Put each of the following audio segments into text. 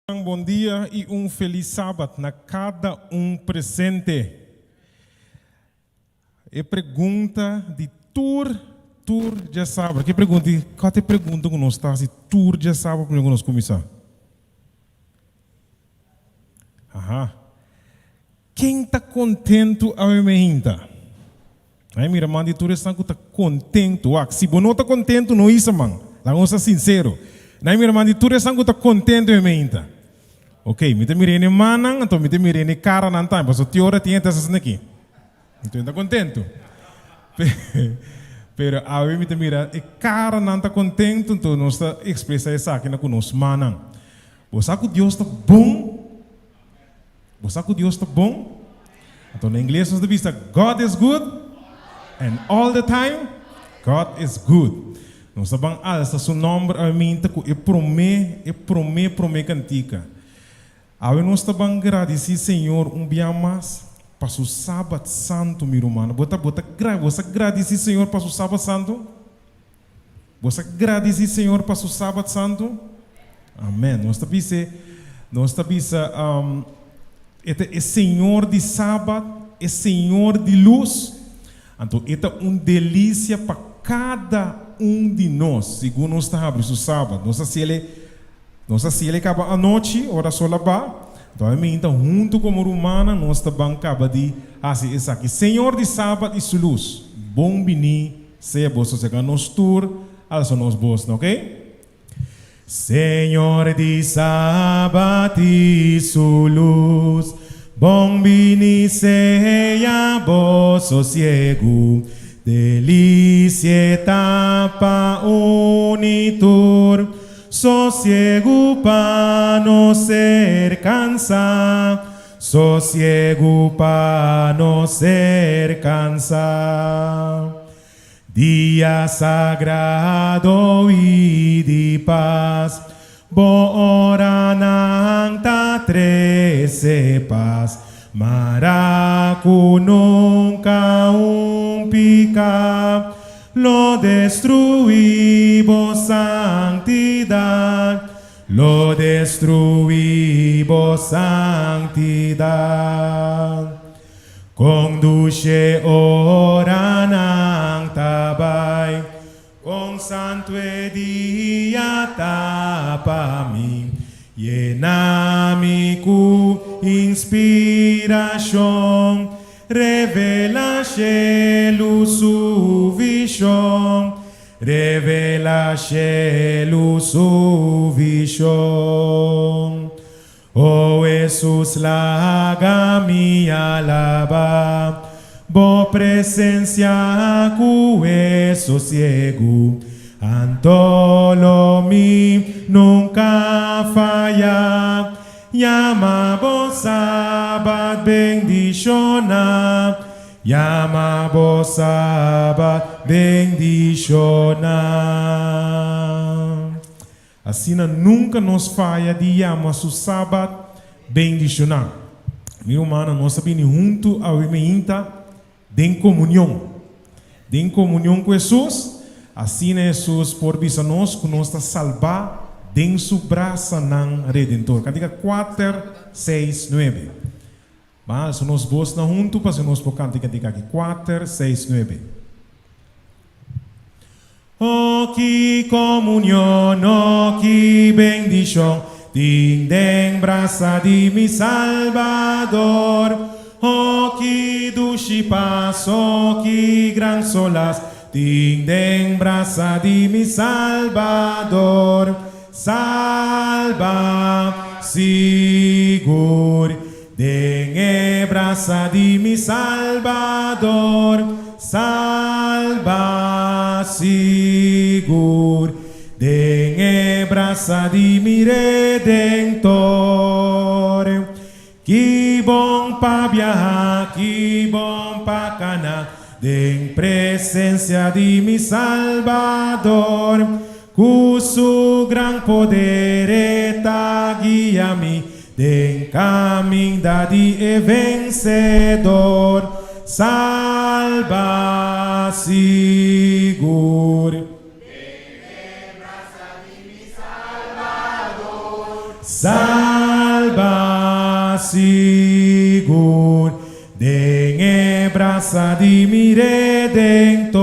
Bon dia y un feliz Sabat na cada un presente. E pregunta di tur tur djasabra. Ki pregunta? Cua ta e pregunta cu nos ta haci tur djasabra prome cu nos cuminsa? Aha. Ken ta contento awe meinta? Ai mira man di tur esnan cu ta contento. Wak, si bo no ta contento no hisa man. Laga nos ta sincero. Nai mira man di tur esnan cu ta contento awe meinta. Ok, mi ta mira e mannan, anto mi ta mira e caranan tambe, pasobra te ora tin hende ta asina aki. Anto e ta contento. Pero awe mi ta mira e caranan ta contento, anto nos ta expresa esaki na cu nos mannan. Bo sa cu Dios ta bon? Bo sa ku Dios ta bon? Anto na ingles nos ta bisa God is good and all the time God is good. Nos ta ban alsa su nòmber awe minta ku e promé, e promé promé kantika. Awe nos ta ban gradisí Señor un bia mas pa su Sabat santu, mi rumannan. Bo ta bo ta bo sa gradisí Señor pa su Sabat santu? Bo sa gradisí Señor pa su Sabat santu? Amèn. Nos ta bisa, nos ta bisa, E ta e Señor di Sabat, e Señor di lus. Anto e ta un delisia pa kada un di nos, segun nos ta habri su Sabat. Nos a hasiel e, nos a hasiel e kaba anochi, ora sol a ba. Anto awe minta huntu komo rumannan nos ta ban kaba di hasi esaki. Señor di Sabat i su lus, bon biní. Sea bo sosega nos tur, alsa nos bosnan, ok? Señor di Sabat i su lus, bon bini sea bo sosiegu, delicia ta pa uni tur, sosiegu pa no ser cansa, Sosiegu pa no ser cansá. Dia sagrado i di pas, bo oranan ta trece pas, mara cu nunca un pica lo destrui bo santidad. Lo destruí bo santidad. Kon dushe oranan ta bai, kon santu e dia ta pa mi. Yena mi ku inspirashon, revela shelu su vishon. Revela shelu su vishon. O Hesus laga mi alaba Bo presencia ku e sosiegu, Anto lo mi nunka faya. Yama Bo Sabat bendishona. Yama bo Sabat bendishoná. Asina nunka nos faya di yama su Sabat bendishoná. Mi rumannan, nos a bini huntu awe meinta den komunion. Den komunion ku Hesus, asina Hesus por bisa nos ku nos ta salbá den su brasanan redentor. Kantika kuater, seis, nuebe. Ban alsa nos bosnan huntu pa si nos por kanta e kantika aki. Kuater, seis, nuebe. Oh, ki komunion, oh, ki bendishon tin den brasa di mi Salbador! Oh, ki dushi pas, oh, ki gran solas tin den brasa di mi Salbador! Salba sigur den e brasa di mi Salbador, Salba sigur den e brasa di mi Redentor. Ki bon pa biaha, ki bon pa kana den presencia di mi Salbador. Ku su gran poder e ta guia mi den kaminda di e vensedor. Salba sigur. Den e brasa di mi Salbador. Salba. sigur den e brasa di mi Redentor.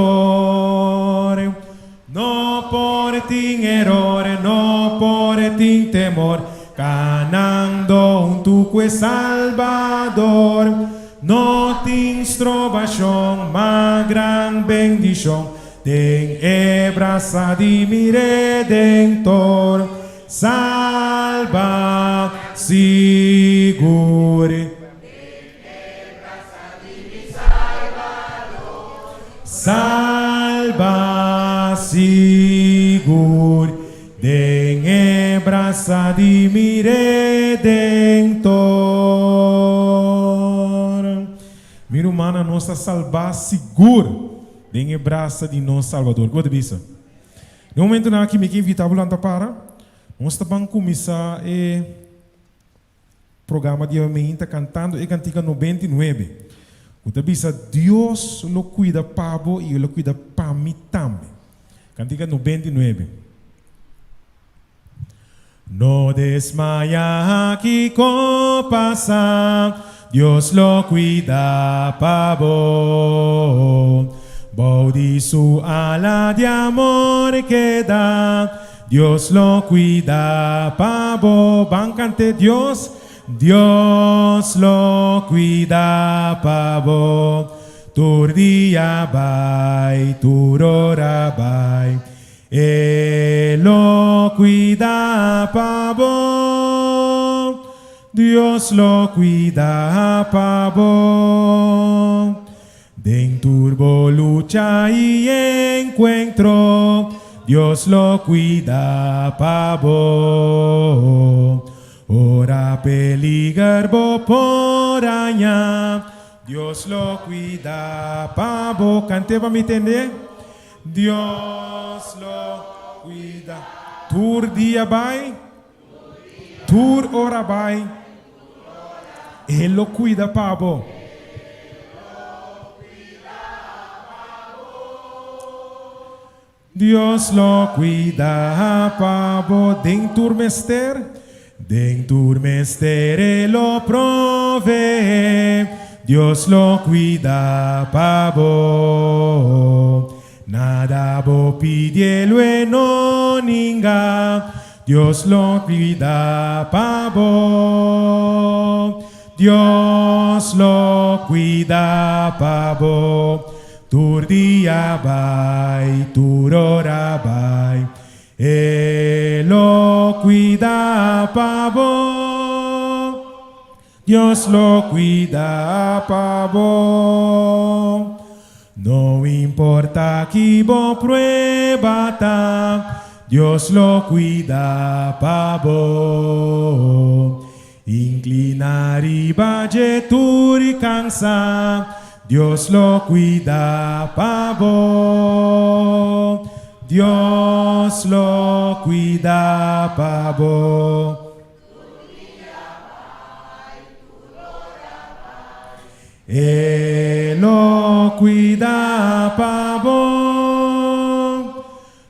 No por tin eror, no por tin temor, kanando huntu ku e Salbador. No tin strobashon, ma gran bendishon, den e brasa di mi Redentor. Salba sigur. Salba sigur den e brasa di mi Redentor. Mi rumannan, nos ta salbá sigur den e brasa di nos Salbador. Ku bo ta bisa? Den momentunan aki mi ke invitá bo lanta para. Nos ta ban kuminsá e. Programa di awe ta kantando e kantika 99 ku ta bisa Dios lo kuida pa bo i e lo kuida pa mi tambe. Kantika 99. No desmaya kiko pasa, Dios lo kuida pa bo. Bou di su ala di amor keda. Dios lo cuida pa bo. Ban cante Dios, Dios lo cuida pa bo. Tur dia bai, tur ora bai, E lo cuida pa bo. Dios lo cuida pa bo. Den tur bo lucha i enkuentro, Dios lo kuida pa bo. Ora peliger bo por haña, Dios lo kuida pa bo. Kant'é pa mi tende. Dios lo kuida. Tur dia bai, tur ora bai. E lo cuida pa bo. Dios lo cuida pa bo den tur mester. Den tur mester e lo provee. Dios lo cuida pa bo. Nada bo pidi lo e no ninga. Dios lo cuida pa bo. Dios lo cuida pa bo. Tur dia bai, tur ora bai. E lo cuida pa bo. Dios lo cuida pa bo. No importa ki bo prueba ta, Dios lo cuida pa bo. Inclina riba dje tur cansa, Dios lo cuida pa bo. Dios lo cuida pa bo. E lo cuida pa bo.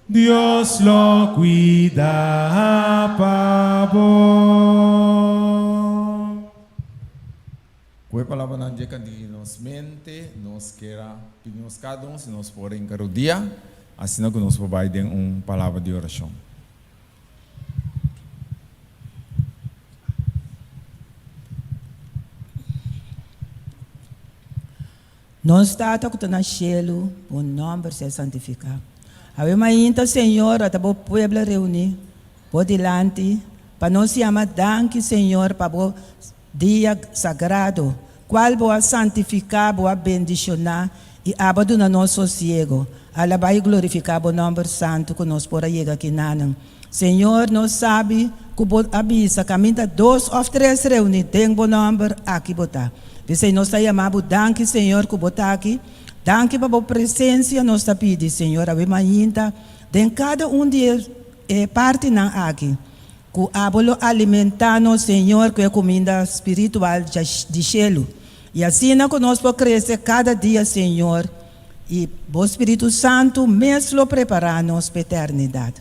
Dios lo cuida pa bo. Ku e palabranan dje kanti nos mente, nos kier a pidi nos kada un si nos por hinka rodia, asina ku nos por bai den un palabra di orashon. Nos Tata ku ta na shelu, bo nòmber sea santifiká. Awe mainta, Señor, ata bo pueblo reuní bo dilanti pa nos yama danki, Señor, pa bo dia sagrado, kual bo a santifiká, bo a bendishoná i abo a duna nos sosiego. Alabá i glorifiká bo nòmber santu ku nos por a yega kinanan. Señor, nos sabi ku bo a bisa kaminda dos òf tres reuní den bo nòmber, aki bo ta. P'esei nos ta yama bo danki, Señor, ku bo ta aki. Danki pa bo presensia nos ta pidi, Señor, awe mainta den kada un di e partinan aki, ku abo lo alimentá nos, Señor, ku e kuminda spiritual di shelu. I asina ku nos por krese kada dia, Señor, i bo Spiritu Santu mes lo prepará nos p'eternidat.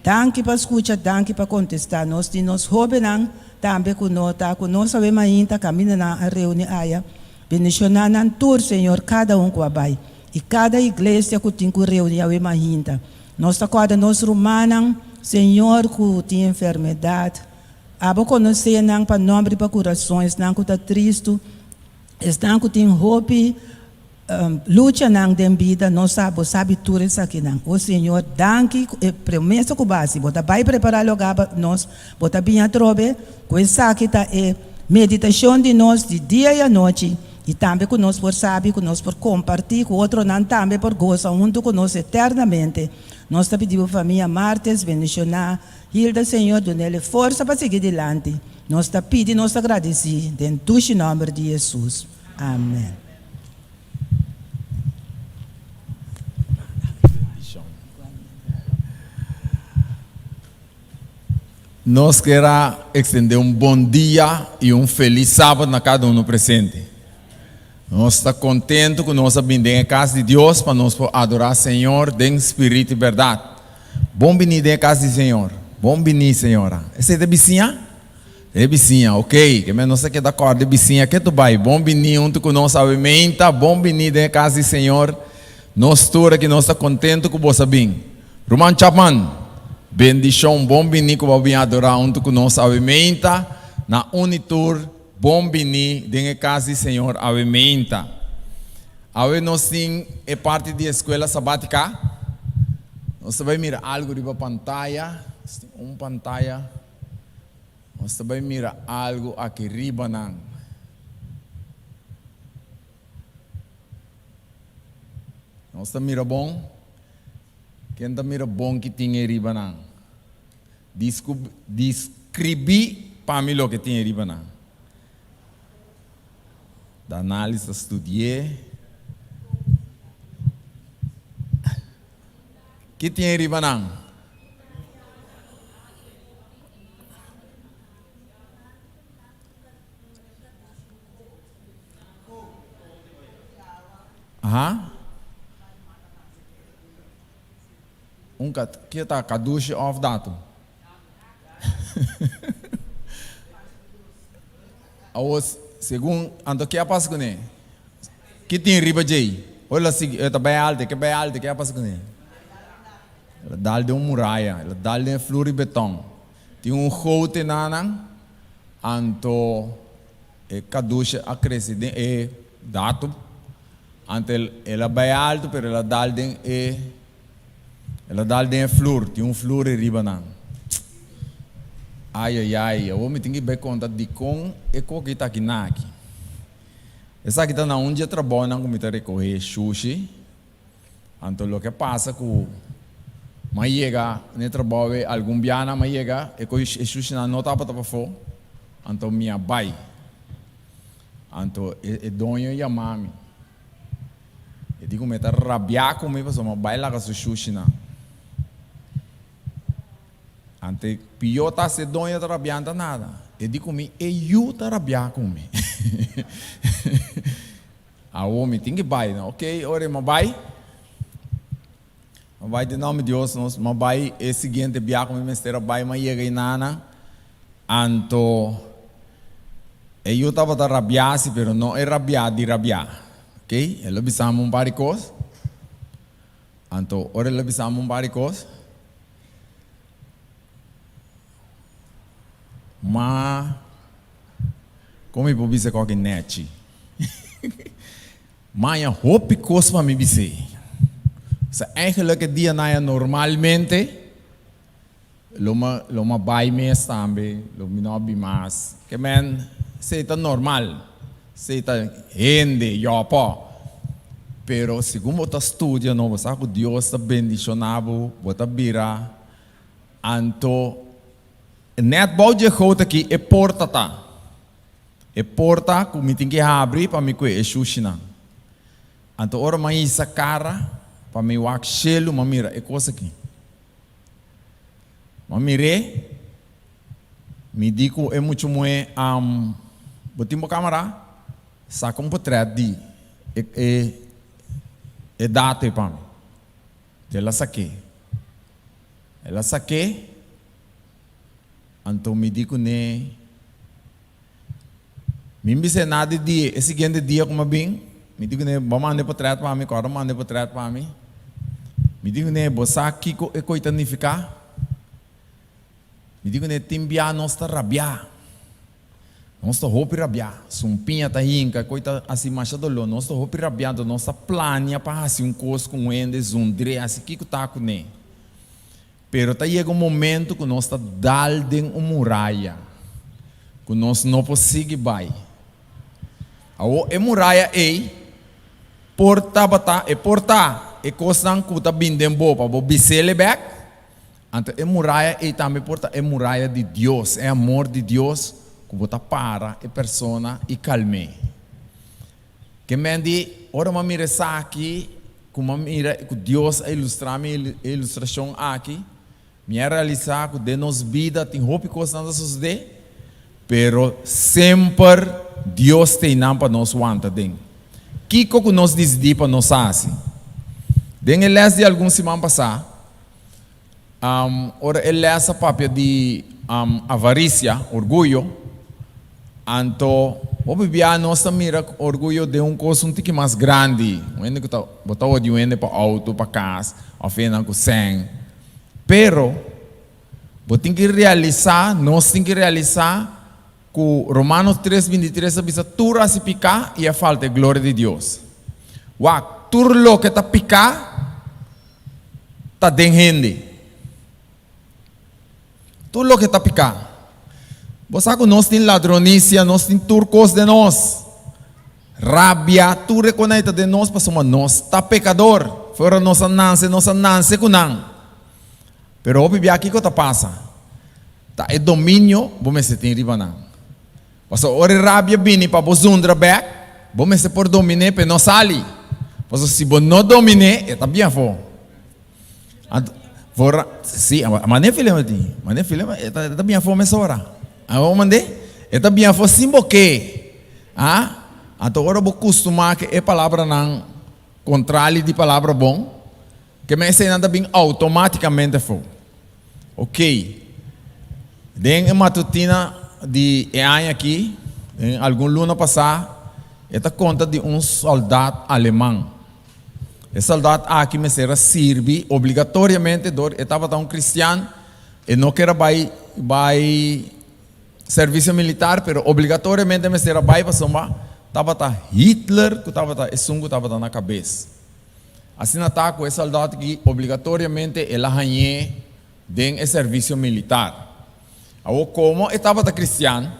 Danki pa skucha, danki pa kontestá. Nos tin nos hóbennan tambe ku no ta ku nos awe mainta kaminda nan a reuni aya. Bendishoná nan tur, Señor, kada un ku a bai i kada iglesia ku tin ku reuni awe mainta. Nos ta kòrda nos rumannan, Señor, ku tin enfermedat. Abo konosé nan pa nòmber i pa kurason, esnan ku ta tristu, esnan ku tin hopi luchanan den bida. Nos sa Bo sabi tur esakinan. O Señor, danki ku e promesa ku Bo hasi. Bo ta bai prepará lugá pa nos. Bo ta bin atrobe. Ku esaki ta e meditashon di nos di dia i anochi, i tambe ku nos por sabi ku nos por kompartí ku otronan tambe por gosa huntu ku nos eternamente. Nos ta pidi Bo famia Martes bendishoná Hilda Señor dun'el e forsa pa sigui dilanti. Nos ta pidi nos ta gradisí den dushi nòmber di Hesus. Amen. Nos kier a extende un bon dia y un feliz Sabado na cada uno presente. Nos ta contento cu nos a bin den e cas di Dios pa nos por adora Señor den spirito y berdad. Bon bini den e cas di Señor. Bon bini señora. Esey ta bisiña? E bisiña, ok. Ke men nos ta keda corda e bisiña ke tu bay. Bon bini hunto cu nos awe meinta. Bon bini den e cas di Señor. Nos tur aki nos ta contento cu bos a bin. Ruman Chapman, bendicion. Bon bini cu bo a bin adora hunto cu nos awe meinta. Na Unitur, bon bini den e cas di Señor awe meinta. Awe nos tin e parti di escuela sabatica. Nos ta bay mira algo riba pantaya. Nos tin un pantaya. Nos ta bay mira algo aki riba nan. Nos ta mira bon? Ken ta mira bon ki tin ei riba nan? Describí pa mi loke tin ei riba nan. Danalis ta studi'é. Ki tin ei riba nan? Aha. Un kat, ke ta kadushi òf datu? Awor, segun, anto ke a pasa kuné? Ki tin riba djei? Ora el a sigui, el ta bai alto, e ke bai alto, ke a pasa kuné? El a dal den un muraya, el a dal den e flur di beton. Tin un gote na nan, anto e kadusha a krese den e datu. Anto el a bai alto, pero el a dal den e, el a dal den e flur. Tin un flur ei riba nan. Ai, ai, ai, awor mi tin ki bai konta dikon e koki ta aki na aki. Esaki ta na un dje trabounan ku mi ta rekohé shushi. Anto loke a pasa ku m'a yega n'e trabou ei algun bianan m'a yega e ku e shushinan no tabata pafó, anto mi a bai. Anto e doño yama mi. E di ku mi ta rabiá ku mi pasobra m'a bai laga su shushinan. Anto e pió ta si e doño ta rabiá no ta nada. E di ku mi e yu ta rabiá ku mi. Awor mi tin ki bai no. Ok, ora mi a bai, mi a bai den nomber di Dios, nos, mi a bai e siguiente bia ku mi mester a bai, mi a yega einana, anto e yu tabata rabiá si, pero no e rabiá di rabiá, ok, el a bisa mi un par di kos, anto ora el a bisa mi un par di kos, Ma kon mi por bisa kòke nèchi? Maña hopi kos pa mi bis'é. Sa eigenlijk e dianan ya normalmente lo mi lo mi a bai mes tambe, lo mi no a bin mas. Ke men esei ta normal, esei ta hende yòpò. Pero segun bo ta studia no bo sa ku Dios ta bendishoná bo, bo ta bira Anto, nèt bou dje gout aki e porta ta. E porta ku mi tin ki habri pa mi kue e shushinan. Anto ora mi a hisa kara pa mi wak shelu, mi a mira e kos aki. Mi a mir'é, mi di ku e mucha muhé, Bo tin bo kamara? Saka un potrèt di e e dato ei pa mi. El a sak'é. El a sak'é, anto mi di kuné, Mi bis'é nada di dia. E siguiente dia ku mi a bin, mi di kuné, Bo a manda e potrèt pa mi? Kòrda manda e potrèt pa mi. Mi di kuné, Bo sa kiko e koi ta nifiká? Mi di kuné, Tin bia nos ta rabiá. Nos ta hopi rabiá. Sumpiña ta hinka, koi ta hasi masha doló. Nos ta hopi rabiá, anto nos ta plania pa hasi un kos ku un hende, zundr'é, hasi kiko ta kuné. Pero ta yega un momento ku nos ta dal den un muraya ku nos no por sigui bai. Awor e muraya ei por tabata, e por ta e kosnan ku ta bin den bo pa bo bis'el bèk, anto e muraya ei tambe por ta e muraya di Dios, e amor di Dios ku bo ta para e persona i kalm'é. Ke men di, ora mi a mira esaki, ku mi a mira ku Dios a ilustrá mi e ilustrashon aki, mi a realisá ku den nos bida tin hopi kosnan ta sosodé, pero semper Dios ta einan pa nos wanta den. Kiko ku nos disidí pa nos hasi? Den e lès di algun siman pasá, Ora e lès a papia di avarisia, orguyo, anto hopi bia nos ta mira orguyo den un kos un tiki mas grandi. Un hende ku ta bo ta odia un hende pa outo, pa kas, òf hendenan ku sèn. Pero bo tin ki realisá, nos tin ki realisá ku Romanos tres bintitres ta bisa tur hasi piká i a falta e gloria di Dios. Wak, tur loke ta piká ta den hende. Tur loke ta piká. Bo sa ku nos tin ladronisia, nos tin tur kos den nos. Rabia, tur e konai ta den nos pasobra nos ta pekador. Fuera nos a nanse, nos a nanse ku nan. Pero hopi bia kiko ta pasa? Ta e dominio bo mester tin riba nan. Pasobra ora e rabia bini pa bo zundra bek, bo mester por domin'é p'e no sali. Pasobra si bo no domin'é, e ta bien afó. Anto, for, sí, mane Filema tin, mane Filema, e ta, e ta bien afó mesora. Awor mand'é, e ta bien afó sin bo ke. Ah, anto ora bo kustumá ke e palabranan kontrali di palabra bon, Ke men eseinan ta bin outomátikamente afó. Ok. Den e matutina di e aña aki, den algun luna pasá, e ta konta di un sòldat aleman. E sòldat aki mester a sirbi obligatoriamente dor e tabata un kristian, e no ker a bai bai servisio militar, pero obligatoriamente mester a bai pasobra tabata Hitler ku tabata esun ku tabata na kabes. Asina ta ku e sòldat aki obligatoriamente el a hañ'é den e servisio militar. Awor komo e tabata kristian,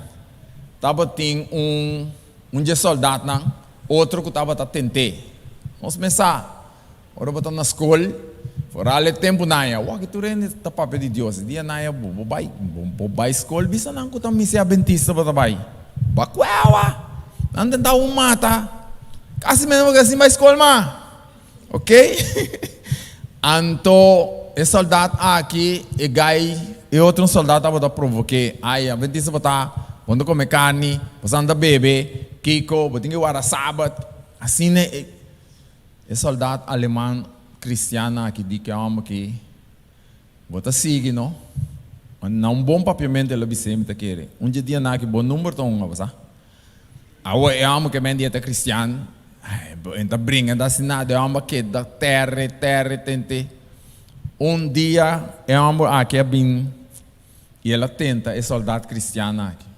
tabatin un un dje sòldatnan otro ku tabata tent'é. Nos mes sa, ora bo ta na skol, foral e tempunan ei, awor aki tur hende ta papia di Dios. E dianan ei bo bo bai bo bai skol bisa nan ku ta misi abentista bo ta bai. Bakuewa! Nan tenta un mata. Kasi mi no sin bai skol ma. Ok? Anto e soldat aki, e gai, e otro soldat tabata provoké. Ai, adventista bo ta, bo no ta kome karni, bo sa no ta bebe, kiko, bo tin ke warda sabat. Asina e e soldat aleman kristian aki di ke hòmber aki. Bo ta sigui no? Ma na un bon papiamentu el a bis'é, Mi ta kere. Un dje dia na aki bo number ta hunga, bo sa. Awo e hòmber ke men di e ta kristian, e ta bringa, e ta hasi nada, e hòmber a keda tèrre, tèrre, tent'é. Un dia e hòmber aki a bin i el a tenta e sòldat kristian aki.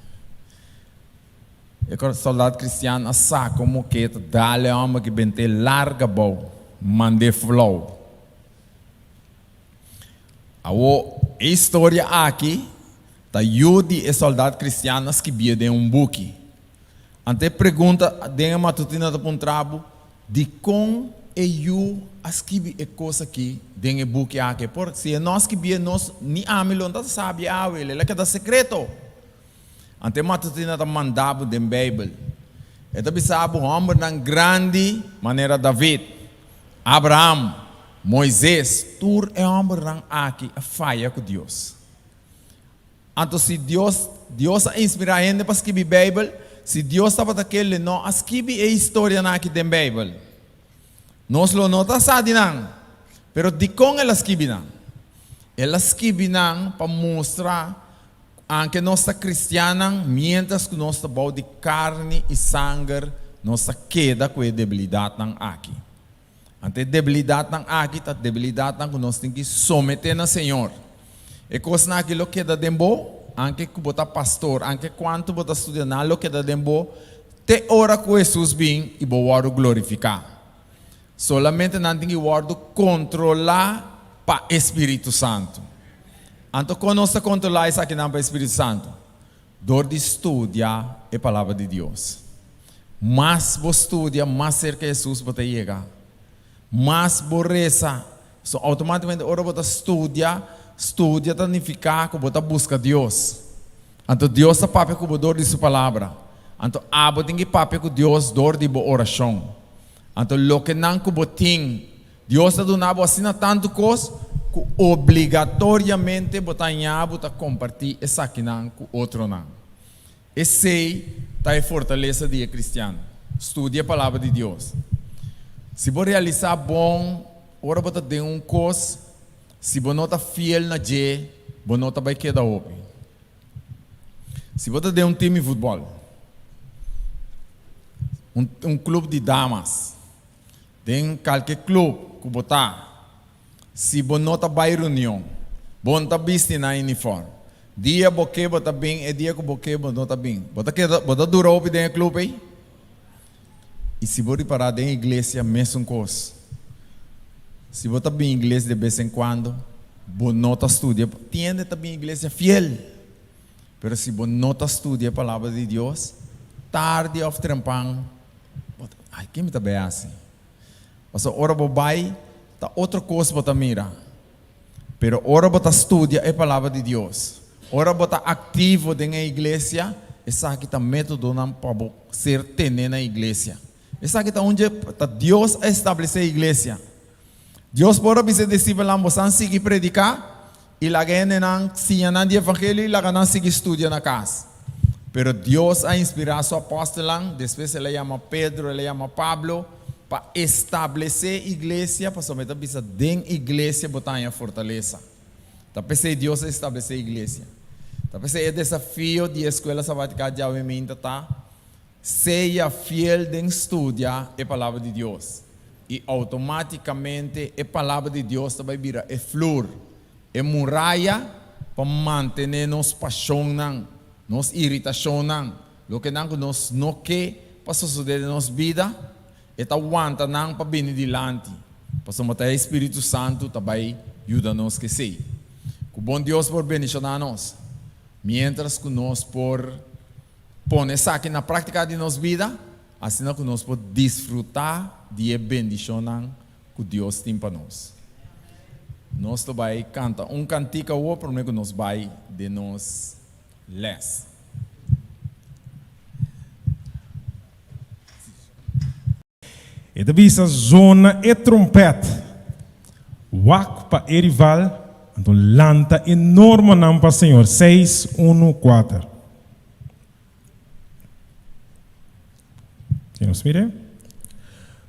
E sòldat kristian a saka un moketa, dal e hòmber aki bent'é larga abou, mand'é flou. Awor, e historia aki ta yu di e sòldat kristian a skibié den un buki. Anto e pregunta den e matutina ta puntra bo, Dikon e yu a skibi e kos aki den e buki aki? Por si e no a skibié nos ni ami lo no ta sabi awe, el a keda sekreto. Anto e matutina ta manda bo den Beibel. E ta bisa bo hòmbernan grandi manera David, Abraham, Moises, tur e hòmbernan aki a faya ku Dios. Anto si Dios, Dios a inspirá hende pa skibi Beibel, si Dios tabata ke lo no a skibi e historianan aki den Beibel. Nos lo no ta sa di nan. Pero dikon el a skibi nan? El a skibi nan pa mustra anke nos ta kristiannan, miéntras ku nos ta bou di karni i sanger, nos ta keda ku e debilidatnan aki. Anto e debilidatnan aki ta debilidatnan ku nos tin ki someté na Señor. E kosnan aki lo keda den bo, anke ku bo ta pastor, anke kuantu bo ta studia, nan lo keda den bo te ora ku Hesus bin i bo wòrdu glorifiká. Solamente nan tin ki wòrdu kontrolá pa e Spiritu Santu. Anto kon nos ta kontrolá esakinan pa e Spiritu Santu? Dor di studia e Palabra di Dios. Mas bo studia, mas serka Hesus bo ta yega. Mas bo resa. So outomátikamente ora bo ta studia, studia ta nifiká ku bo ta buska Dios. Anto Dios ta papia ku bo dor di su Palabra. Anto abo tin ki papia ku Dios dor di bo orashon. Anto lokenan ku bo tin, Dios ta duna bo asina tantu kos ku obligatoriamente bo ta haña bo ta kompartí esakinan ku otronan. Esei ta e fortalesa di e kristian, studia e Palabra di Dios. Si bo realisá bon ora bo ta den un kos, si bo no ta fiel na dje, bo no ta bai keda hopi. Si bo ta den un tim di futbòl, un un klup di damas, den kalke klup ku bo ta, si bo no ta bai reunion, bo no ta bisti nan unifòrm, dia bo ke bo ta bin, e dia ku bo ke bo no ta bin, bo ta keda, bo ta dura hopi den e klup ei? I si bo ripará den iglesia mesun kos. Si bo ta bin iglesia de bes en kuando, bo no ta studia. Tin hende ta bin iglesia fiel, pero si bo no ta studia e Palabra di Dios, tardi òf trempan bo ta, Ai, ken mi ta bai hasi? Pasobra ora bo bai, ta otro kos bo ta mira. Pero ora bo ta studia e Palabra di Dios, ora bo ta aktivo den e iglesia, esaki ta métodonan pa bo ser tené na iglesia. Esaki ta un dje ta Dios a establesé iglesia. Dios por a bisa e disipelnan, Bosan sigui prediká i laga e hendenan siña nan di evangelio i laga nan sigui studia na kas. Pero Dios a inspirá su apòstelnan, despues el a yama Pedro, el a yama Pablo, pa establesé iglesia, pasobra e ta bisa den iglesia bo ta haña fortalesa. Ta p'esei Dios a establesé iglesia. Ta p'esei e desafio di e Eskuela Sabátika djawe minta ta, Sea fiel den studia e Palabra di Dios, i outomátikamente e Palabra di Dios ta bai bira e flur, e muraya pa mantené nos pashonnan, nos iritashonnan, lokenan ku nos no ke pa sosodé den nos bida, e ta wanta nan pa bini dilanti, pasobra ta e Spiritu Santu ta bai yuda nos ku esei. Ku bon Dios por bendishoná nos, miéntras ku nos por pone esaki na práktika di nos bida, asina ku nos por disfrutá di e bendishonnan ku Dios tin pa nos. Nos ta bai kanta un kantika awor promé ku nos bai den nos lès. E ta bisa zona e trompèt, wak pa e rival, anto lanta e normanan pa Señor. Seis, unu, kuater. Ke nos mira?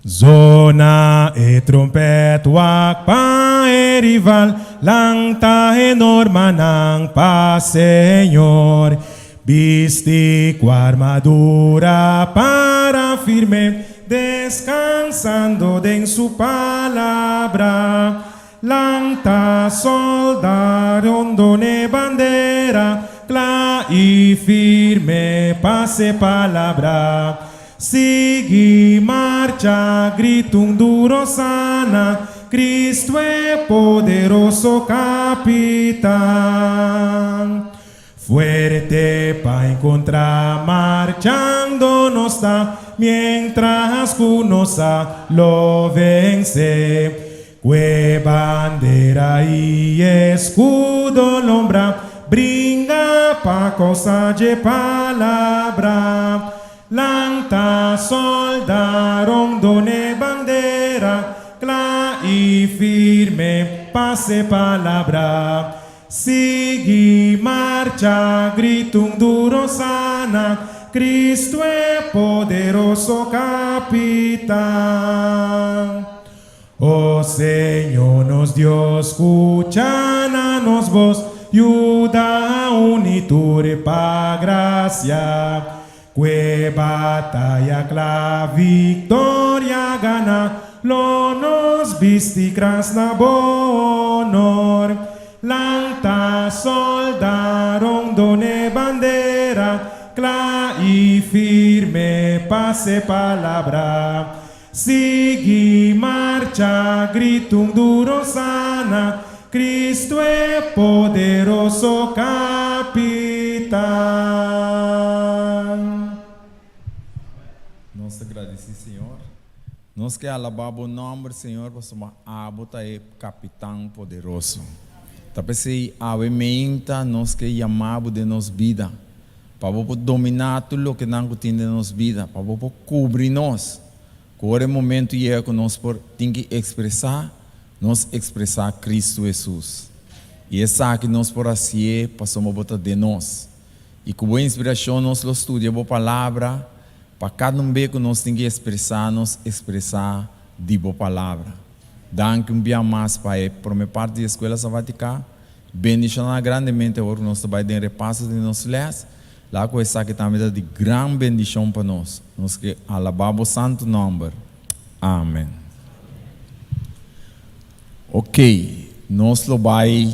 Zona e trompèt, wak pa e rival, lanta e normanan pa Señor. Bisti ku armadura para firme, deskansando den su palabra. Lanta solda rondon e bandera, kla i firme pa se palabra. Sigui marcha, grita un duro sana, Cristo e poderoso Capitan. Fuerte pa encontra marchando nos ta mientras cu nos a lo vence. Cue bandera y escudo lombra bringa pa causa dje palabra. Lanta solda rondone bandera cla y firme pa se palabra. Sigui marcha, grita un duro sana, Cristo e poderoso Capitan. O Señor nos Dios, scucha na nos. nos bos, yuda uni tur pa grasia. Kue bataya kla, viktoria gana, lo nos bisti krans na bo honor. Lanta solda rondó n'e bandera, kla i firme pa se palabra. Sigui marcha, grita un duro sana, Cristo e poderoso Capitan. Nos ta gradici Señor. Nos ke alaba bo nomber Señor pasobra abo ta e Capitan poderoso. Ta p'esey awe meinta nos ke yama bo den nos bida. Pa bo por dominá tur loke nan ku tin den nos bida, pa bo por kubri nos, ku ora e momentu yega ku nos por tin ki ekspresá, nos ekspresá Kristu Hesus. I esaki nos por hasié pasobra bo ta den nos. I ku bo inspirashon nos lo studia bo Palabra, pa kada un be ku nos tin ki ekspresá, nos ekspresá di bo Palabra. Danki un bia mas pa e promé parti di Eskuela Sabatika. Bendishoná grandemente ora ku nos ta bai den repaso di nos lès. Laga ku esaki tambe ta di gran bendishon pa nos. Nos ke alabá bo santu nòmber. Amen. Ok, nos lo bai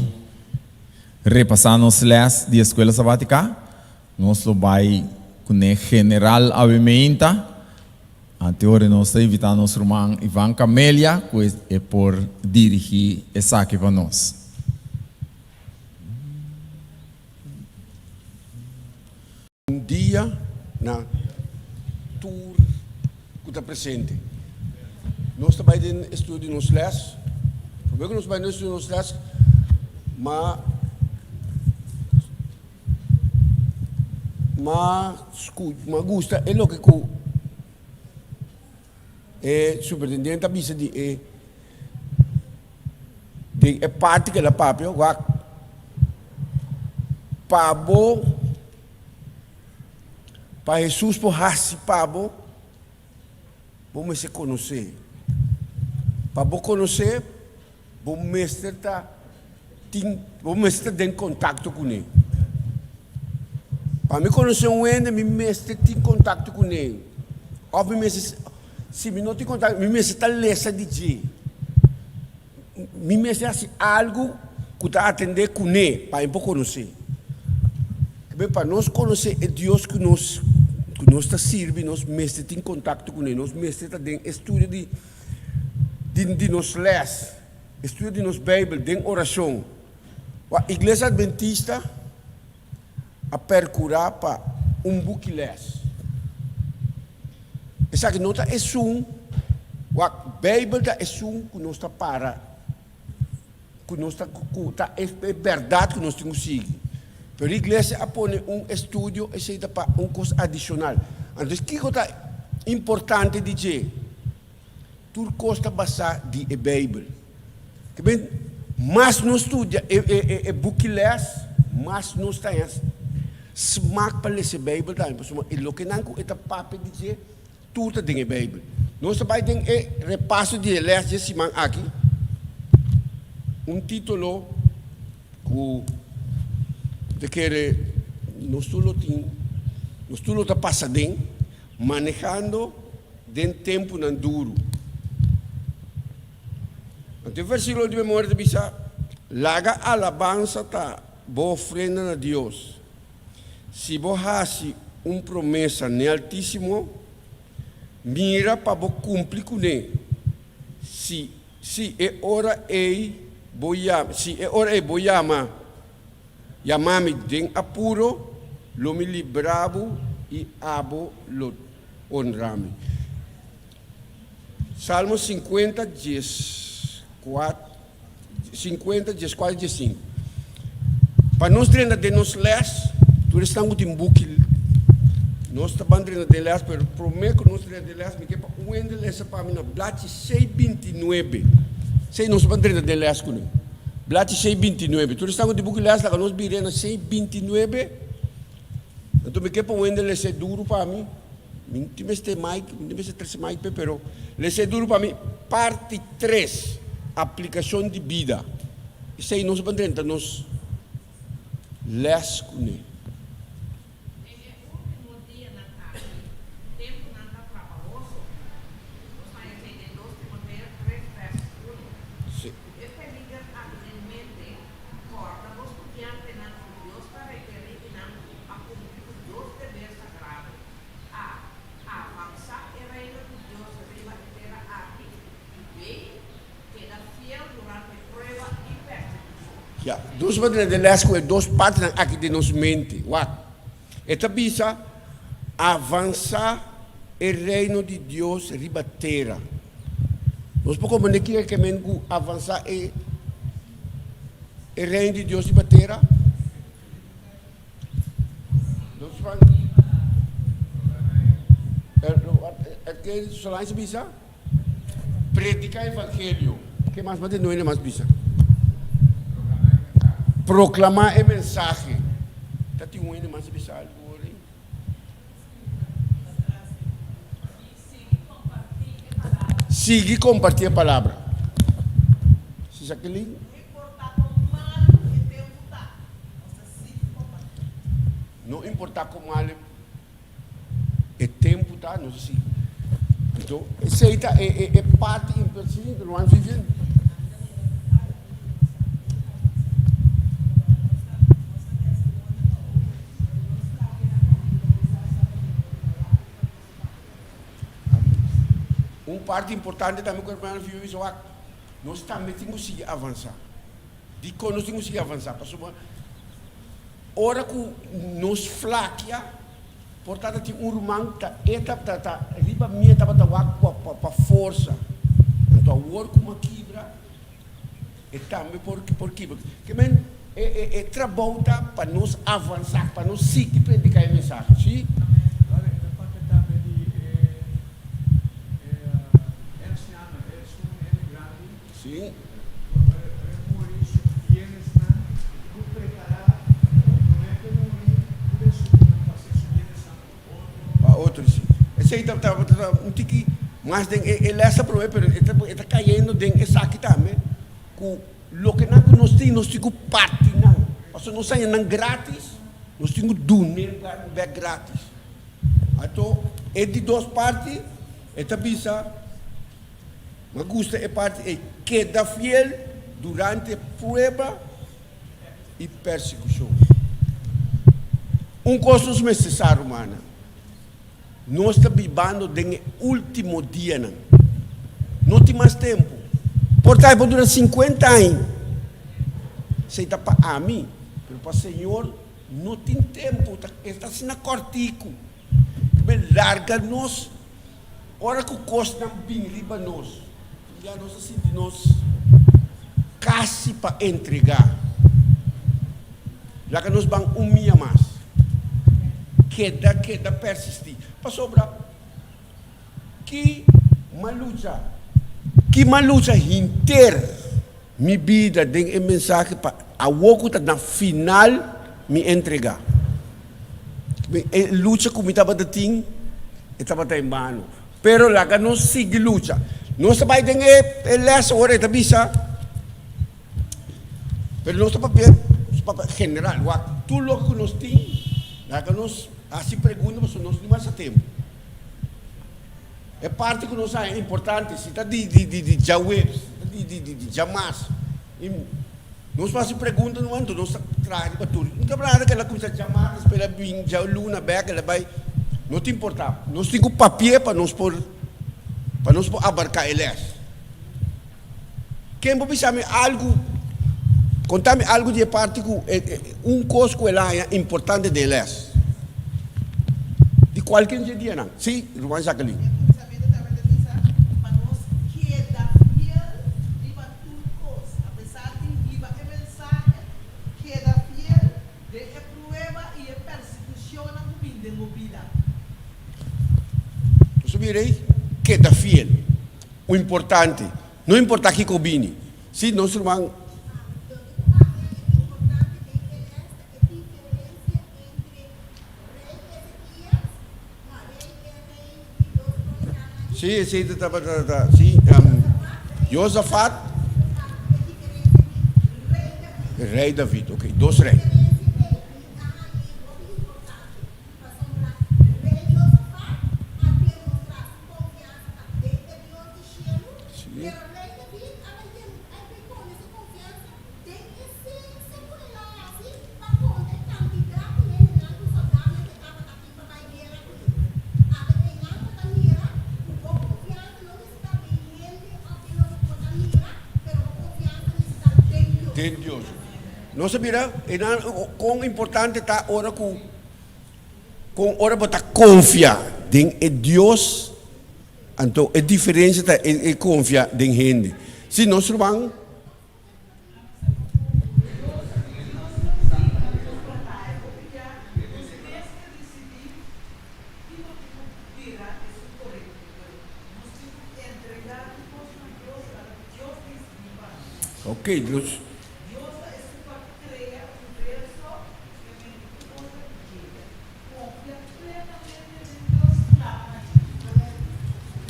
repasá nos lès di Eskuela Sabátika. Nos lo bai kuné general awe meinta. Anteore nos ta invitá nos ruman Ivan Camelia ku e por dirigí esaki pa nos. Un dia na tur ku ta presente. Nos ta bai den estudio di nos les. Promé ku nos bai den estudio di nos les, ma Ma ma gusta e loke ku e superintendente a bisa di e den e parti ku el a papia, wak pa bo pa Hesus por hasi pa bo, bo mester konosé. Pa bo konosé. Bo mester ta tin, bo mester ta den kontakto kuné. Pa mi konosé un hende mi mester tin kontakto kuné. Òf mi mester, si mi no tin kontakto, mi mester ta lesa di dje. Mi mester hasi algu ku ta atendé kuné pa mi por konosé. Pa nos konosé e Dios ku nos ku nos ta sirbi nos mester tin kontakto kuné. Nos mester ta den estudio di. Di nos les, estudio di nos Bijbel den oracion. Wak, Iglesia Adventista a percura pa un buki les. Esaki no ta esun, wak, Bijbel ta esun cu nos ta para, cu nos ta, cu ta e berdad cu nos tin cu sigui. Pero Iglesia a pone un estudio, esey ta pa un cos adicional. Anto, kico ta importante di dje? Tur kos ta basá di e Beibel. Te ben, mas nos studia e e e buki lès, mas nos ta haña smak pa lesa e Beibel tambe, pasobra e lokenan ku e ta papia di dje, tur ta den e Beibel. Nos ta bai den e repaso di e lès di e siman aki, un título ku ta kere nos tur lo tin, nos tur lo ta pasa den, Manehando den tempunan duru. Anto e versíkulo di memoria ta bisa, Laga alabansa ta bo ofrenda na Dios. Si bo hasi un promesa n'e Altísimo, mira pa bo kumpli kuné. Si, si e ora ei bo yama, si e ora ei bo yama Yama mi den apuro, lo mi libra bo i abo lo honra mi. Salmo 50, 50, 14, 15. Pa nos drenta den nos les, tur esnan ku tin buki, nos ta ban drenta den les, pero promé ku nos drenta den les, mi ke pa un hende lesa pa mi na blachi 629. Esei nos ta ban drenta den les kuné. Blachi 629. Tur esnan ku tin buki les laga nos bira na 629. Anto mi ke pa un hende lesa e duru pa mi. Mi no tin mester mic, mi no tin mester trese mic p'e, pero lesa e duru pa mi. Parti tres, aplikashon di bida. Esei nos a drenta nos les kuné. Den e último dianan aki, tempunan ta trabahoso. Nos haña esei den dos Timoteo tres vèrs unu. Sí. Ku e peliger aki den mente, kòrda bo studiantenan ku Dios ta rekerí di nan pa kumpli ku dos deber sagrado, A. Avansá e Reino di Dios riba e tera aki, i B. Keda fiel durante prueba i persekushon. Ya, nos por tene den les ku e dos partinan aki den nos mente. Wak, e ta bisa, Avansá e Reino di Dios riba tera. Nos por komprendé kiko ke men ku avansá e e Reino di Dios riba tera? Nos por Ke Solange bisa? Predica evangelio. Ke mas mate no mas bisa? Proclama e mensahe. Ta tin un hende mas bisa algo ori? Sigui comparti e palabra. Si Jacqueline? No importa con malo E tempu ta nos a sigui. Anto esei ta e e e parti imprescindible ruman Vivian. Un parti importante tambe ku hermano Vivian bisa wak, nos tambe tin ku sigui avansa. Dikon nos tin ku sigui avansa? Pasobra Ora ku nos flakia, por ta tin un ruman ta e ta ta riba mi e tabata wak pa pa forsa. Anto awor ku mi a kibra, e tambe por por kibra. Ke men e e e trabou ta pa nos avansá, pa nos sigui prediká e mensahe, si? Claro, e ta papia tambe di e e ansiano, esun hende grandi. Si. Pa otro si. Esei ta ta un tiki mas den e les ta prome pero e ta e ta cayendo den esaki tambe cu loke nan cu nos tin nos tin cu parti nan pasobra nos haña nan gratis nos tin cu dune bek gratis. Anto e di dos parti e ta bisa. Mi a gusta e parti ei, Keda fiel durante prueba i persekushon. Un kos nos mester sa, rumannan, nos ta bibando den e último dianan. No tin mas tempu. Por ta e por dura sinkuenta aña. Esei ta pa ami, pero pa Señor no tin tempu. E ta asina kòrtiku. Larga nos. Ora ku kosnan bin riba nos, ya nos a sinti nos kasi pa entregá. Laga nos ban un mia mas. Keda, keda persistí. Pasobra ki m'a lucha, ki m'a lucha henter mi bida den e mensahe pa awor ku ta na final mi entregá. E lucha ku mi tabata tin e tabata en bano. Pero laga nos sigui lucha. Nos ta bai den e les ora e ta bisa, pero nos ta papia papia general, wak tur loke ku nos tin, laga nos hasi pregunta pasobra nos no mas a tempu. E parti ku nos haña importante si ta di di di djaweps, si ta di di di djamas. Nos por hasi pregunta no anto nos ta traha riba tur. Un camarada ku el a kuminsá djamar despues el a bin djaluna bèk el a bai no ta importá. Nos tin ku papi'é pa nos por pa nos por abarká e lès. Ken por bisa mi algu konta mi algu di e parti ku un kos ku el a haña importante den e lès? Di kualke dje dianan. Sí, ruman Jacqueline. E kuminsamentu tabata bisa pa nos keda fiel riba Tur kos, apesar di hiba e mensahe, keda fiel den e prueba i e persekushonnan ku bin den bo bida. Nos a bira ei, keda fiel. Un importante, no importa kiko bini. Si nos ruman. Loke ku a haña importante den e les ta e diferensia entre Rei Ezekias pa Rei e rei di dos Krónikanan. Si, esei ta tabata, si. Josafat. Rei David, ok, dos rei. Sí. Den Dios. Nos a mira einan kon importante ta ora ku kon ora bo ta konfia den e Dios, anto e diferensia ta e konfia den hende. Si nos ruman. Ok, Dios.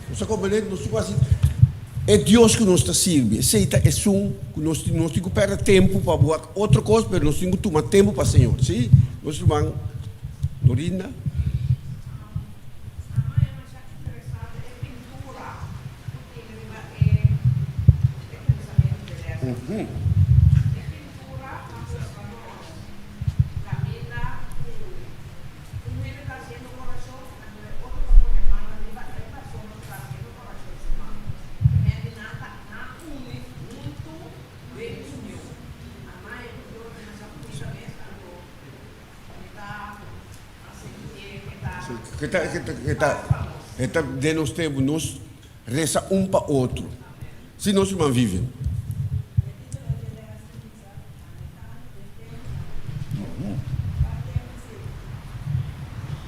Nos a comprende, nos tin cu haci e Dios cu nos ta sirbi. Esey ta esun cu nos tin, nos tin cu perde tempo pa wak otro cos, pero nos tin cu tuma tempo pa Señor. Si, nos ruman Norinda. Ke ta, ke ta, ke ta, e ta den nos tempu, nos resa un pa otro. Si nos ruman Vivian.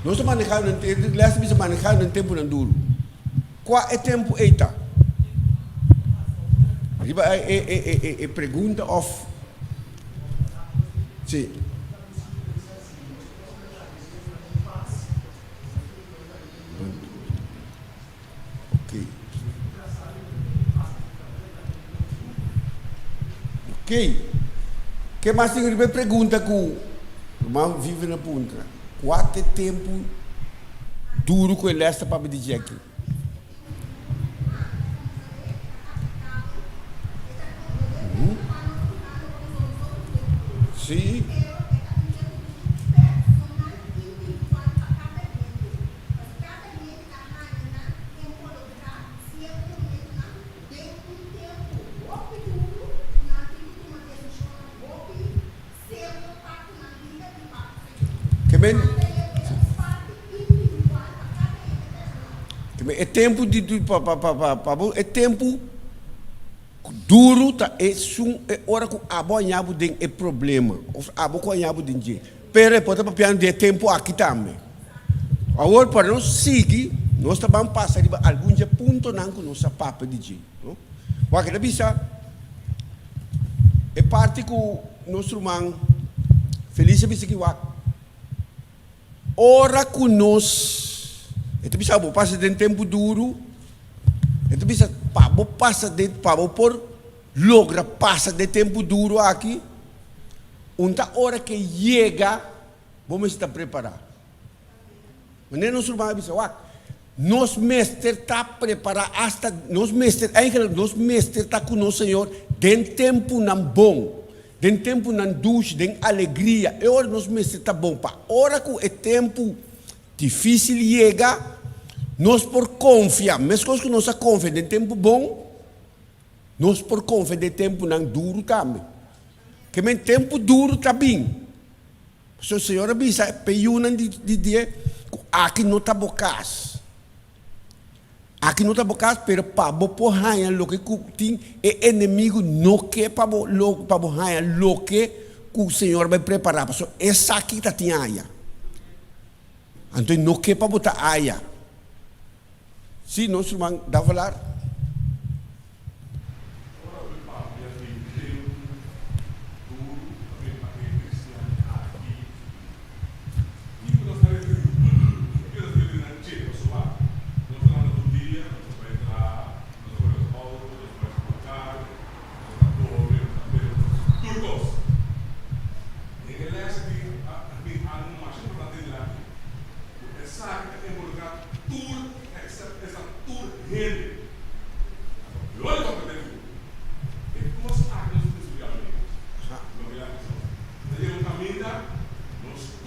Nos ta maneha den tempu, les ta bisa maneha den tempunan duru. Kua e tempu ei ta? Riba e e e e e pregunta òf si. Ok. Ok. Ke mas tin riba e pregunta ku ruman Vivian a puntra? Kua ta e tempu duru ku e les ta papia di dje aki? Sí. Ke men ke men e tempu di di pa pa pa pa bo e tempu duru ta esun e ora ku abo haña bo den e problema of abo ku haña bo den dje. Pero e por ta papiando di e tempu aki tambe. Awor pa nos sigui, nos ta ban pasa riba algun dje puntonan ku nos a papia di dje, no? Wak e ta bisa e parti ku nos ruman Felice a bisa ki wak, ora ku nos, e ta bisa bo pasa den tempu duru, e ta bisa pa bo pasa den, pa bo por logra pasa den tempu duru aki, un ta ora ke yega bo mester ta prepará. Manera nos ruman a bisa, wak, nos mester ta prepará asta nos mester, eigenlijk nos mester ta ku nos Señor den tempunan bon, den tempunan dushi, den alegria. E ora nos mester ta bon pa ora ku e tempu difísil yega, nos por konfia, meskos ku nos a konfia den tempu bon, nos por konfia den tempunan duru tambe. Ke men tempu duru ta bin. Pasobra Señor a bisa p'e yunan di di die ku aki no ta bo kas. Aki no ta bo kas, pero pa bo por haña loke ku tin e enemigu no ke pa bo lo pa bo haña loke ku Señor a bai prepará, pasobra esaki ta tin aya. Anto e no ke pa bo ta aya. Sí, nos ruman Davelaar. Ora bo papia di tempu duru ta bin pa e cristian aki, kiko nos ta referi? Kiko nos ta referi na dje? Pasobra nos ta lanta tur dia, nos ta bai traha, nos ta bai nos auto, nos ta bai supermercado, nos ta come, nos ta bebe, nos ta haci tur cos.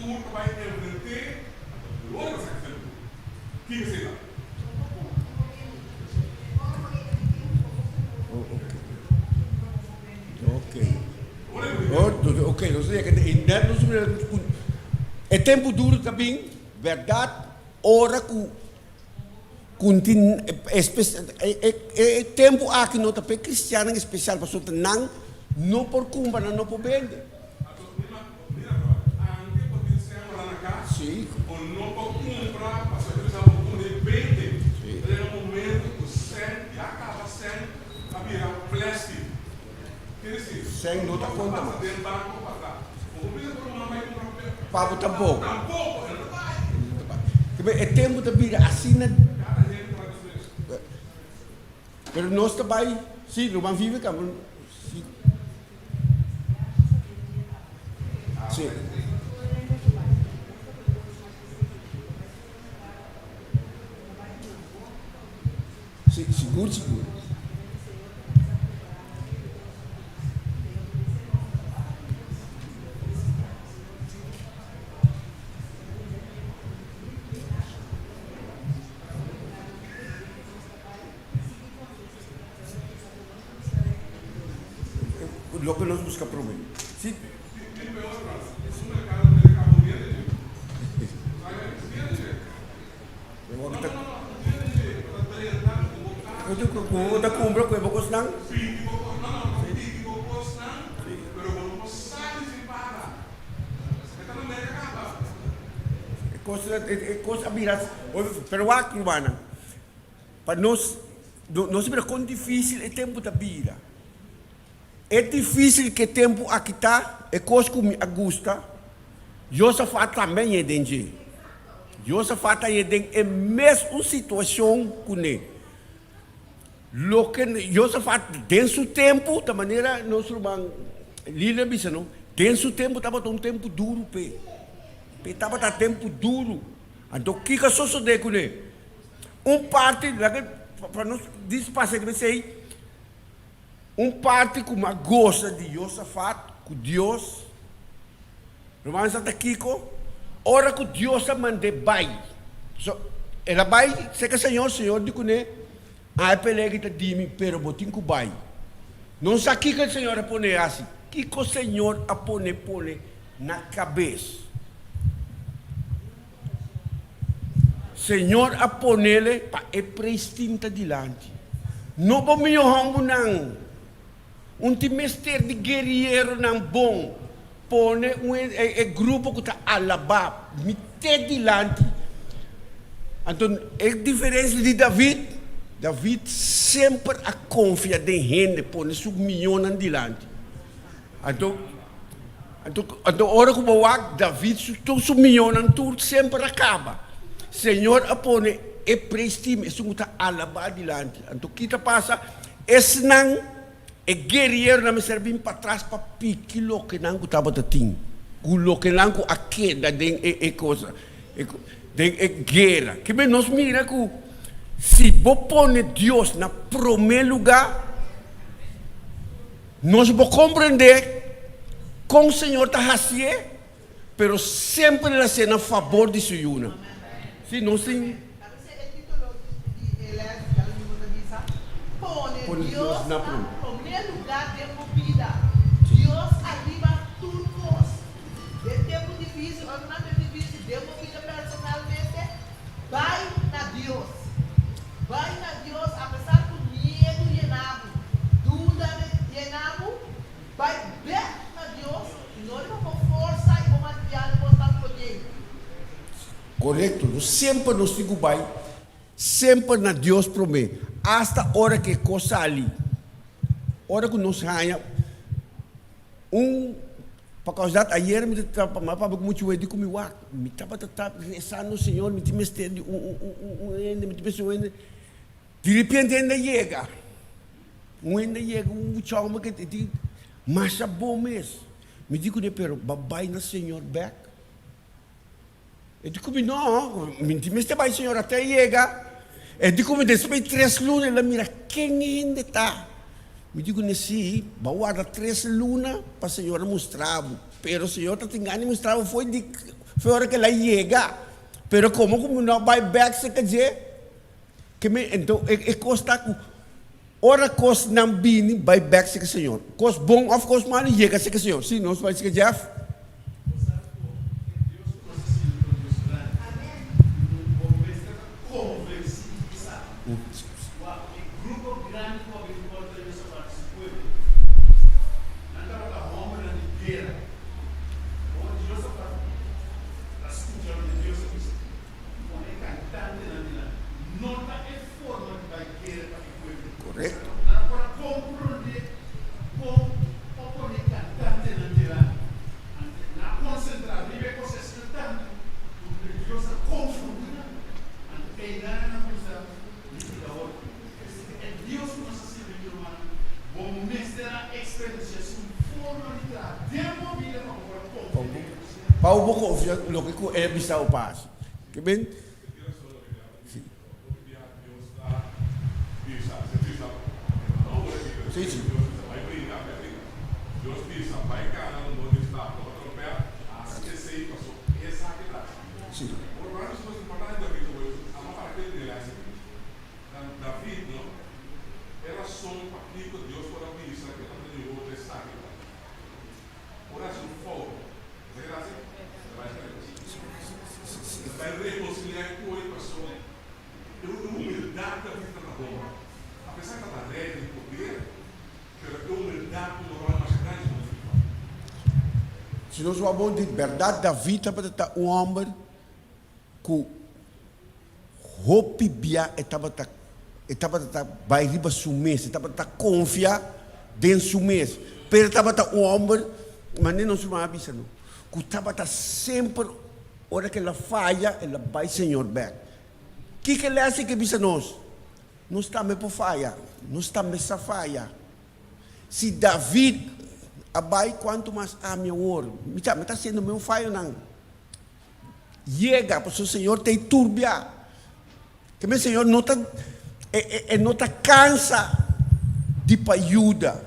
tur ta bai enfrent'é, anto gloria pa esaki tempu duru. Kiko esei ta? Ok, nos a yega e net nos a mira ku e tempu duru ta bin, bèrdat, ora ku ku tin e tempu aki no ta pa e kristiannan espesial pasobra nan no por kumpra, nan no por bende. Anto mira brother, anke bo tin sèn ora na kas, bo no por kumpra pasobra e ta bisa bo kumpra e bende. Ta yega un momento ku sèn ya kaba sèn a bira plastic. Sèn no ta konta mas. Pa bo tampoko. E tempu ta bira asina. Pero nos ta bai, si, ruman vive kamba, si. Si. Si, sigur sigur. Loke nos buska prome. Si. Bo ta kumpra ku e bo kosnan? E kos e kos a bira pero wak rumannan pa nos nos a mira kon difisil e tempu ta bira e difisil ke tempu aki ta e kos ku mi a gusta Josafat tambe a ñe den dje. Josafat a ñe den e mes un situacion cu ne. Loke Josafat den su tempu, ta manera nos ruman Lili a bisa no, den su tempu tabata un tempu duru p'e. P'e tabata tempu duru. Anto kiko a sosode cu ne? Un parti, laga pa nos dispasa riba esey, Un parti ku mi a gosa di Josafat ku Dios, ruman sa ta kiko? Ora ku Dios a mand'é bai, so el a bai serka Señor, Señor di kuné, A e pelea aki ta di mi, pero bo tin ku bai. No sa kiko el Señor a pone hasi, kiko Señor a pone pone na kabes. Señor a ponele pa e preistinta dilanti. No bo mihó hòmbunan. Un tin mester di guerieronan bon. Pone un e grupo ku ta alabá mi te dilanti. Anto e diferensia di David, David semper a konfia den hende, pone su mihónan dilanti. Anto. Anto, anto ora ku bo wak David su tur su miyonan tur semper a kaba. Señor a pone e preistim, esun ku ta alabá dilanti. Anto ki ta pasa? Esnan, e guerieronan mester a bin patras pa piki loke nan ku tabata tin, ku loke nan ku a keda den e e cosa, e den e guera. Kibe nos mira ku si bo pone Dios na promé lugá, Nos bo comprende con Señor ta hacié, pero semper el hacié na fabor di su yunan. Si nos tin. Pone Dios na promé lugar den bo bida. Dios ariba tur cos. Den tempu difícil, ora cu nan tempu difícil den bo bida personalmente, bai na Dios. Bai na Dios apesar ku miedu yena bo, duda yena bo, bai bek na Dios i no riba bo forsa i bo material i kosnan ku bo tin. Korekto, nos semper nos tin ku bai semper na Dios promé, asta ora ku e kos sali, ora ku nos haña Un pa causa dat ayer mi ta ta ma papia cu mucha wei di cu mi wak mi tabata ta rezando Señor mi tin mester di un un un hende mi tin mester un hende di repente hende a yega un hende a yega un mucha homber ke tin masha bon mes mi di cune pero bo a bay na Señor bek e di cu mi no mi tin mester bay Señor ata e yega e di cu mi despues di tres luna el a mira ken hende ta. Mi di kuné, Sí, bo a warda tres luna pa Señor a mustra bo. Pero Señor ta tin gana di mustra bo fo'i di. Fe ora ku el a yega. Pero komo ku mi no a bai bèk serka dje, ke mi, enton e e kos ta ku ora kosnan bini bai bèk serka Señor. Kos bon òf kos malu yega serka Señor. Sí, nos bai serka Jeff. Korekto. Pa bo konfia loke ku e bisa bo pa hasi. Ke ben? Sí, sí. Sí. Si nos wak bon di bèrdat David tabata ta un hòmber ku hopi bia e tabata e tabata ta bai riba su mes, e tabata ta konfia den su mes. Pero e tabata un hòmber, manera nos ruman a bisa no, ku tabata semper ora ku el a faya el a bai Señor bèk. Kiko e lès ei ke bisa nos? Nos tambe por faya, nos tambe sa faya. Si David a bai, kuantu mas ami awor? Mi ta hasiendo mi un fayonan. Yega, pasobra Señor ta e turbia. Te men Señor no ta, e, e, e no ta cansa di pa yuda.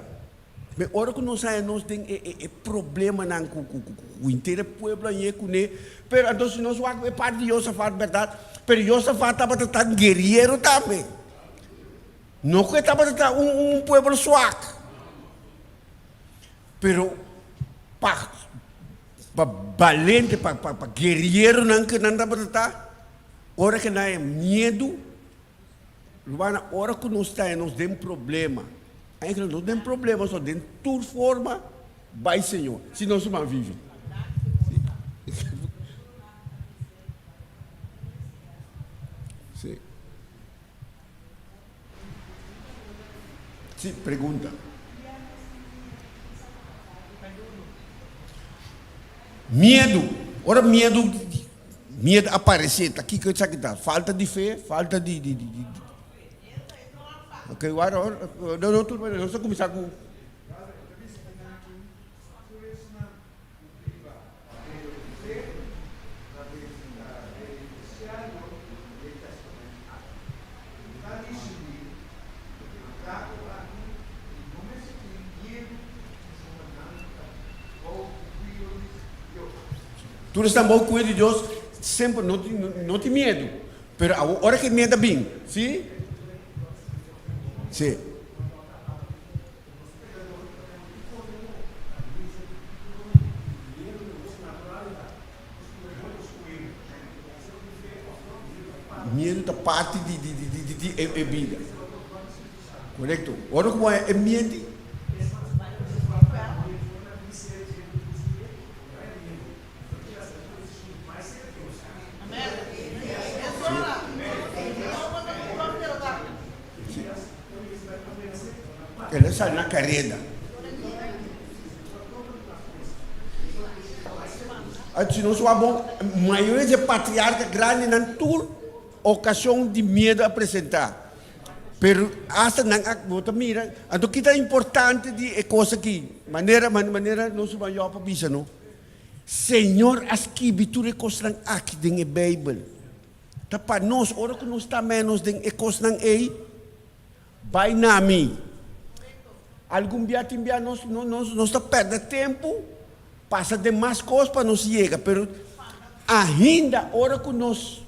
Me ora ku nos haña nos den e, e, e problemanan ku, ku, ku, ku henter e pueblo a ñe kuné, pero anto si nos wak e parti di Josafat, bèrdat? Pero Josafat tabata tan guerriero tambe. No ku e tabata ta un, un pueblo swak. Pero pa pa balente, pa pa pa guerrieronan ku nan tabata ta, ora ku nan haña miedu, rumannan, ora ku nos ta haña nos den problema, eigenlijk no den problema so, den tur forma, bai Señor, si nos ruman vivi. Sí. Sí, pregunta. Miedu. Ora miedu, miedu aparece, ta kiko esaki ta? Falta di fe, falta di, di, di, di. Ok, wara, ora, no, no, tur, nos ta kuminsá ku. Tur esnan bou cuido di Dios semper no tin no tin miedu, pero awor ora ke miedu a bin, si? Si. Miedu ta parti di di di di di e bida. Korekto. Ora ku bo haña e mienti. El a sali na kareda. Si nos wak bon, mayoria di e patriarka grandinan tur okashon di miedu a presentá. Pero asta nan a, bo ta mira, anto ki ta importante di e kos aki? Manera, manera nos ruman Job a bisa no, Señor a skibi tur e kosnan aki den e Beibel. Ta pa nos, ora ku nos ta ménos den e kosnan ei, bai na mi. Algun bia tin bia nos nos nos ta pèrdè tempu, pasa den mas kos pa nos yega, pero. Ainda ora ku nos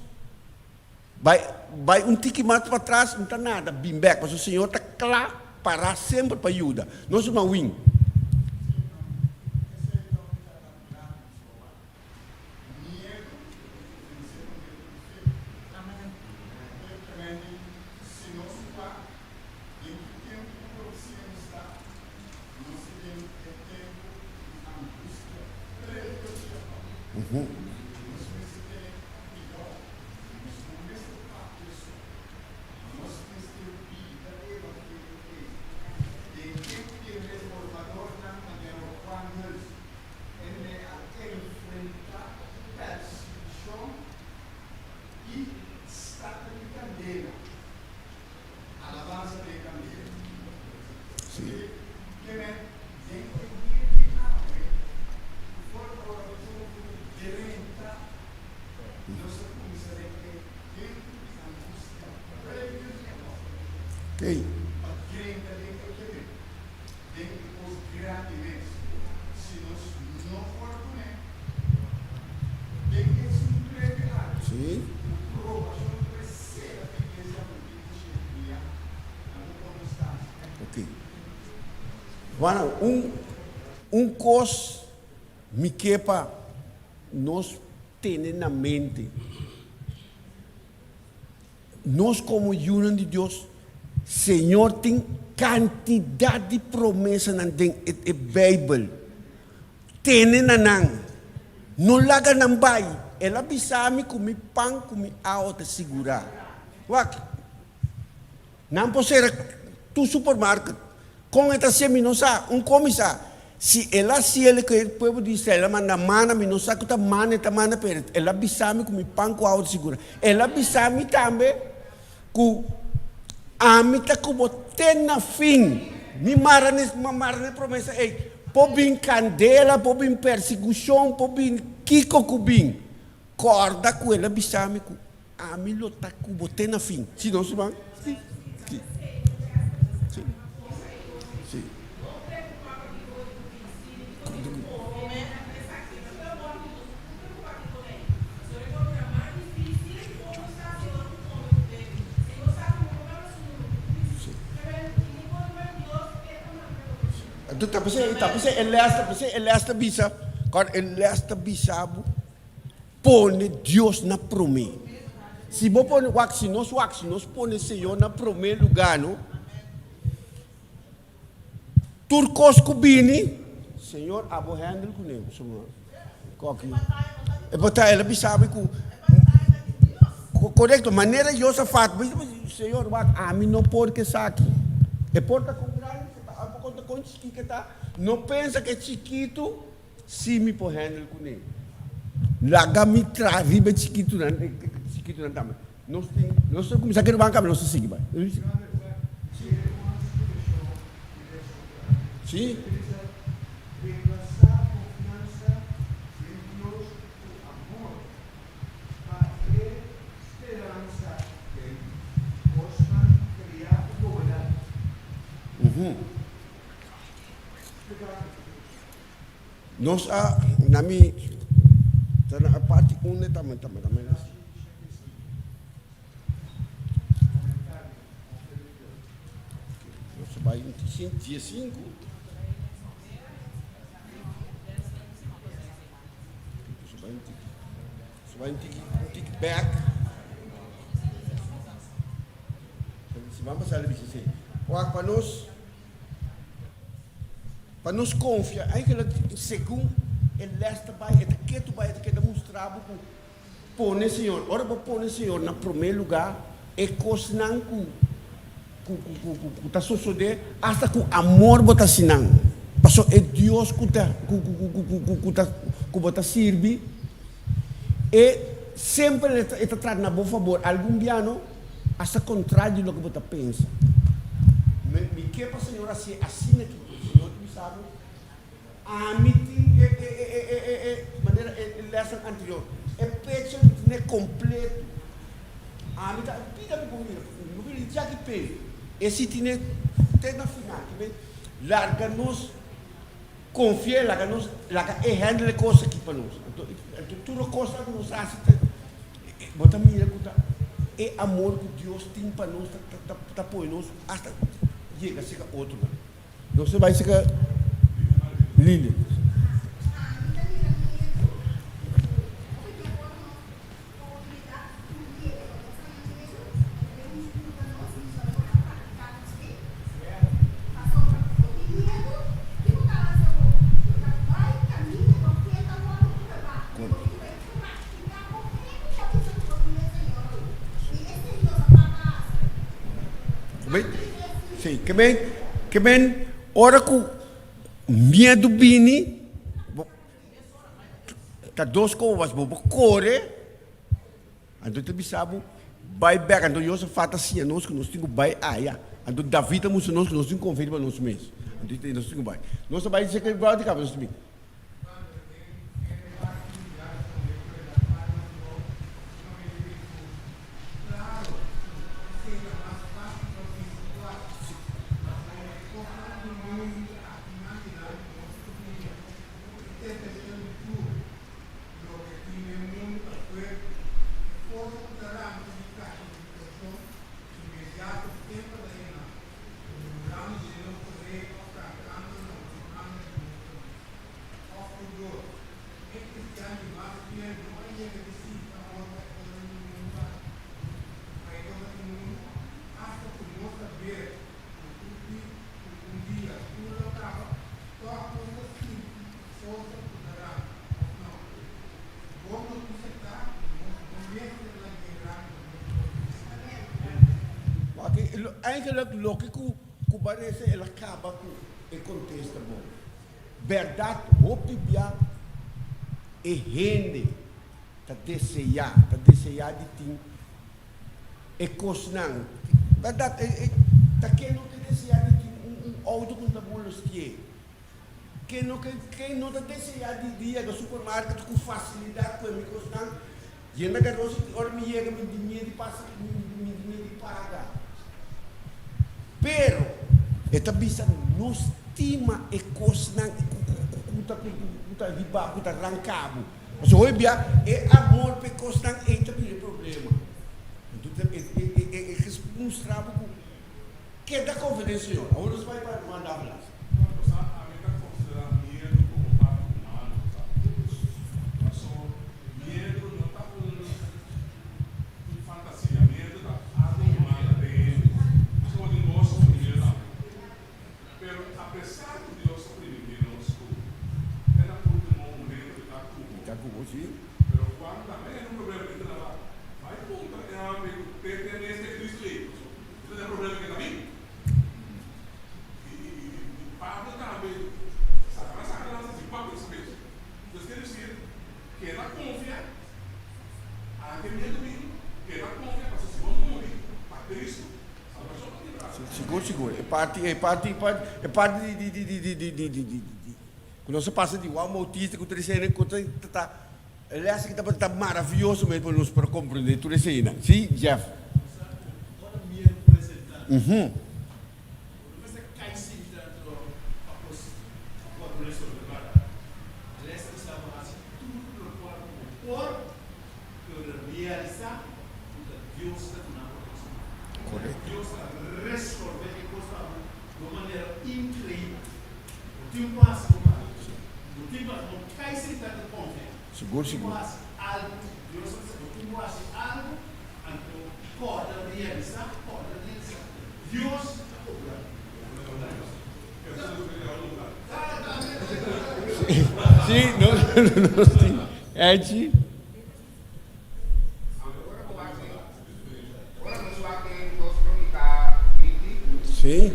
bai bai un tiki mas patras, no ta nada, bin bèk, pasobra Señor ta kla pará semper pa yuda. Nos ruman Win. Bueno, un, un kos mi ke pa nos tene na mente. Nos komo yunan di Dios, Señor tin kantidat di promesanan den e, e Beibel. Tene na nan. No laga nan bai. El a bisa mi ku mi pan ku mi awa ta sigurá. Wak, nan por sera tur supermarket. Kon e ta hasié mi no sa. Un kon mi sa. Si el a hasié loke e pueblo di Israel a manda mana, mi no sa ku ta mana e ta manda, pero el a bisa mi ku mi pan ku awa ta sigurá. El a bisa mi tambe ku ami ta ku bo te na fin. Mi mara na e mara na e promesa ei. Por bin kandela, por bin persekushon, por bin kiko ku bin. Kòrda ku el a bisa mi ku ami lo ta ku bo te na fin. Si no, ruman? Si. Si. Si. Si. Ta p'esei, ta p'esei e les, ta p'esei e les ta bisa, kòrda e les ta bisa bo, pone Dios na promé. Si bo pone, wak, si nos wak, si nos pone Señor na promé lugá, no, Tur kos ku bini, Señor abo handle kuné, pasobra koki e bataya. El a bisa mi ku korekto, manera Josafat, Señor wak, ami no por ku esaki. E por ta kon grandi ke ta, e por ta kon chikí ke ta, no pensa ku e chikitu si mi por handle kuné. Laga mi traha riba e chikitunan, e chikitunan tambe. Nos tin, nos ta kuminsá kere banka, nos ta sigui bai. Sí. Nos a, na mi, ta na parti unda ta, ta, ta, Nos a bai diesinku. Nos a bai un tiki, nos a bai un tiki, un tiki bek. Siman pasá lo bisa esei. Wak pa nos, pa nos konfia, eigenlijk segun e les ta bai, e ta ketu bai, e ta keda mustra bo ku Pone Señor, ora bo pone Señor na promé lugá, e kosnan ku ku ku ku ku ta sosodé, asta ku amor bo ta hasi nan. Pasobra e Dios ku ta ku ku ku ku ku ku ta ku bo ta sirbi, e semper e ta e ta trata na bo fabor. Algun biaha no, asta kontrario di loke bo ta pensa. Mi mi ke pa Señor hasié asina ki Señor ta bisa bo. Ami tin e e e e e e manera e e lesnan anterior e pecho mi tene completo ami ta pida mi por mira mi por mira di djaki pe e si tene te na final ki men larga nos. Konfi'é, laga nos, laga e handle e kos aki pa nos. Anto, anto tur e kosnan ku nos hasi ta, bo ta mira ku ta e amor ku Dios tin pa nos ta, ta, ta pone nos asta yega serka otronan. Nos ta bai serka Lilian. Sí, ke men, ke men ora ku miedu bini, bo ta dos kobas, bo por kore. Anto ta bisa bo, Bai bek. Anto Josafat a siña nos ku nos tin ku bai aya. Anto David a mustra nos ku nos tin ku konfia riba nos mes. Anto nos tin ku bai. Nos ta bai di seka di kaba nos ta bin. Loke tin den mundu ta fuerte. E forsa ku ta ranka di kashi di korson inmediato semper ta yena, murmurando den nos orea òf rankando na un hanga di nos kabes. Òf ku dor. E kristian di mas fiel no a yega di sinti amor pa e kosnan di mundu aki, pa e kosnan di mundu, asta ku nos ta ber ku tur di ku un dia tur lo kaba, tòg nos ta sinti Forsa ku ta ranka, òf no? Bon notisia ta ku nos no mester lag'é ranka nos konfiansa. Wak, eigenlijk loke ku ku parese el a kaba ku e kontesta bon. Bèrdat hopi bia e hende ta deseá, ta deseá di tin e kosnan. Bèrdat e e ta ken no ta deseá di tin un un outo ku no ta molesti'é. Ken no ke ken no ta deseá di di yega supermarket ku fasilidat ku e mi kosnan yenda garoshi di ora mi yega mi di mie di pasa mi mi di mie di paga. Pero e ta bisa no stima e kosnan ku ku ku ku ta ku ku ta hiba ku ta ranka bo. Pasobra hopi bia e amor pa e kosnan ei ta bira e problema. Enton e e e e mustra bo ku Keda konfia den Señor. Awor nos bai pa Ruman Davilas. Nos a ami ta konsiderá miedu komo parti humano, sa. Paso miedu no ta un un fantasia, miedu ta algu humano den hende. Nos por tin goso ku miedu tambe. Pero apesar ku Dios a primintí nos ku te na último momento e ta ku bo. Ta ku bo, sí. Pero Juan tambe a hende un problema, e ta na bai puntra e homber ku te te mes e Cristo ei. Paso E ta problema ke ta bin. I Pablo tambe Satanas saka lansa si papia su mes. Entonces quiere decir keda konfia anke miedu bin keda konfia pasobra si bo muri pa Cristo salbashon ta libra. Sigur sigur e parti e parti e parti di di di di di di di di ku nos a pasa di Juan Bautista ku tur esei ku ta ta e les aki tabata ta maravioso mes pa nos por a komprende tur eseinan si Jeff. Ora miedu presentá, bo no mester kai sinta anto pa kos pa por resolvé bada. Les ta bisa bo hasi tur lokual ku bo por, pero realisá ku ta Dios ta duna bo éksito. Dios ta resolvé e kos pa bo di un manera inkreibel. Bo tin ku hasi bo parti. Bo tin ku hasi, bo kai sinta anto konfia. Sigur, Bo tin ku sigur. hasi algu, Dios ta bisa bo tin ku hasi algu. Anto kòrda realisá, kòrda realisá. Dios ta obra. Sí, nos tin Angie. Sí.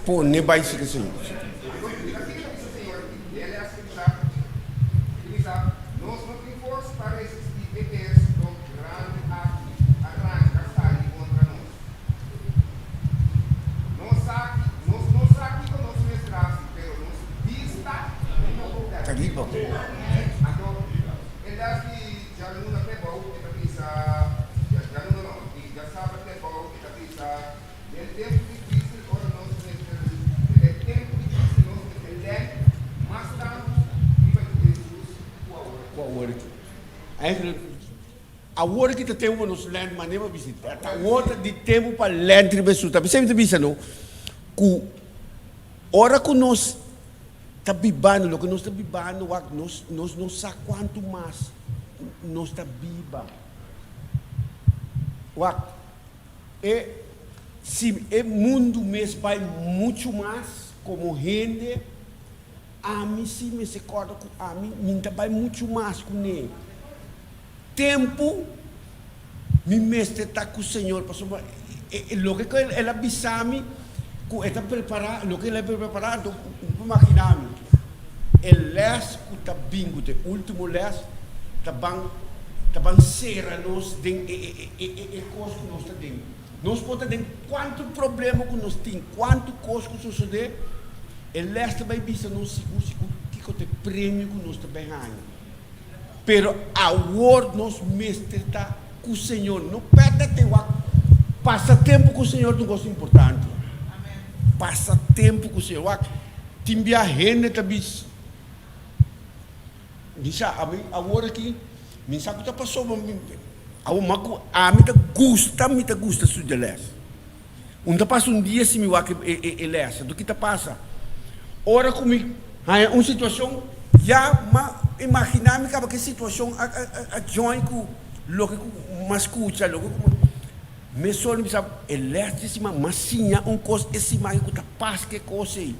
Pone bai si ke Señor. Ta riba. Eigenlijk, awor aki ta tempu pa nos lènt manera pa bisita. Ta awor ta di tempu pa lènt riba Hesus. Ta p'esei mi ta bisa no ku ora ku nos ta bibando loke nos ta bibando wak nos nos no sa kuantu mas nos ta biba. Wak e si e mundu mes bai muchu mas komo hende. Ami si mester kòrda ku ami mi ta bai muchu mas ku ne tempu mi mester ta ku Señor pasobra e loke ku el a bisa mi ku e ta prepará loke el a prepará anto bo por imaginá mi e lès ku ta bin ku ta e último lès ta ban ta ban sera nos den e e kos ku nos ta den. Nos por ta den kuantu problema ku nos tin, kuantu kos ku sosodé, e lès ta bai bisa nos sigur sigur kiko ta e premio ku nos ta bai haña. Pero awor nos mester ta ku Señor. No pèrdè te wak. Pasa tempu ku Señor ta un kos importante. Pasa tempu ku Señor. Wak, tin bia hende ta bis bisa ami awor aki. Mi sa ku ta pasobra mi awor ma ku ami ta gusta mi ta gusta studia les. Un ta pasa un dia si mi wak e les anto ki ta pasa ora ku mi haña un situashon ya m'a imagina mi kaba ke situashon a a join ku loke ku m'a skucha loke ku mesora mi bisa e les di siman m'a siña un kos e siman ku ta pas ke kos ei.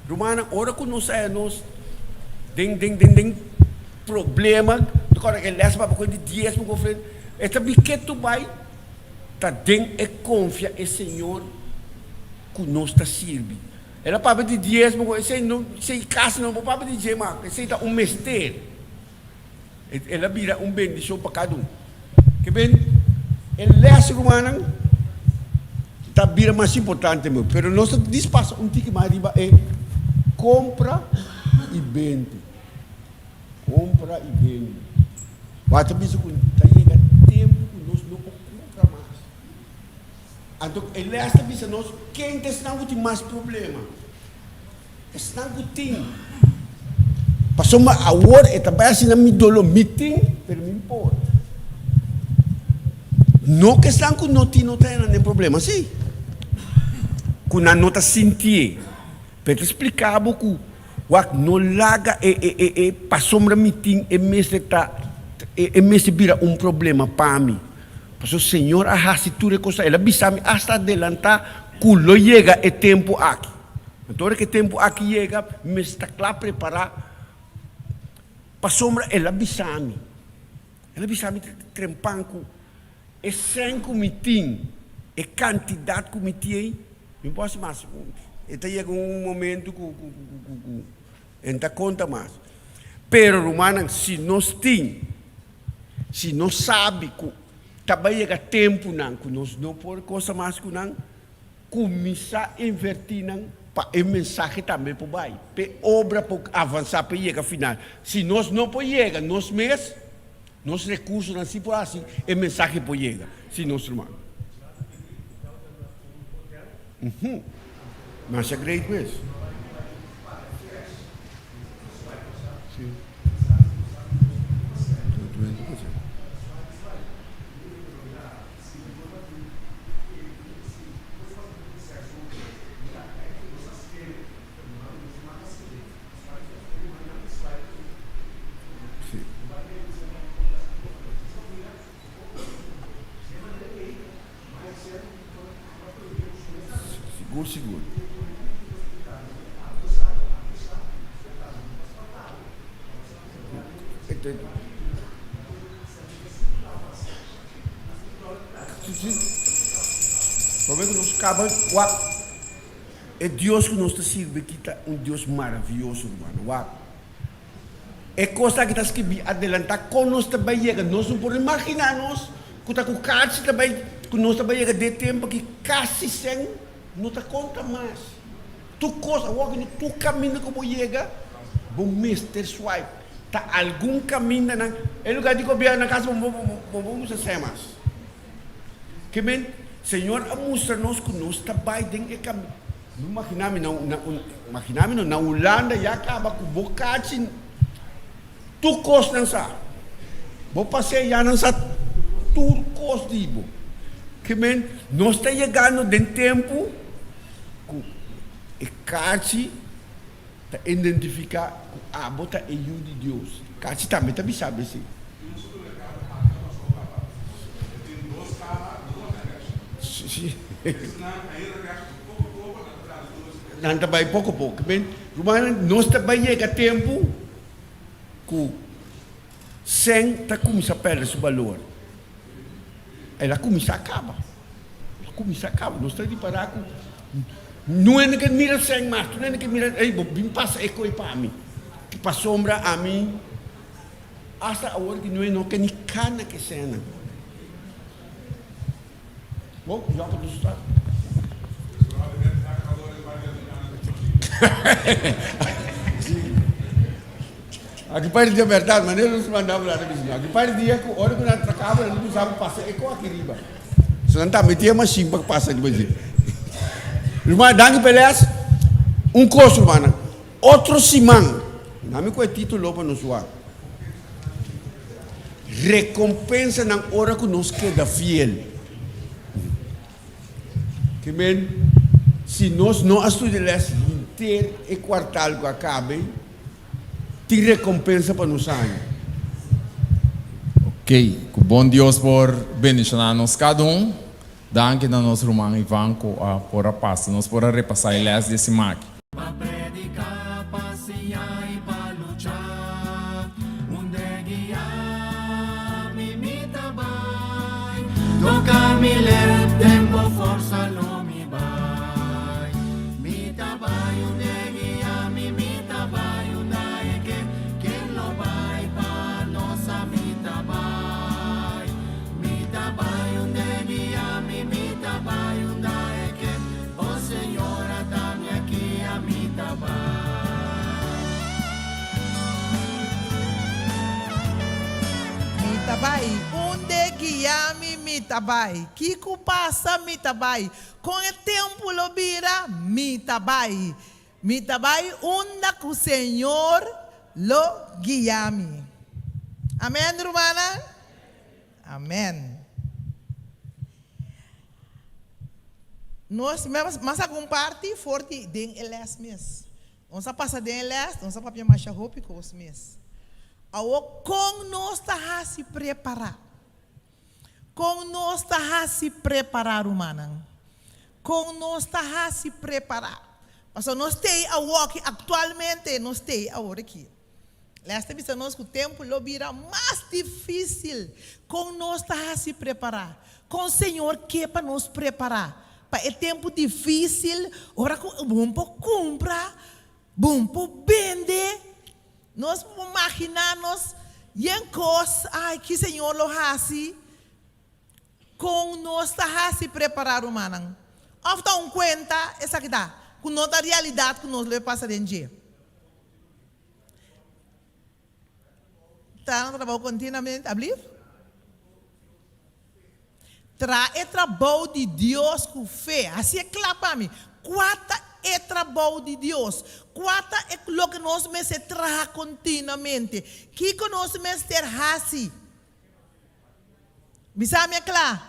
Rumannan, ora ku nos haña nos den den den den problema, ta kòrda e lès papia ku e di diesmo ku ofrenda, e ta bin ketu bai ta den e konfia e Señor ku nos ta sirbi. El a papia di diesmo ku esei no esei kasi no por papia di dje mas, esei ta un mester. El a bira un bendishon pa kada un. Ke ben e lès, rumannan, ta bira mas importante meu. Pero nos ta dis pasa un tiki mas riba e kompra i bende. Kompra i bende. Wak ta bisa ku ta yega tempu ku nos no por kumpra mas. Anto e lès ta bisa nos ken ta esnan ku tin mas problema. Esnan ku tin. Pasobra awor e ta bai asina mi dolo, mi tin, pero mi por. No ku esnan ku no tin no ta hena den problema, si. Ku nan no ta sintié. Pero ta splika bo ku wak no laga e e e e pasobra mi tin e mester ta e mester bira un problema pa mi. Pasobra Señor a hasi tur e kos, el a bisa mi asta adelantá ku lo yega e tempu aki. Anto ora ku e tempu aki yega, mi mester ta kla prepará, pasobra el a bisa mi, el a bisa mi trempan ku e sèn ku mi tin, e kantidat ku mi tin, mi por hasi mas. E ta yega un momentu ku ku e no ta konta mas. Pero rumannan, si nos tin, si nos sabi ku ta bai yega tempunan ku nos no por kosa mas ku nan, Kuminsá invertí nan pa e mensahe tambe por bai, p'e obra por avansá, p'e yega final. Si nos no por yega nos mes, nos rekursonan si por hasi e mensahe por yega. Si nos ruman. Masha great mes. Si. Sigur sigur. Prome ku nos kaba wak e Dios ku nos ta sirbi aki ta un Dios maravioso ruman wak e kos aki ta skibi adelanta kon nos ta bai yega nos no por imagina nos ku ta ku karchi ta bai ku nos ta bai yega den e tempu aki kasi sen no ta konta mas tur kos awor aki tur kaminda ku bo yega bo mester swipe Ta algun kamindanan e lugar di gobierno na casa bo bo bo usa semas. Ke men Señor a mustra nos ku nos ta bai den e kaminda. No imagina mi na na imagina mi no na Hulanda ya kaba ku bo kachi tur kosnan sa. Bo pas'é ya nan sa tur kos di bo. Ke men nos ta yegando den tempu ku e karchi ta identifiká ku abo ta e yu di Dios. Karchi tambe ta bisa bo esei. Nan ta bai poko poko. Ke men rumannan nos ta bai yega tempu ku. Sèn ta kuminsá pèrdè su balor. El a kuminsá kaba. El a kuminsá kaba. Nos ta ripará ku no hende ke mira sèn mas. Tur hende ke mira, ey, bo bin pasa e koi pa mi. Pasobra ami, asta awor ki no no ke ni kana ke sènnan. Bo, Jòkè, nos ta. Aki par dia berdad, manera nos manda habla ta bisa, aki par dia ku ora ku nan trakaba nan bisa pasa e ko aki riba. So nan tambe tin e mashin pa pasa riba dje. Ruman, danki pa e les. Un kos rumannan, otro siman, nami ku e titulo pa nos wak. Rekompensanan ora ku nos keda fiel. Ke men, si nos no a studia les henter e kuartal ku a kabe, Tin recompensa pa nos aña. Ok, ku bon Dios por bendishoná nos kada un. Danki na nos ruman Ivan ku a por a pasa nos por a repasá e lès di e siman aki. Pa prediká, pa siña i pa lucha. Unda e guia mi, mi ta bai. Toka mi lep den bo forsa lo mi bai. Mi ta bai unda e guia mi, mi ta bai unda e ke, ken lo bai pa nos a mi ta bai. Mi ta bai unda e guia mi, mi ta bai unda e ke, oh Señor ata mi aki a mi ta bai. Mi ta bai unda e guia mi, mi ta bai. Kiko pasa mi ta bai. Kon e tempu lo bira, mi ta bai. Mi ta bai unda ku Señor lo guia mi. Amen, rumannan? Amen. Nos mas algun parti for di den e les mes. Nos a pasa den e les, nos a papia masha hopi kos mes. Awor kon nos ta hasi prepará? Kon nos ta hasi prepará, rumannan? Kon nos ta hasi prepará? Pasobra nos t'ei awoki, aktualmente nos t'ei awor aki. Les ta bisa nos ku tempu lo bira mas difísil. Kon nos ta hasi prepará? Kon Señor ke pa nos prepará pa e tempu difísil ora ku bo por kumpra, bo por bende? Nos por maginá nos yen kos, ai, ki Señor lo hasi? Kon nos ta hasi prepará, rumannan? Òf ta un kuenta esaki ta, ku no ta realidat ku nos lo e pasa den dje? Ta na trabou kontinuamente, ablief? Traha e trabou di Dios ku fe. Hasi e kla pa mi. Kua ta e trabou di Dios? Kua ta e loke nos mester traha kontinuamente? Kiko nos mester hasi? Bisa mi e kla.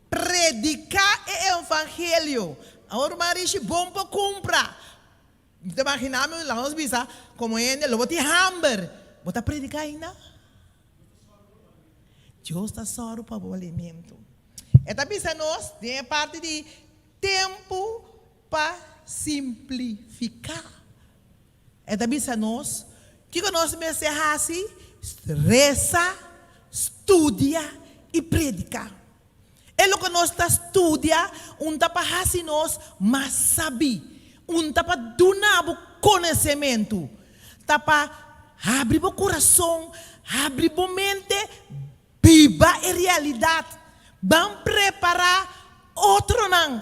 Prediká e evangelio. Awor ruman Rishi, bon por kumpra. Mi ta imaginá mi, laga nos bisa, komo hende lo bo tin hamber, bo ta prediká ainda? Dios ta sòru pa bo alimento. E ta bisa nos den e parti di tempu pa simplifiká. E ta bisa nos kiko nos mester hasi, resa, studia i prediká. E loke nos ta studia un ta pa hasi nos mas sabí, un ta pa duna bo konosementu, ta pa habri bo kurason, habri bo mente, biba e realidat. Ban prepará otronan.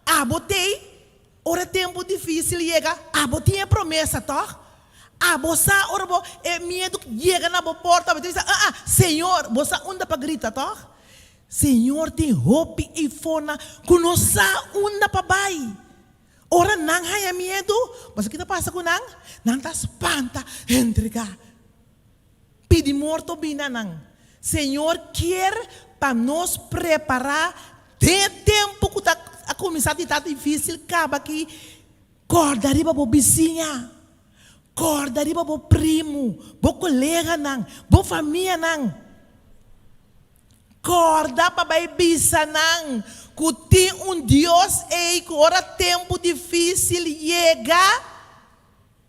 Abo t'ei Ora tempu difísil yega, abo tin e promesa, tòg? Abo sa ora bo e miedu yega na bo porta, bo ta bisa, Ah, ah, Señor! Bo sa unda pa grita, tòg? Señor tin hopi eifonan ku no sa unda pa bai. Ora nan haña miedu, bo sa ki ta pasa ku nan? Nan ta spanta, entregá. Pidi morto bina nan. Señor kier pa nos prepará den e tempu ku ta a kuminsá di ta difísil kaba aki. Kòrda riba bo bisiña. Kòrda riba bo primu, bo koleganan, bo famianan. Kòrda pa bai bisa nan ku tin un Dios ei ku ora tempu difísil yega,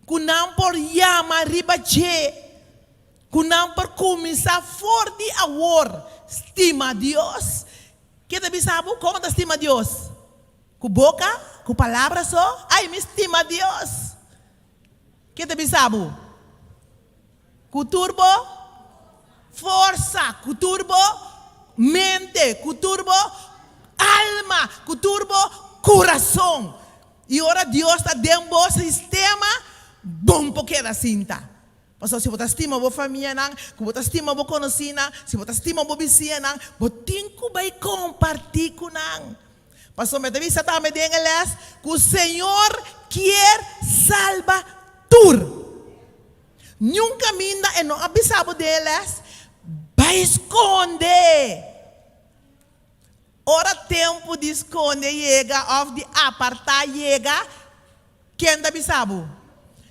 ku nan por yama riba dje, ku nan por kuminsá for di awor stima Dios. Ke ta bisa bo? Kon bo ta stima Dios? Ku boka? Ku palabra so? Ai, mi stima Dios! Ke ta bisa bo? Ku tur bo forsa, ku tur bo mente, ku tur bo alma, ku tur bo kurason. I ora Dios ta den bo sistema, bon por keda sinta. Pasobra si bo ta stima bo famianan, ku bo ta stima bo konosínan, si bo ta stima bo bisiñanan, bo tin ku bai kompartí ku nan. Pasobra mi ta bisa tambe den e lès ku Señor kier salba tur. Niun kaminda e no a bisa bo den e lès, bai skonde. Ora tempu di skonde yega òf di apartá yega, ken ta bisa bo?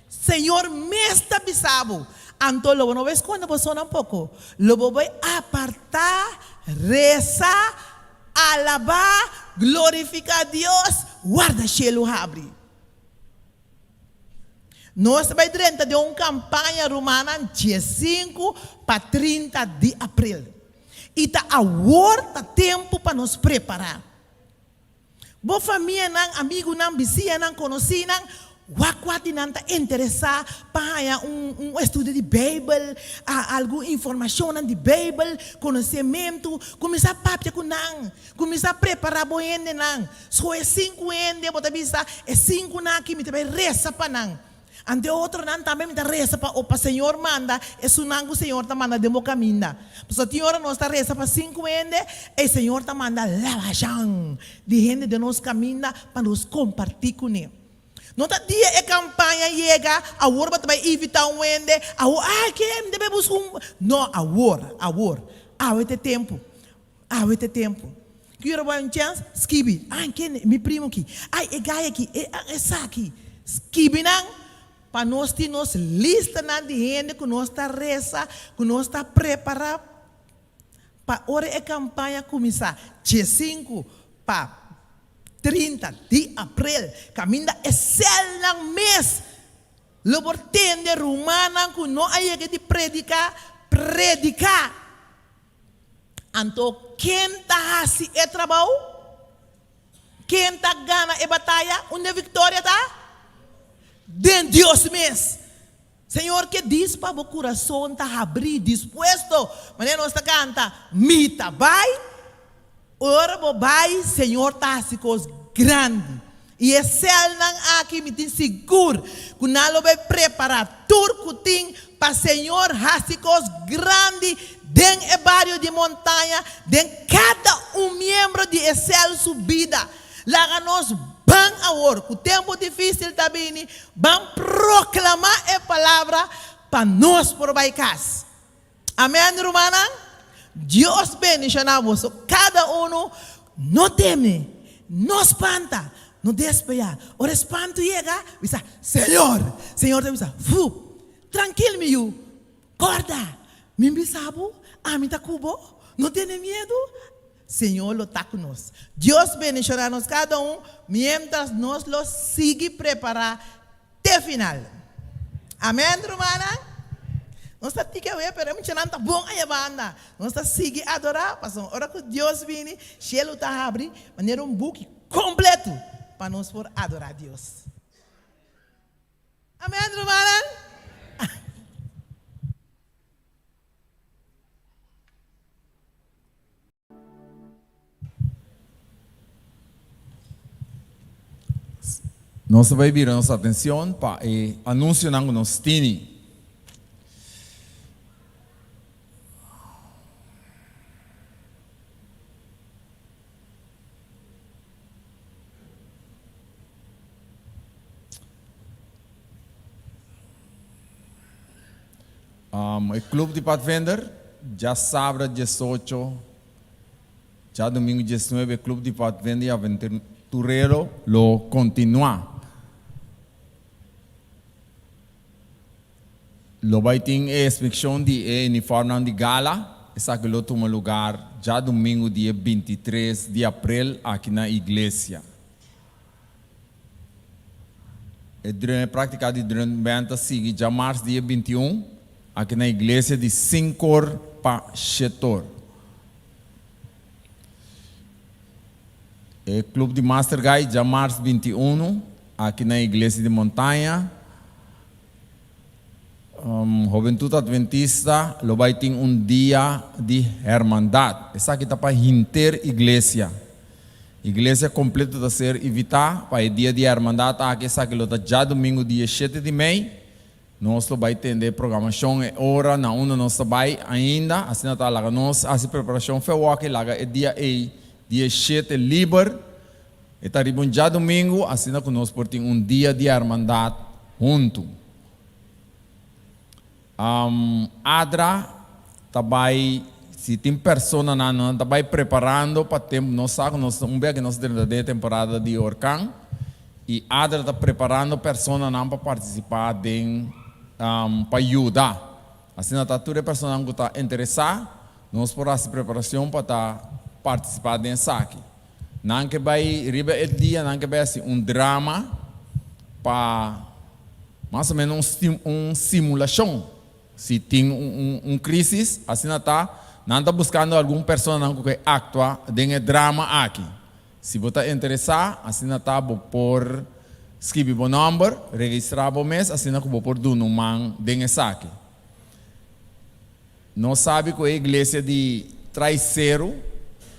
Señor mes ta bisa bo. Anto lo bo no bai skonde bo so nampoko. Lo bo bai apartá, resa, alabá, glorifiká Dios, warda shelu habri. Nos ta bai drenta den un kampaña rumannan diesinku pa 30 di april. I ta awor ta tempu pa nos prepará. Bo famianan, amigunan, bisiñanan, konosínan, wak kua di nan ta interesá pa haña un un estudio di Beibel, algun informashonnan di Beibel, konosementu. Kuminsá papia ku nan. Kuminsá prepará bo hendenan. Skohe sinku hende, bo ta bisa, E sinkunan aki mi ta bai resa pa nan. Ante otronan tambe mi ta resa pa pa Señor manda esunnan ku Señor ta manda den bo kaminda. Pasobra tin ora nos ta resa pa sinku hende, e Señor ta manda labashan di hende den nos kaminda pa nos kompartí kuné. No ta dia e kampaña yega, awor bo ta bai invitá un hende, awor, ah, ke mi ta bai buska un. No, awor, awor, awe ta e tempu. Awe ta e tempu. Ki ora bo hay un chèns, skibi. Ay, ken mi primo aki? Ay, e gai aki, e esaki. Skibi nan pa nos tin nos listanan di hende ku nos ta resa, ku nos ta prepará pa ora e kampaña kuminsá, diesinku pa 30 di aprel, kaminda e sèlnan mes lo por tende rumannan ku no a yega di prediká, prediká. Anto ken ta hasi e trabou? Ken ta gana e bataya? Unda e viktoria ta? Den Dios mes! Señor ke dis pa bo kurason ta habrí, dispuesto, manera nos ta kanta, Mi ta bai. Ora bo bai, Señor ta hasi kos grandi. I e sèlnan aki mi tin sigur ku nan lo bai prepará tur ku tin pa Señor hasi kos grandi den e bario di Montaña, den kada un miembro di e sèl su bida. Laga nos ban awor ku tempu difísil ta bini, ban proklamá e palabra pa nos por bai kas. Amen rumannan, Dios bendiciona boso cada uno, no teme, no spanta, no despeya, ora e spantu yega, bisa, Señor, Señor ta bisa, fu, trankil mi yu, corda, mi bisa bo, ami ta cu bo, no tene miedu, Señor lo ta cu nos. Dios bendiciona nos cada un, mientras nos lo sigui prepara Te final. Amen rumannan. Nos ta tiki awe pero e muchanan ta bon aya banda. Nos ta sigui adora pasobra ora ku Dios bini shelu ta habri manera un buki kompleto pa nos por adora Dios. Amen rumannan. Nos ta bai bira nos atencion pa e anuncionan cu nos tini. E Club di Padvinder, djasabra diesocho, djadumingu diesnuebe e Club di Padvinder y Aventurero lo continua. Lo bai tin e inspeccion di e uniformnan di gala, esaki lo tuma lugar djadumingu dia bintitres di april aki na Iglesia. E drum, e práktika di drum band ta sigui djamars dia 21 aki na iglesia di sinkor pa shetor. E club di Master Guy djamars 21 aki na iglesia di Montaña. Hobentut Adventista lo bai tin un dia di hermandad. Esaki ta pa hinter iglesia. Iglesia kompleto ta ser invitá pa e dia di hermandad aki. Esaki lo ta djadumingu dia shete di mei. Nos lo bai tende e programashon e ora na unda nos ta bai ainda. Asina ta laga nos hasi preparashon fe wòki laga e dia ei dia shete liber. E ta riba un djadumingu asina ku nos por tin un dia di hermandad huntu. Adra ta bai, si tin personanan nan ta bai preparando pa tempu, nos sa ku nos un bia ku nos drenta den e temporada di orkan i Adra ta preparando personanan pa partisipá den pa yuda. Asina ta tur e personanan ku ta interesá nos por hasi preparashon pa ta partisipá den esaki. Nan ke bai riba e dia nan ke bai hasi un drama pa mas o menos un un simulashon si tin un un crisis asina ta nan ta buskando algun personanan ku ke aktua den e drama aki. Si bo ta interesá asina ta bo por skibi bo nòmber, registrá bo mes asina ku bo por duna un man den esaki. Nos sabi ku e iglesia di Traiseru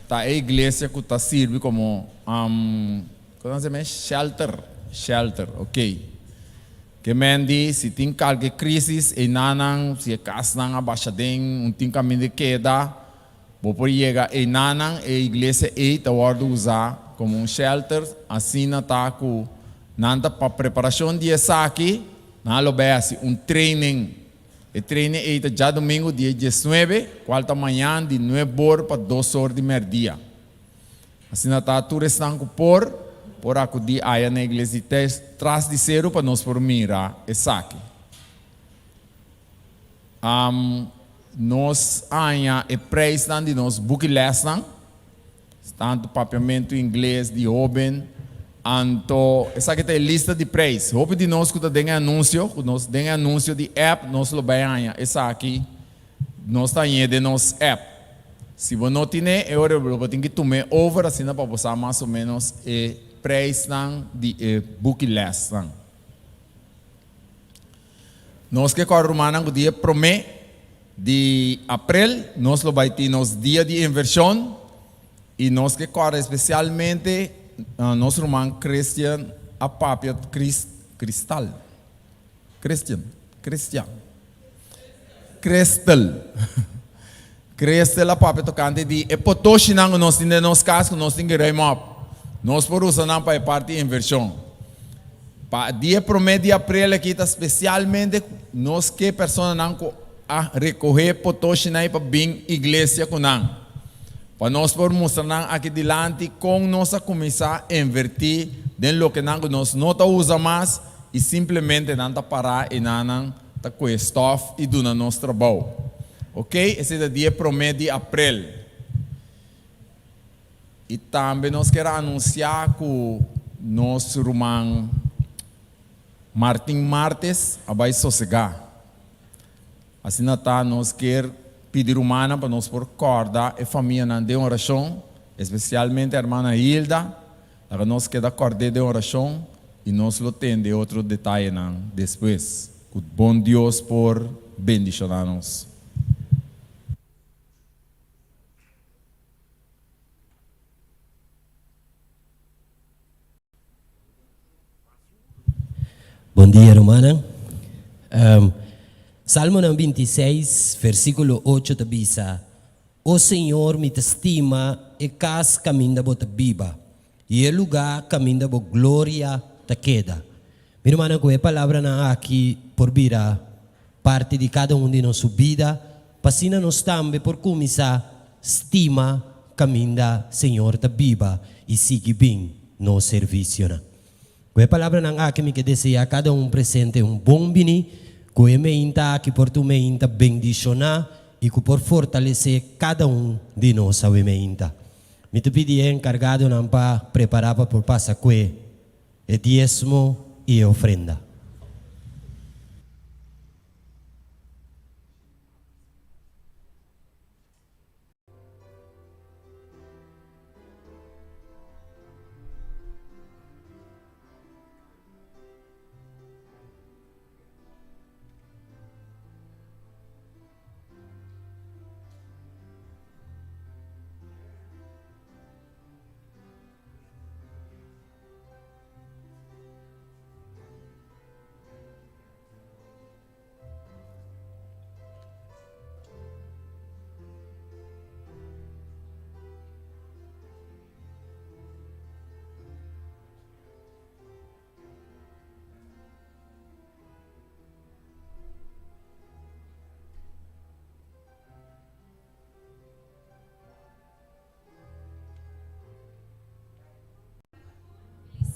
ta e iglesia ku ta sirbi komo, komo nan se shelter, shelter, ok. Ke men di si tin kalke krisis einanan, si e kasnan a basha den, un tin kaminda di keda, bo por yega einanan, e iglesia ei ta wòrdu usá komo un shelter, asina ta ku nan ta pa preparashon di esaki, nan lo bai hasi un training. E training ei ta djadumingu dia diesnuebe, kual ta mañan di nuebor pa dosor di mèrdia. Asina ta tur esnan ku por, por akudí aya na iglesia di Tras di Seru pa nos por mira esaki. Nos haña e preisnan di nos buki lèsnan. Tantu papiamentu ingles di hoben. Anto esaki ta e lista di preis. Hopi di nos ku ta den e anunsio, ku nos den e anunsio di app, nos lo bai haña esaki. Nos ta hañ'é den nos app. Si bo no tin'é, e ora lo bo tin ki tum'é over asina pa bo sa mas o ménos e preisnan di e buki lèsnan. Nos ke kòrda rumannan ku dia promé di aprel nos lo bai tin nos dia di invershon i nos ke kòrda espesialmente nos ruman Christian a papia Chris Cristal Christian Christian Christel Christel a papia tokante di e potoshinan ku nos tin den nos kas ku nos tin ke ruim op. Nos por usa nan pa e parti invershon. Pa dia promé di aprel aki ta spesialmente nos ke personanan ku a rekohé potoshinan ei pa bin iglesia ku nan. Pa nos por mustra nan aki dilanti kon nos a kuminsá invertí den loke nan ku nos no ta usa mas i simplemente nan ta pará i nan nan ta kohe stof i duna nos trabou. Ok, esei ta dia promé di aprel. I tambe nos kier a anunsiá ku nos ruman Martin Martes a bai sosegá. Asina ta nos kier pidi rumannan pa nos por kòrda e famianan den orashon, espesialmente hermana Hilda. Laga nos keda kòrd'é den orashon i nos lo tende otro detayenan despues. Ku bon Dios por bendishoná nos. Bon dia rumannan. Salmonan 26 versíkulo 8 ta bisa, O Señor, mi ta stima e kas kaminda bo ta biba, i e lugá kaminda bo gloria ta keda. Mi rumannan, ku e palabranan aki por bira. parti di kada un di nos su bida, pa asina nos tambe por kuminsá stima kaminda Señor ta biba i sigui bin nos servisionan. Ku e palabranan aki mi ke deseá kada un presente un bon bini, ku e meinta aki por ta un meinta bendishoná i ku por fortalesé kada un di nos awe meinta. Mi ta pidi e enkargadonan pa prepará pa por pasa kue e diesmo i e ofrenda.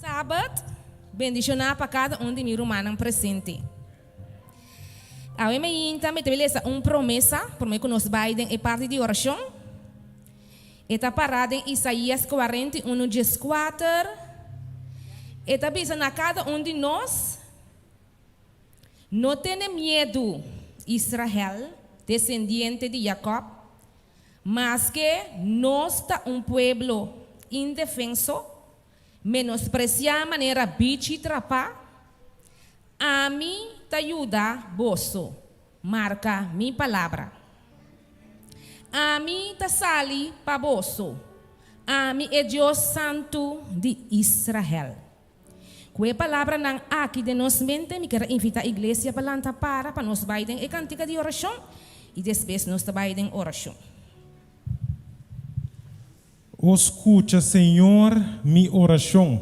Sabat bendishoná pa kada un di mi rumannan presente. Awe meinta mi ta bai lesa un promesa promé ku nos bai den e parti di orashon. E ta pará den Isaías 41 dieskuater. E ta bisa na kada un di nos, No tene miedu, Israel, desendiente di Jakòb, maske nos ta un pueblo indefenso, menospresiá manera bichi trapá, ami ta yuda boso, marka mi palabra. Ami ta sali pa boso, ami e Dios Santu di Israel. Ku e palabranan aki den nos mente, mi ker a invitá iglesia pa lanta para pa nos bai den e kantika di orashon i despues nos ta bai den orashon. O skucha, Señor, mi orashon,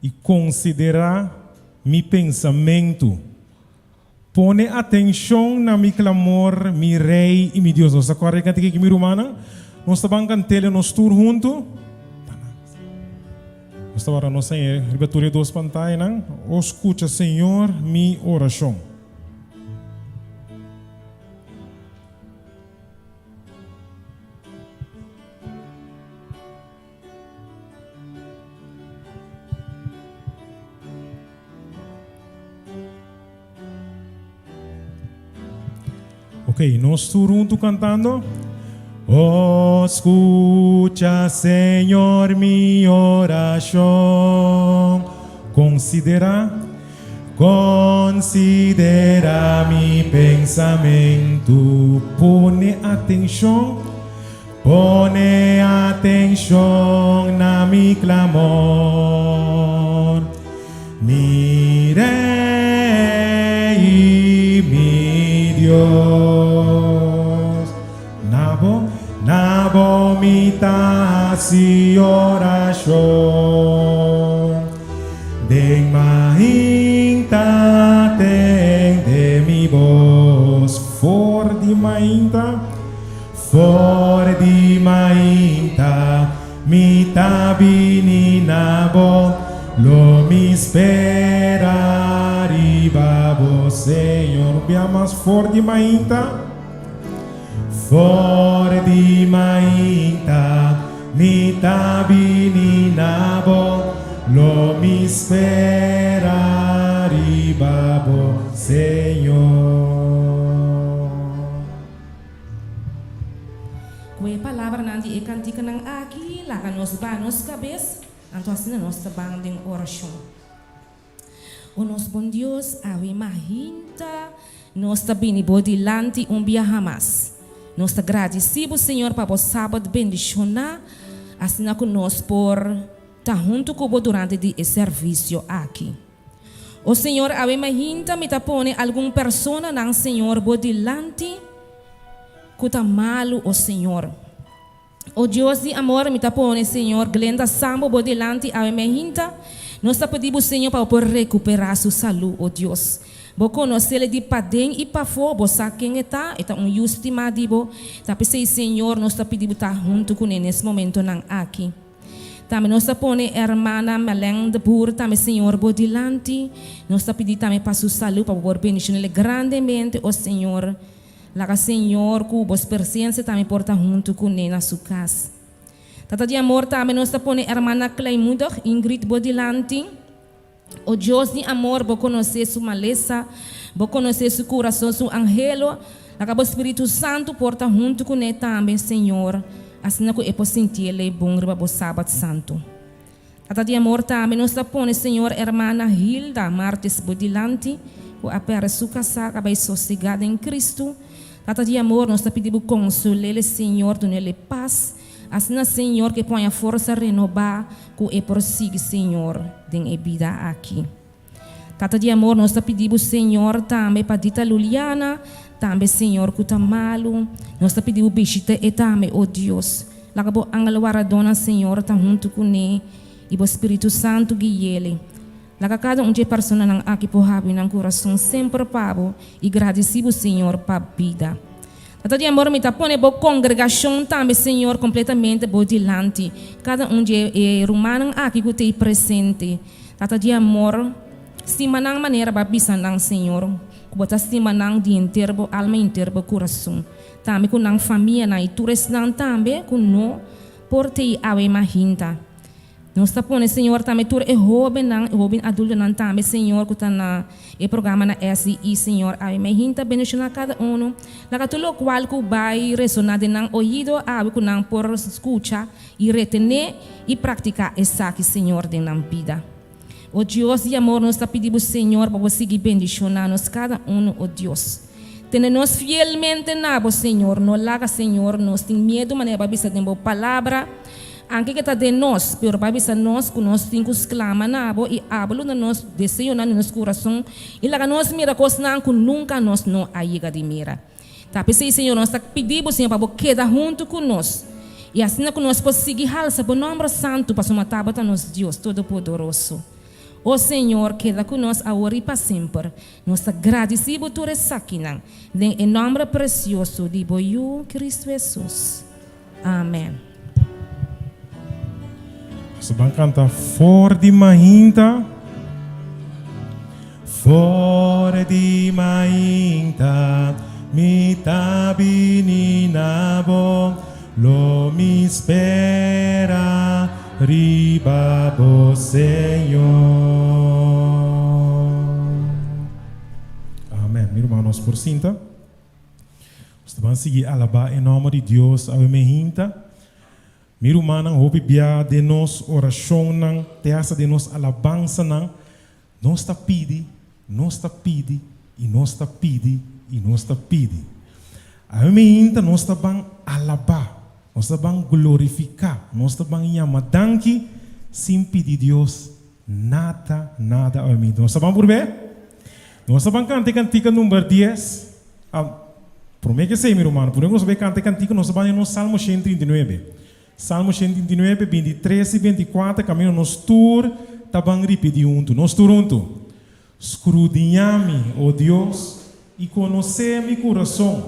i konsiderá mi pensamentu. Pone atenshon na mi klamor, mi Rei i mi Dios. Nos ta kòrda e kantika aki, mi rumannan? Nos ta ban kant'el nos tur huntu. Nos ta wòrda nos Señor riba tur e dos pantayanan. O skucha, Señor, mi orashon. Ok, nos tur huntu cantando. Oh, scucha, Señor, mi oracion. Considera, considera mi pensamentu. Pone atencion, pone atencion na mi clamor. Mi Rei i mi Dios. Na bo, na bo mi ta hasi orashon. Den mainta tende mi bos. For di mainta, for di mainta. Mi ta bini na bo, lo mi spera riba bo, Señor. Un bia mas for di mainta, for di mainta, mi ta bini na bo, lo mi spera riba bo, Señor. Ku e palabranan di e kantikanan aki, laga nos baha nos kabes, anto asina nos ta ban den orashon. O nos bon Dios, awe mahinta nos ta bini Bo dilanti un biaha mas. Nos ta gradisí Bo, Señor, pa Bo Sabat bendishoná, asina ku nos por ta huntu ku Bo durante di e servisio aki. O Señor, awe mahinta mi ta pone algun personanan, Señor, Bo dilanti ku ta malu, o Señor. O Dios di amor, mi ta pone, Señor, Glenda Sambo Bo dilanti awe mahinta. Nos ta pidi Bo, Señor, pa Bo por rekuperá su salú, o Dios. Bo konos'el di paden i pafó, bo sa ken e ta, e ta un yu stimá di bo. Ta p'esei, Señor, nos ta pidi bo ta huntu kuné nes momentonan aki. Tambe nos ta pone hermana Melen de Boer tambe, Señor, bo dilanti. Nos ta pidi tambe pa su salú, pa bo por bendishon'el grandemente, o Señor. Laga, Señor, ku bo presensia tambe por ta huntu kuné na su kas. Tata di amor, tambe nos ta pone hermana Kleinmoedig, Ingrid, bo dilanti. O Dios di amor, bo konosé su malesa, bo konosé su kurason, su anhelo. Laga bo Spiritu Santu por ta huntu kuné tambe, Señor, asina ku e por sinti e lei bon riba bo Sabat santu. Tata di amor, tambe nos ta pone, Señor, hermana Hilda Martes bo dilanti, ku a pèrdè su kasá, a bai sosegá den Kristu. Tata di amor, nos ta pidi bo konsol'el, Señor, dun'el e pas. Asina Señor ke poña forsa renobá ku e por sigui Señor den e bida aki. Tata di amor nos ta pidi bo Señor tambe pa Dita Luliana tambe Señor ku ta malu nos ta pidi bo bishita e tambe o Dios laga bo angel wardadónan Señor ta huntu kuné i bo Spiritu Santu guiele laga kada un dje personanan aki por habri nan kurason semper pa bo i gradisi bo Señor pa bida. Tata di amor, mi ta pone bo kongregashon tambe, Señor, kompletamente bo dilanti. Kada un di e rumannan aki ku t'ei presente. Tata di amor, stima nan manera bo a bisa nan, Señor, ku bo ta stima nan di henter bo alma i henter bo kurason. Tambe ku nan famianan i tur esnan tambe ku no por t'ei awe mahinta. Nos ta pone, Señor, tambe tur e hóbennan, e hóben adultonan tambe, Señor, ku ta na e programa na SDI, Señor, awe mei hinta bendishoná kada unu. Laga tur lokual ku bai resoná den nan oido awe ku nan por skucha i retené i praktiká esaki, Señor, den nan bida. O Dios di amor, nos ta pidi Bo, Señor, pa Bo sigui bendishoná nos kada unu, o Dios. Tene nos fielmente na Bo, Señor. No laga, Señor, nos tin miedu manera Bo a bisa den Bo Palabra. Anke ke ta den nos, pero bo a bisa nos ku nos tin ku sklama na bo i abo lo na nos deseonan di nos kurason i laga nos mira kosnan ku nunka nos no a yega di mira. Ta p'esei, Señor, nos ta pidi bo, Señor, pa bo keda huntu ku nos i asina ku nos por sigui halsa bo nòmber santu, pasobra ta bo ta nos Dios Todopoderoso. O Señor, keda ku nos awor i pa semper. Nos ta gradisí bo tur esakinan, den e nòmber presioso di bo Yu, Kristu Hesus. Amen. Nos ban canta For di mainta. For di mainta mi ta bini na bo, lo mi spera riba bo Señor. Amen. Mi ruman nos por sinta. Nos ta ban sigui alabá e nòmber di Dios awe mehinta. Mi rumannan, hopi bia den nos orashonnan, te asta den nos alabansanan, nos ta pidi, nos ta pidi, i nos ta pidi, i nos ta pidi. Awe mehinta nos ta ban alabá, nos ta ban glorifiká, nos ta ban yama danki sin pidi Dios nada, nada awe mehinta. Nos ta ban purb'é? Nos ta ban kanta e kantika number dies. A Promé ke esei, mi rumannan, promé ku nos a bai kanta e kantika, nos a bai den nos Salmo 139. Salmo 139, 23 i 24, kaminda nos tur ta ban ripití huntu. Nos tur huntu. Skrudiñá mi, o Dios, i konosé mi kurason.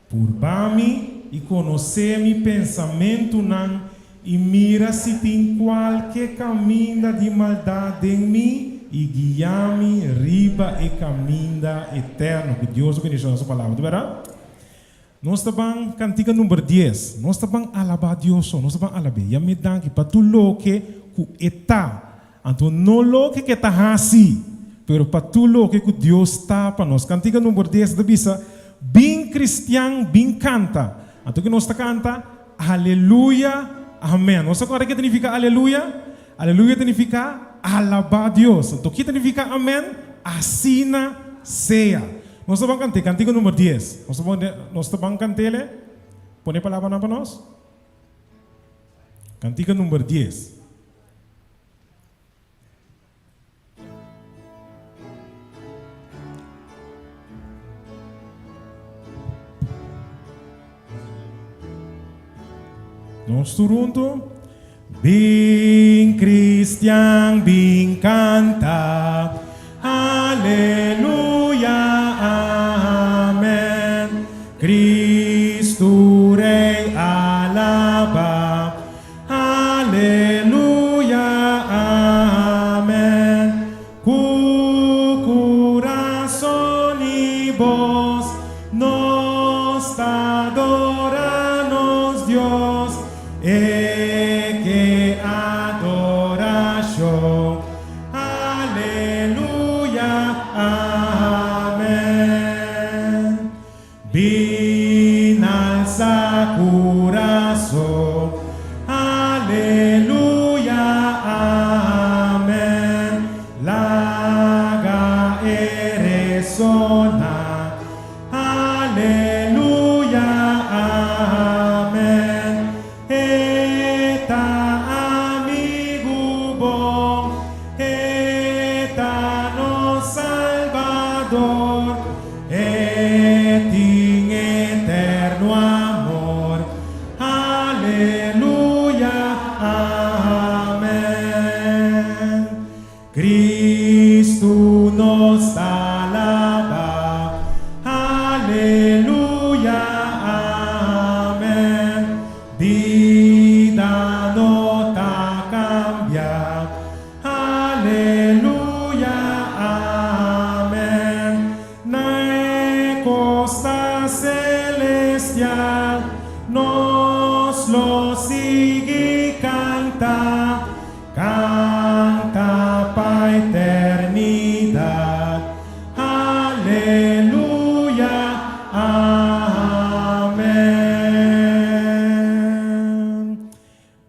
Purba mi i konosé mi pensamentunan, I mira si tin kualke kaminda di maldat den mi, i guia mi riba e kaminda eterno. Ku Dios a bendishoná su palabra. Ta bèrdat? Nos ta ban kantika number dies. Nos ta ban alabá Dios so. Nos ta ban alab'é. Yam'é danki pa tur loke ku e ta. Anto no loke ku e ta hasi, pero pa tur loke ku Dios ta pa nos. Kantika number dies ta bisa, Bin kristian, bin kanta. Anto ku nos ta kanta? Aleluya, amen. Nos ta kòrda ke ta nifiká aleluya? Aleluya ta nifiká alabá Dios. Anto ki ta nifiká amen? Asina sea. Nos ta ban kant'é, kantiku number dies. Nos ta ban, nos ta ban kant'é. Pone e palabranan pa nos. Kantika number dies. Nos tur huntu. Bin cristian, bin canta, Aleluya.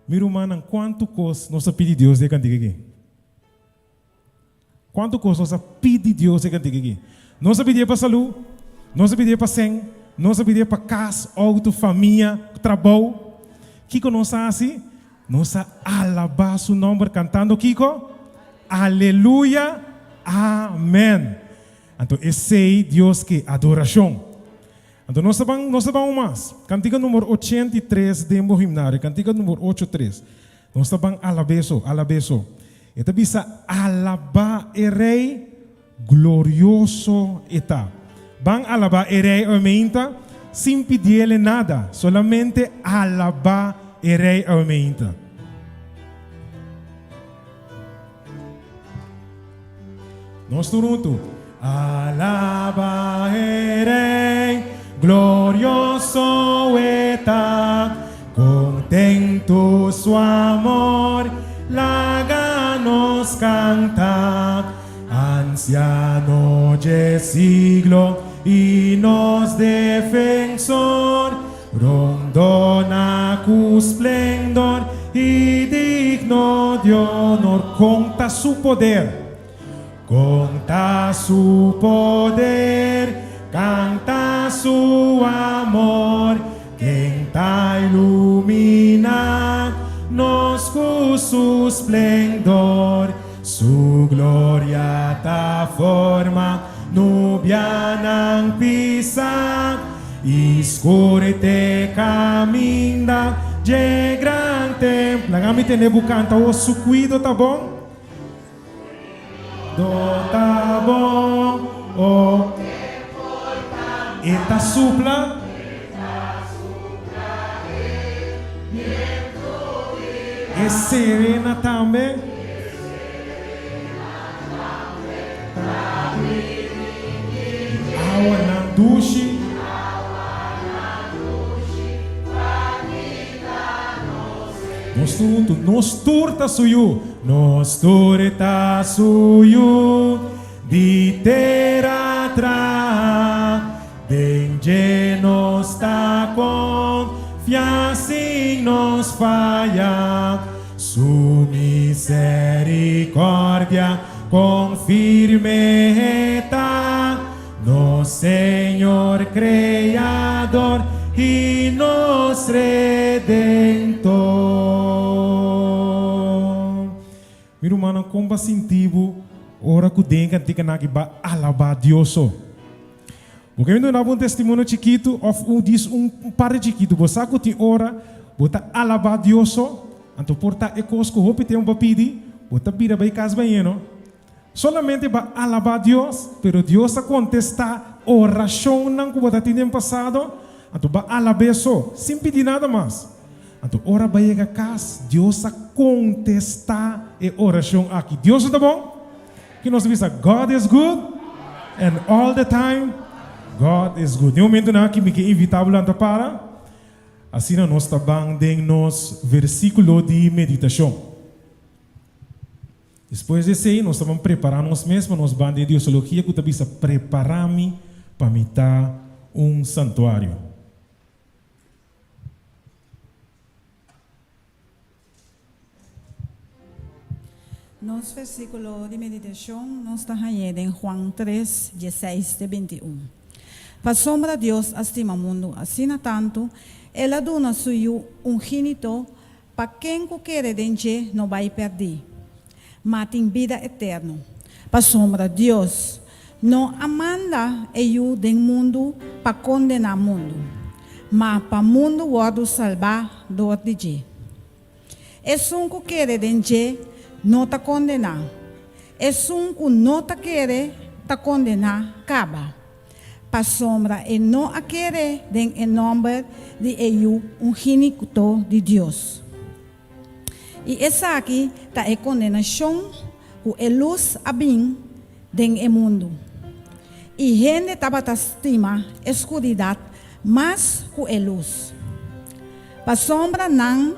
Mi rumannan, kuantu kos nos a pidi Dios den e kantika aki? Kuantu kos nos a pidi Dios den e kantika aki? Nos a pidié pa salú, nos a pidié pa sèn, nos a pidié pa kas, outo, famia, trabou. Kiko nos a hasi? Nos a alabá su nòmber kantando kiko? Aleluya! Amèn! Anto esei Dios ke, adorashon. Anto nos ta ban, nos ta ban un mas. Kantika number 83 den bo himnario, kantika number ocho tres. Nos ta ban alab'é so, alab'é so. E ta bisa, Alabá e Rei, glorioso e ta. Ban alabá e Rei awe-meinta, sin pidiele nada, solamente alabá e Rei awe-meinta. Nos tur huntu. Alaba e Rei, glorioso e ta, Kontentu su amor laga nos kanta, Ansiano dje siglo i nos defensor, Rondona ku splendor i digno di honor. Konta su poder, konta su poder, kanta su amor, ken ta iluminá nos ku su splendor. Su gloria ta forma nubianan pisá i skure te kaminda dje gran templo. Laga mi tende bo kanta o su kuido ta bon? Do ta bon o e ta supla? E serena tambe. I awanan dushi. Nos tur huntu, nos tur ta su yu. Nos tur ta su yu di tera traha. Den dje nos ta konfia sin nos faya, Su misericordia kon firme ta, Nos Señor Creador i nos Redentor. Mi rumannan, kon bo a sinti bo ora ku den e kantikanan aki bo a alabá Dios so? Bo ke mi duna bo un testimonio chikitu òf un dis un par di chikitu? Bo sa ku tin ora bo ta alabá Dios so, anto por ta e kos ku hopi tempu bo a pidi, bo ta bira bai kas bañ'é, no? Solamente bo a alabá Dios, pero Dios a kontestá orashonnan ku bo ta tin den pasado, anto bo a alab'é so, sin pidi nada mas. Anto ora bo a yega kas, Dios a kontestá e orashon aki. Dios no ta bon? Ki nos ta bisa? God is good and all the time God is good. Den momentunan aki mi ke invitá bo lanta para, asina nos ta ban den nos versíkulo di meditashon. Despues di esei nos ta ban prepará nos mes pa nos ban den Diosologia ku ta bisa Prepará mi pa mi ta un santuario. Nos versíkulo di meditashon nos ta hañ'é den Juan tres, dieseis te bintiun. Pasobra Dios a stima mundu asina tantu, El a duna Su Yu ungínito Pa ken ku kere den dje no bai pèrdí, ma tin bida eterno. Pasobra Dios no a manda e Yu den mundu pa kondená mundu, ma pa mundu wòrdu salbá dor di dje. Esun ku kere den dje no ta kondená, esun ku no ta kere ta kondená kaba. Pasobra e no a kere den e nòmber di e Yu ungínito di Dios. I esaki ta e kondenashon, ku e lus a bin den e mundu, i hende tabata stima e skuridat mas ku e lus, pasobra nan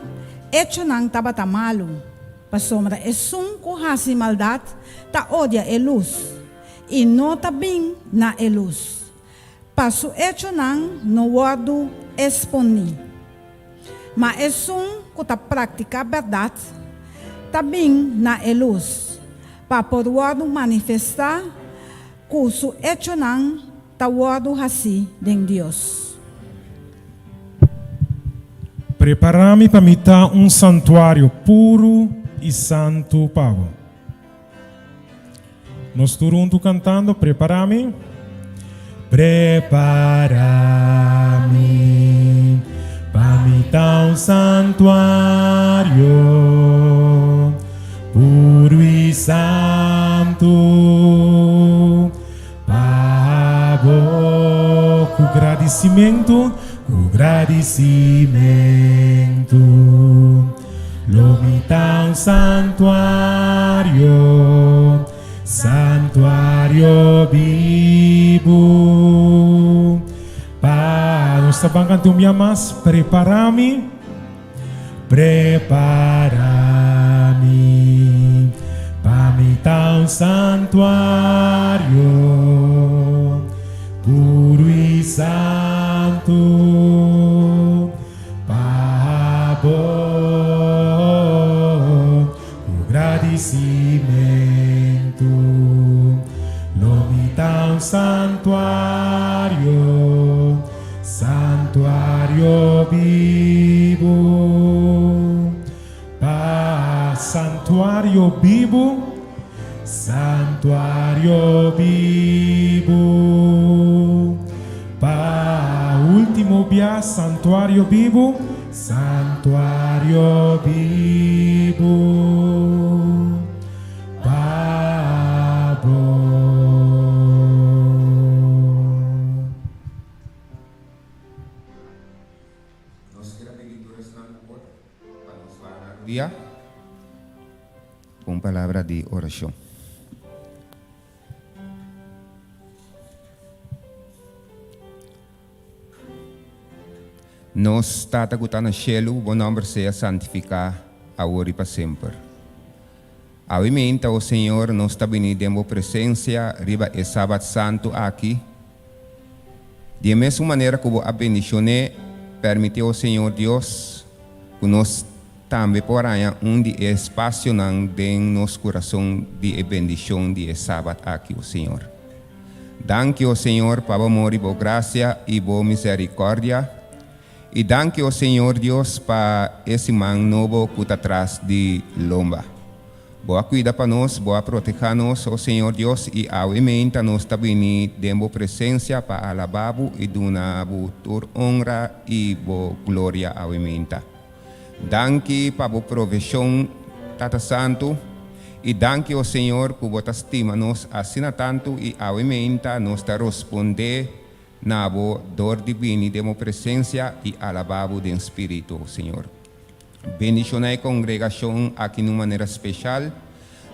echonan tabata malu, pasobra esun ku hasi maldat ta odia e lus, i no ta bin na e lus, pa su echonan no wòrdu esponí. Ma esun ku ta praktiká bèrdat ta bin na e lus, pa por wòrdu manifestá ku su echonan ta wòrdu hasí den Dios. Prepará mi pa mi ta un santuario puru i santu pa bo. Nos tur huntu kantando, Prepará mi. Prepará mi pa mi ta un santuario puru i santu pa bo. Ku gradisimentu, ku gradisimentu. Lo mi ta un santuario, santuario bibu. Pa nos ta ban canta un bia mas, prepara mi, prepara mi, pa mi ta un santuario puru y santu. Pa bo ku gradisimentu lo mi ta un santuario, santuario bibu. Pa santuario bibu, santuario bibu. Pa ultimo bia, santuario bibu, santuario bibu. Pa bo. Nos keda pidi tur esnan ku por pa nos para rudia ku un palabra di orashon. Nos Tata ku ta na shelu, bo nòmber sea santifiká awor i pa semper. Awe meinta, o Señor, nos ta bini den bo presensia riba e Sabat santu aki. Di e mesun manera ku bo a bendishon'é, pèrmití, o Señor Dios, ku nos tambe por haña un di e espasionan den nos kurason di e bendishon di e Sabat aki, o Señor. Danki, o Señor, pa bo amor i bo grasia i bo miserikordia. I danki, o Señor Dios, pa e siman nobo ku ta tras di lomba. Bo a kuida pa nos, Bo a protehá nos, o Señor Dios, i awe meinta nos ta bini den Bo presensia pa alabá Bo i duna Bo tur onra i Bo gloria awe meinta. Danki pa Bo proveshon, Tata Santu, i danki, o Señor, ku Bo ta stima nos asina tantu i awe meinta nos ta rospondé na Bo dor di bini den Bo presensia i alabá Bo den spiritu, o Señor. Bendiciona e congregacion aki nun manera special.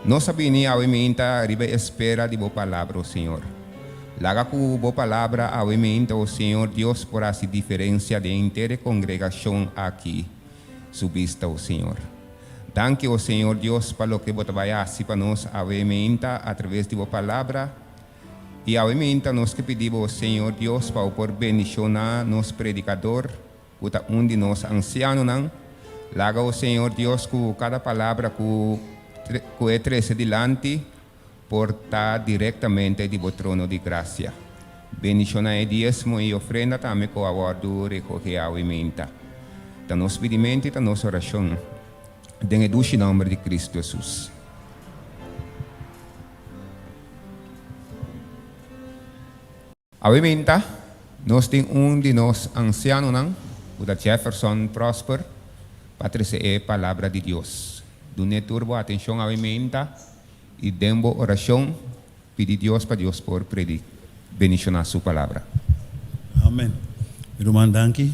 Nos a bini awe meinta riba e espera di Bo Palabra, o Señor. Laga cu Bo Palabra awe meinta, o Señor Dios, por haci diferencia den henter e congregacion aki su bista, o Señor. Danki, o Señor Dios, pa loke Bo ta bay haci pa nos awe meinta a traves di Bo Palabra. Y awe meinta nos ke pidi Bo, o Señor Dios, pa Bo por bendiciona nos predicador, ku ta un di nos ansianonan, laga o Señor Dios ku kada palabra ku ku e trese dilanti por ta direktamente di bo trono di grasia. Bendishona e diesmo i ofrenda tambe ku a wòrdu rekohé awe meinta. Ta nos pidimentu i ta nos orashon den e dushi nòmber di Kristu Hesus. Awe minta, nos tin un di nos ansianonan, ku ta Jefferson Prosper, pa trese e Palabra di Dios. Dun'é tur bo atenshon awe minta i den bo orashon pidi Dios pa Dios por predi bendishoná Su Palabra. Amen. Mi ruman danki.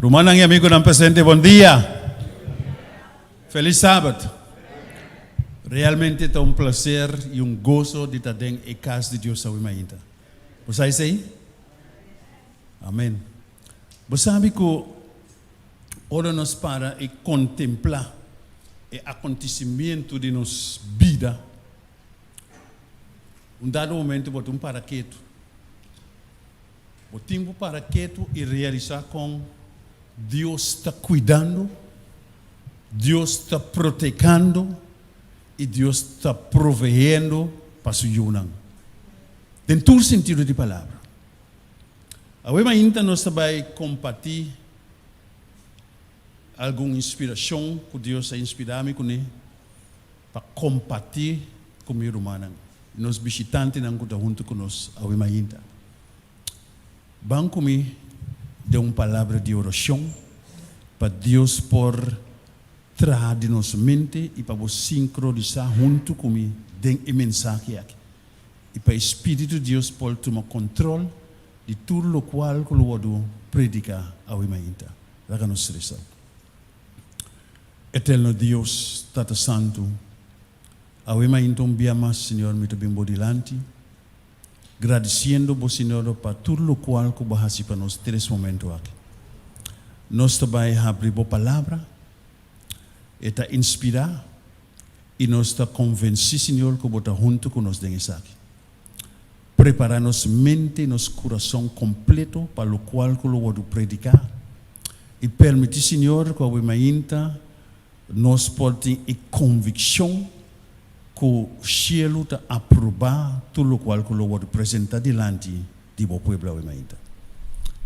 Rumannan i amigunan presente bon dia. Felis Sabat. Realmente ta un placer y un gozo di ta den e cas di Dios awe mainta. Bo sa esey? Amen. Bo sabi cu ora nos para y contempla e acontecimiento di nos bida, un dado momento bo ta un para ketu. Bo tin cu para ketu y realisa con. Dios ta kuidando, Dios ta protekando i Dios ta proveendo pa su yunan. Den tur sentido di palabra. Awe mainta nos ta bai kompartí algun inspirashon ku Dios a inspirá mi kuné pa kompartí ku mi rumannan i nos bishitantenan ku ta huntu ku nos awe mainta. Ban ku mi den un palabra di orashon pa Dios por traha di nos mente i pa bo sinkronisá huntu ku mi den e mensahe aki i pa e Spiritu di Dios por tuma kontrol di tur lokual ku lo wòrdu prediká awe mainta. Laga nos resa. Eterno Dios, Tata Santu, awe mainta un bia mas, Señor, mi ta bin bo dilanti. Gradisiendo bo Señor pa tur lokual ku bo hasi pa nos te es momento aki. Nos ta bai habri bo palabra, e ta inspirá i nos ta konvensí Señor ku bo ta huntu ku nos den esaki. Prepará nos mente i nos kurason kompleto pa lokual ku lo wòrdu prediká i permití Señor ku awe mainta nos por tin e konvikshon ku shelu ta aprobá tur lokual ku lo wòrdu presentá dilanti di bo pueblo awe mainta.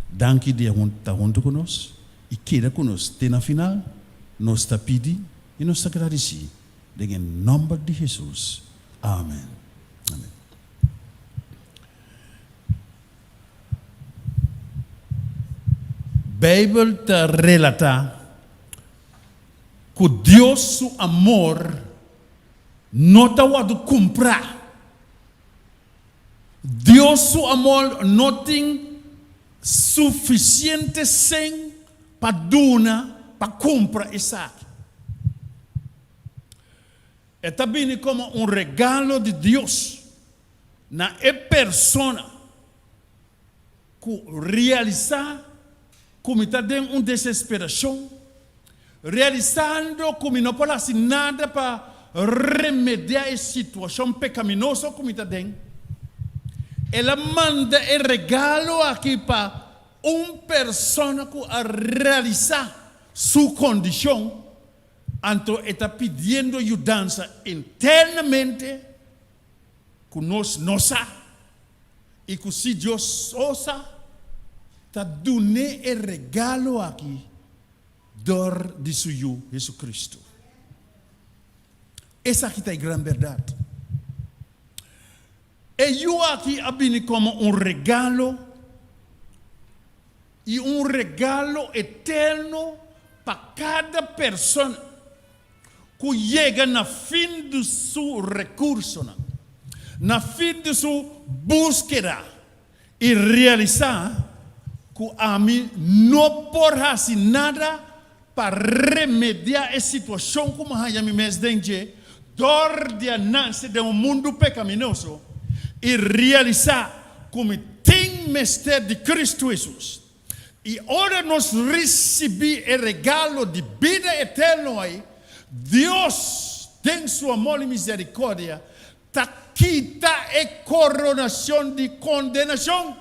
Danki di ta huntu ku nos i keda ku nos te na final. Nos ta pidi i nos ta gradisí den e nòmber di Hesus. Amen. Amen. Beibel ta relatá ku Dios su amor no ta wòrdu kumprá. Dios su amor no tin sufisiente sen pa duna pa kumpra esaki. E ta bini komo un regalo di Dios na e persona ku realisá ku mi ta den un desesperashon, realisando ku mi no por hasi nada pa remediá e situashon pekaminoso ku mi ta den. El a manda e regalo aki pa un persona ku a realisá su kondishon, anto e ta pidiendo yudansa internamente ku nos no sa. I ku si Dios so sa, ta dun'é e regalo aki dor di su Yu, Jesucristo. Esaki ta e gran bèrdat. E Yu aki a bini komo un regalo, i un regalo eterno pa kada persona ku yega na fin di su rekursonan, na fin di su búskeda i realisá ku ami no por hasi nada pa remediá e situashon ku mi haña mi mes den dje dor di a nase den un mundu pekaminoso i realisá ku mi tin mester di Kristu Hesus. I ora nos risibí e regalo di bida eterno ei, Dios, den su amor i misericordia, ta kita e coronacion di condenacion.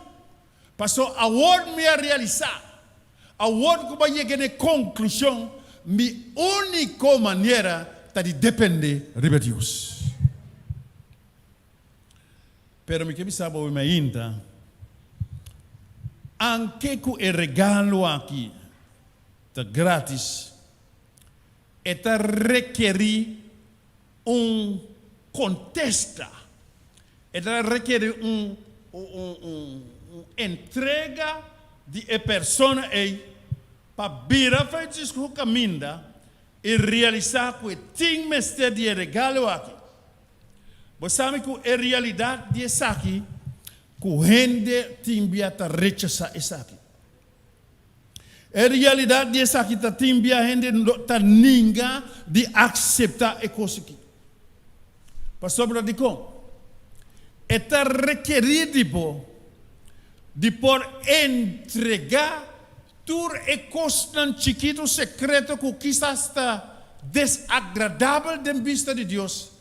Pasobra awor mi a realisá, awor cu bo a yega na e conclusion, mi único manera ta di dependé riba Dios. Pero mi ke bisa bo mi ainda, anke ku e regalo aki ta gratis, e ta rekerí un kontesta, e ta rekerí un un entrega di e persona ei pa bira Francisco kaminda i realisá ku e tin mester di e regalo aki. Bo sabi ku e realidat di esaki ku hende tin bia ta rechasá esaki. E realidat di esaki ta tin bia hende ta ninga di akseptá e kos aki. Pasobra dikon? E ta rekerí di bo di por entregá tur e kosnan chikitu sekreto ku kisas ta desagradabel den bista di Dios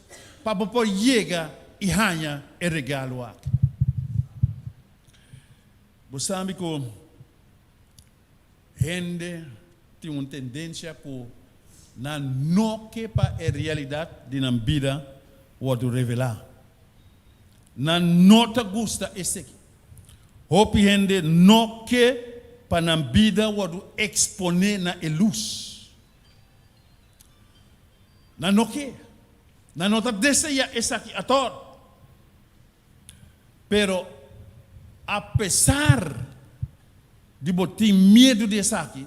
pa bo por yega i haña e regalo aki. Bo sabi ku hende. tin un tendensia ku nan no ke pa e realidat di nan bida wòrdu revelá. Nan no ta gusta eseki. Hopi hende no ke pa nan bida wòrdu eksponé na e lus. Nan no ke. Nan no ta deseá esaki atòr. Pero apesar di bo tin miedu di esaki,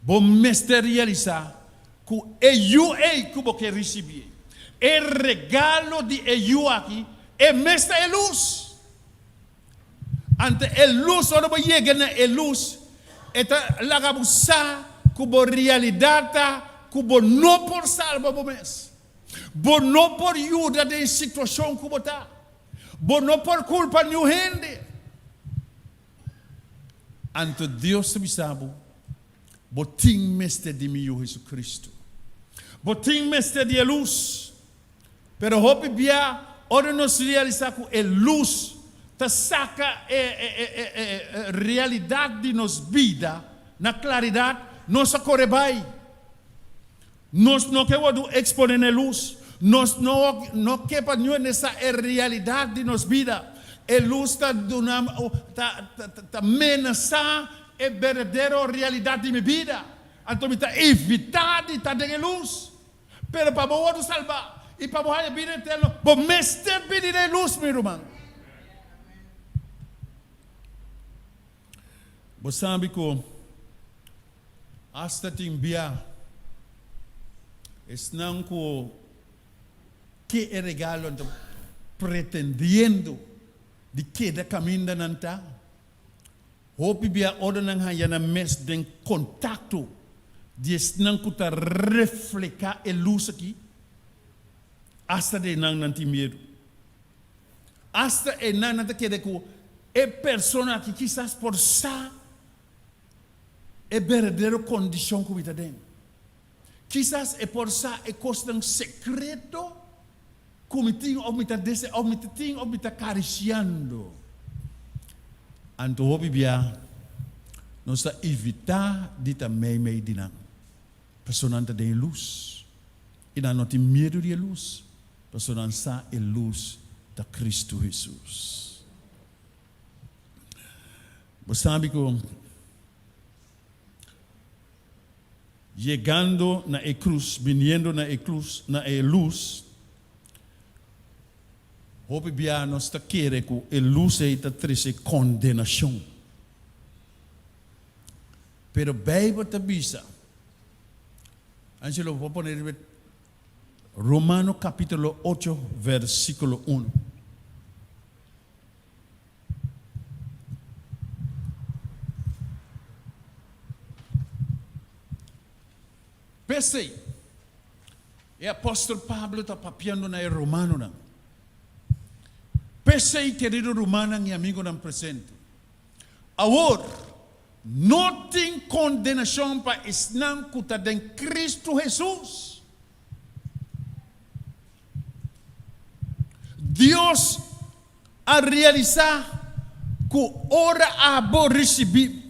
bo mester realisá ku e yu ei ku bo ke risibí, e regalo di e yu aki, e mes ta e lus. Ante e lus, ora bo yega na e lus, e ta laga bo sa ku bo realidat ta ku bo no por salba bo mes. Bo no por yuda den situashon ku bo ta. Bo no por kulpa niun hende. Anto Dios ta bisa bo, Bo tin mester di mi Yu Jesucristo. Bo tin mester di e lus. Pero hopi bia ora nos realisá ku e lus ta saka e realidat di nos bida na klaridat, nos a kore bai. Nos no ke wòrdu eksponé na e lus. Nos no no ke pa niun hende sa e realidat di nos bida. E lus ta duna ta ta menasá e berdadero realidat di mi bida. Anto mi ta evitá di ta den e lus. Pero pa bo wòrdu salbá i pa bo haña bida eterno, bo mester bini den e lus, mi ruman. Bo sabi ku Asta tin bia esnan ku ke e regalo ta pretendiendo di keda kaminda nan ta. Hopi bia ora nan haña nan mes den kontakto di esnan ku ta reflehá e lus aki, asta di einan nan tin miedu. Asta einan nan ta kere ku e persona aki kisas por sa e berdadero kondishon ku mi ta den. Kisas e por sa e kosnan sekreto ku mi tin òf mi ta desea òf mi ta tin òf mi ta karisiando. Anto hopi bia nos ta evitá di ta meimei di nan, pasobra nan ta den e lus i nan no tin miedu di e lus, pasobra nan sa e lus ta Kristu Hesus. Bo sabi ku yegando na e krus, biniendo na e krus, na e lus, hopi bia nos ta kere ku e lus ei ta trese kondenashon. Pero Beibel ta bisa, Angelo bo por pone riba Romano kapítulo ocho versíkulo uno. P'esei, e apòstel Pablo ta papiando na e romanonan. P'esei, kerido rumannan i amigonan presente, awor no tin kondenashon pa esnan ku ta den Kristu Hesus. Dios a realisá ku ora abo risibí,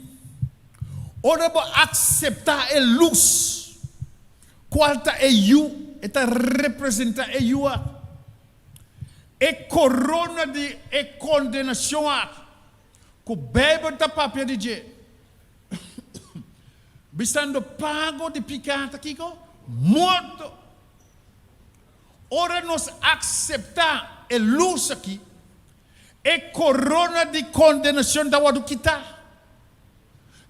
ora bo akseptá e lus, kual ta e Yu, e ta representá e Yu aki, e korona di e kondenashon aki ku Beibel ta papia di dje, bisando pago di piká ta kiko? Morto. Ora nos akseptá e lus aki, e korona di kondenashon ta wòrdu kitá.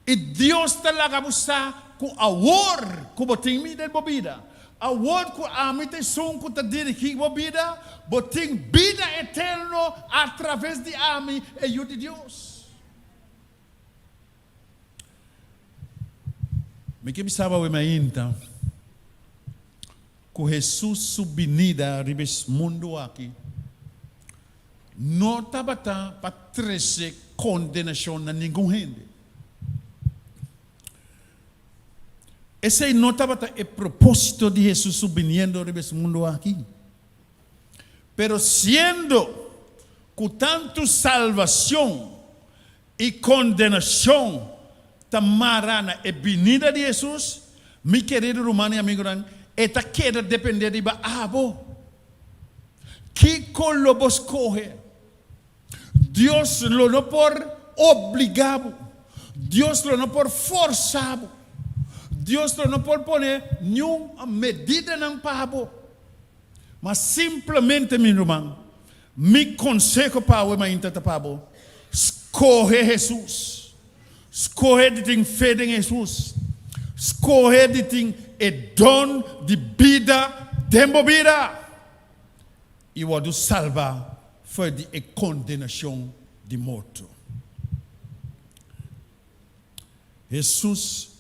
I Dios ta laga bo sa ku awor ku bo tin mi den bo bida, awor ku ami ta esun ku ta dirigí bo bida, bo tin bida eterno atraves di ami, e Yu di Dios. Mi ke bisa bo awe mainta ku Hesus su binida riba es mundu aki no tabata pa trese kondenashon na ningun hende. Esei no tabata e propósito di Hesus su biniendo riba es mundu aki. Pero siendo ku tantu salvacion i kondenashon. ta mará na e binida di Hesus, mi kerido ruman i amigunan, e ta keda dependé riba abo. Kiko lo bo skohe? Dios lo no por obligá bo. Dios lo no por forsá bo. Dios lo no por pone niun medidanan pa bo. Ma simplemente, mi ruman, mi konseho pa awe mainta ta pa bo, skohe Hesus. Skohe di tin fe den Hesus. Skohe di tin e don di bida den bo bida i wòrdu salba for di e kondenashon di morto. Hesus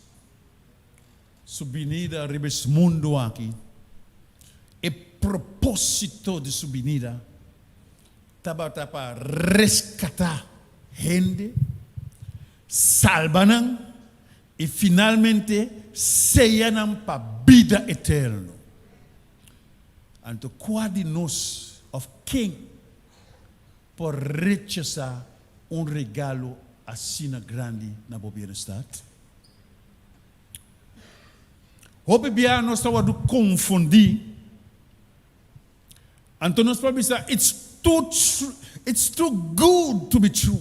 Su binida riba es mundu aki, e propósito di su binida tabata pa reskatá hende, salba nan i finalmente seya nan pa bida eterno. Anto kua di nos òf ken por rechasá un regalo asina grandi na bo bienestar? Hopi bia nos ta wòrdu konfundí, anto nos por bisa, It's too it's too good to be true.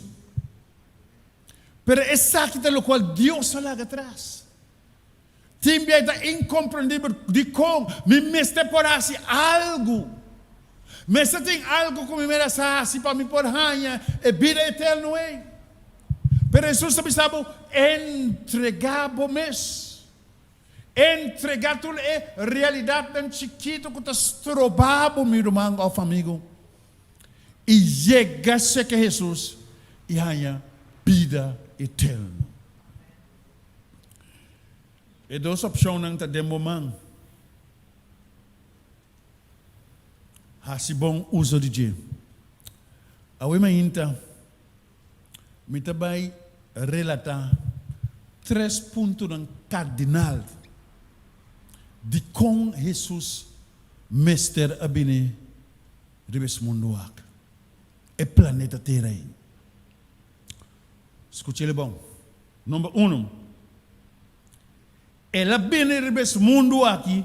Pero esaki ta lokual Dios a laga atras. Tin bia e ta inkomprendibel dikon mi mester por hasi algu. Mester tin algu ku mi mester sa hasi pa mi por haña e bida eterno ei. Pero Hesus ta bisa bo, Entregá bo mes. Entregá tur e realidatnan chikitu ku ta strobá bo, mi ruman òf amigu, i yega serka Hesus i haña bida eterno. E dos opshonnan ta den bo man. Hasi bon uso di dje. Awe mainta mi ta bai relatá tres puntonan kardinal dikon Hesus mester a bini riba es mundu aki, e planeta Tera ei. Skuch'e bon. Number uno, El a bini riba es mundu aki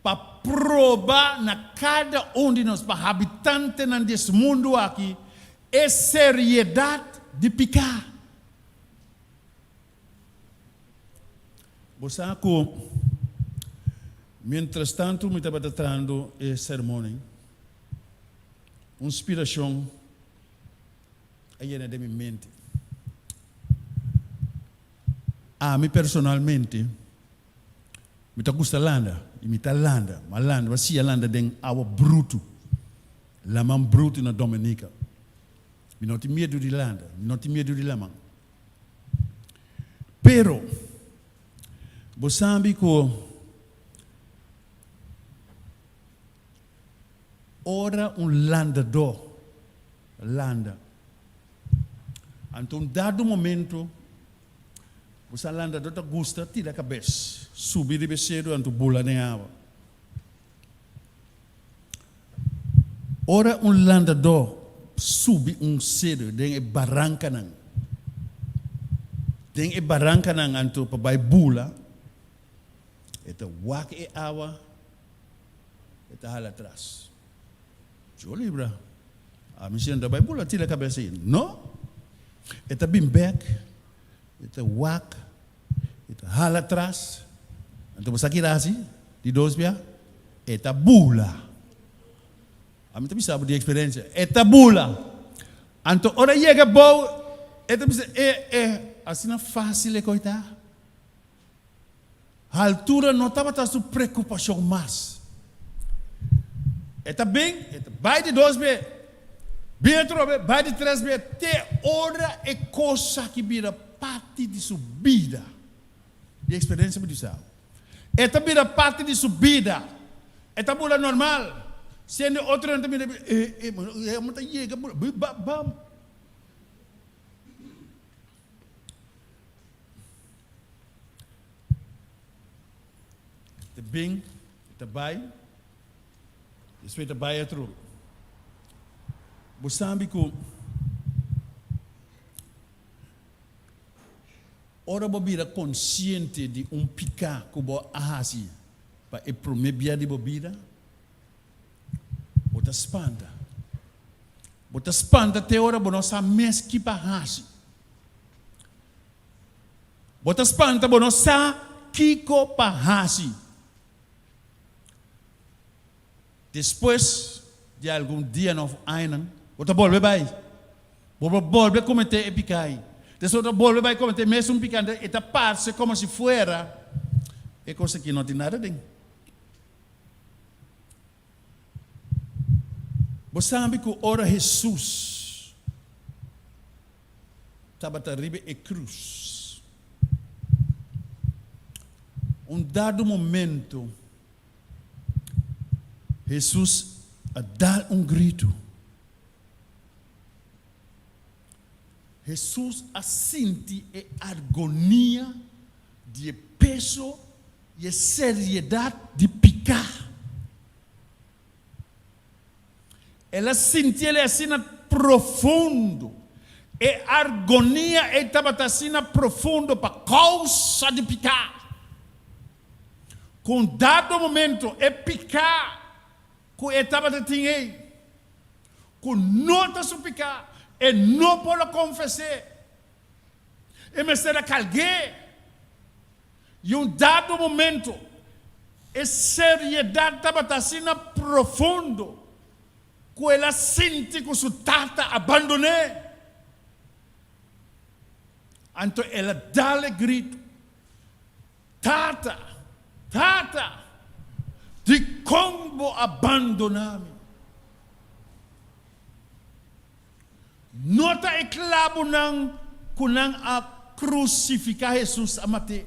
pa proba na kada un di nos, pa habitantenan di es mundu aki, e seriedat di piká. Bo sa ku mientrastantu mi tabata trahando e sermon ei, un spirashon a yena den mi mente. Ami personalmente mi ta gusta landa y mi ta landa, mi a landa, mi a siña landa den awa brutu, laman brutu na Dominica. Mi no tin miedu di landa, mi no tin miedu di laman. Pero bo sabi cu ora un landador landa, Anto un dado momento bo sa landador ta gusta tira kabes, subi riba e seru anto bula den awa. Ora un landador subi un seru den e barankanan, den e barankanan anto pa bai bula, e ta wak e awa, e ta hala atras. Yo libra. Ami si no ta bai bula tira kabes ei. No. E ta bin bek, e ta wak, e ta hala atras. Anto bo sa kila hasi? Di dos bia, e ta bula. Ami ta bisa bo di eksperensia. E ta bula. Anto ora e yega bou, e ta bisa, e, e, asina fásil e koi ta? Haltura no tabata su preokupashon mas. E ta bin, e ta bai di dos be, bin atrobe, bai di tres be, te ora e kos aki bira parti di su bida. Di eksperensia mi di sa. E ta bira parti di su bida. E ta bula normal. Siendo otronan ta mira, e, e, e amo ta yega, bula, bam, bam. Ta bin, ta bai, despues ta bai atrobe. Bo sabi ku Ora bo bira konsiente di un piká ku bo a hasi pa e promé bia di bo bida, bo ta spanta. Bo ta spanta te ora bo no sa mes ki pa hasi. Bo ta spanta bo no sa kiko pa hasi. Despues di algun dianan òf añanan, bo ta bolbe bai. Bo por bolbe kometé e piká ei. Despues bo ta bolbe bai kometé e mesun piká. Entonces e ta parse komo si fuera e kos aki no tin nada aden. Bo sabi ku ora Hesus tabata riba e krus, un dado momento Hesus a dal un gritu. Hesus a sinti e argonia di e peso i e seriedat di piká. El a sinti el asina profundo. E argonia ei tabata asina profundo pa kousa di piká. Ku un dado momento e piká ku e tabata tin ei, ku no ta su piká, e no por a konfes'é. E mester a karg'é. I un dado momento e seriedat tabata asina profundo ku el a sinti ku su tata a bandon'é. Anto el a dal e gritu, Tata, Tata, dikon bo a bandoná mi? No ta e klabunan ku nan a krusifiká Hesus a mat'é,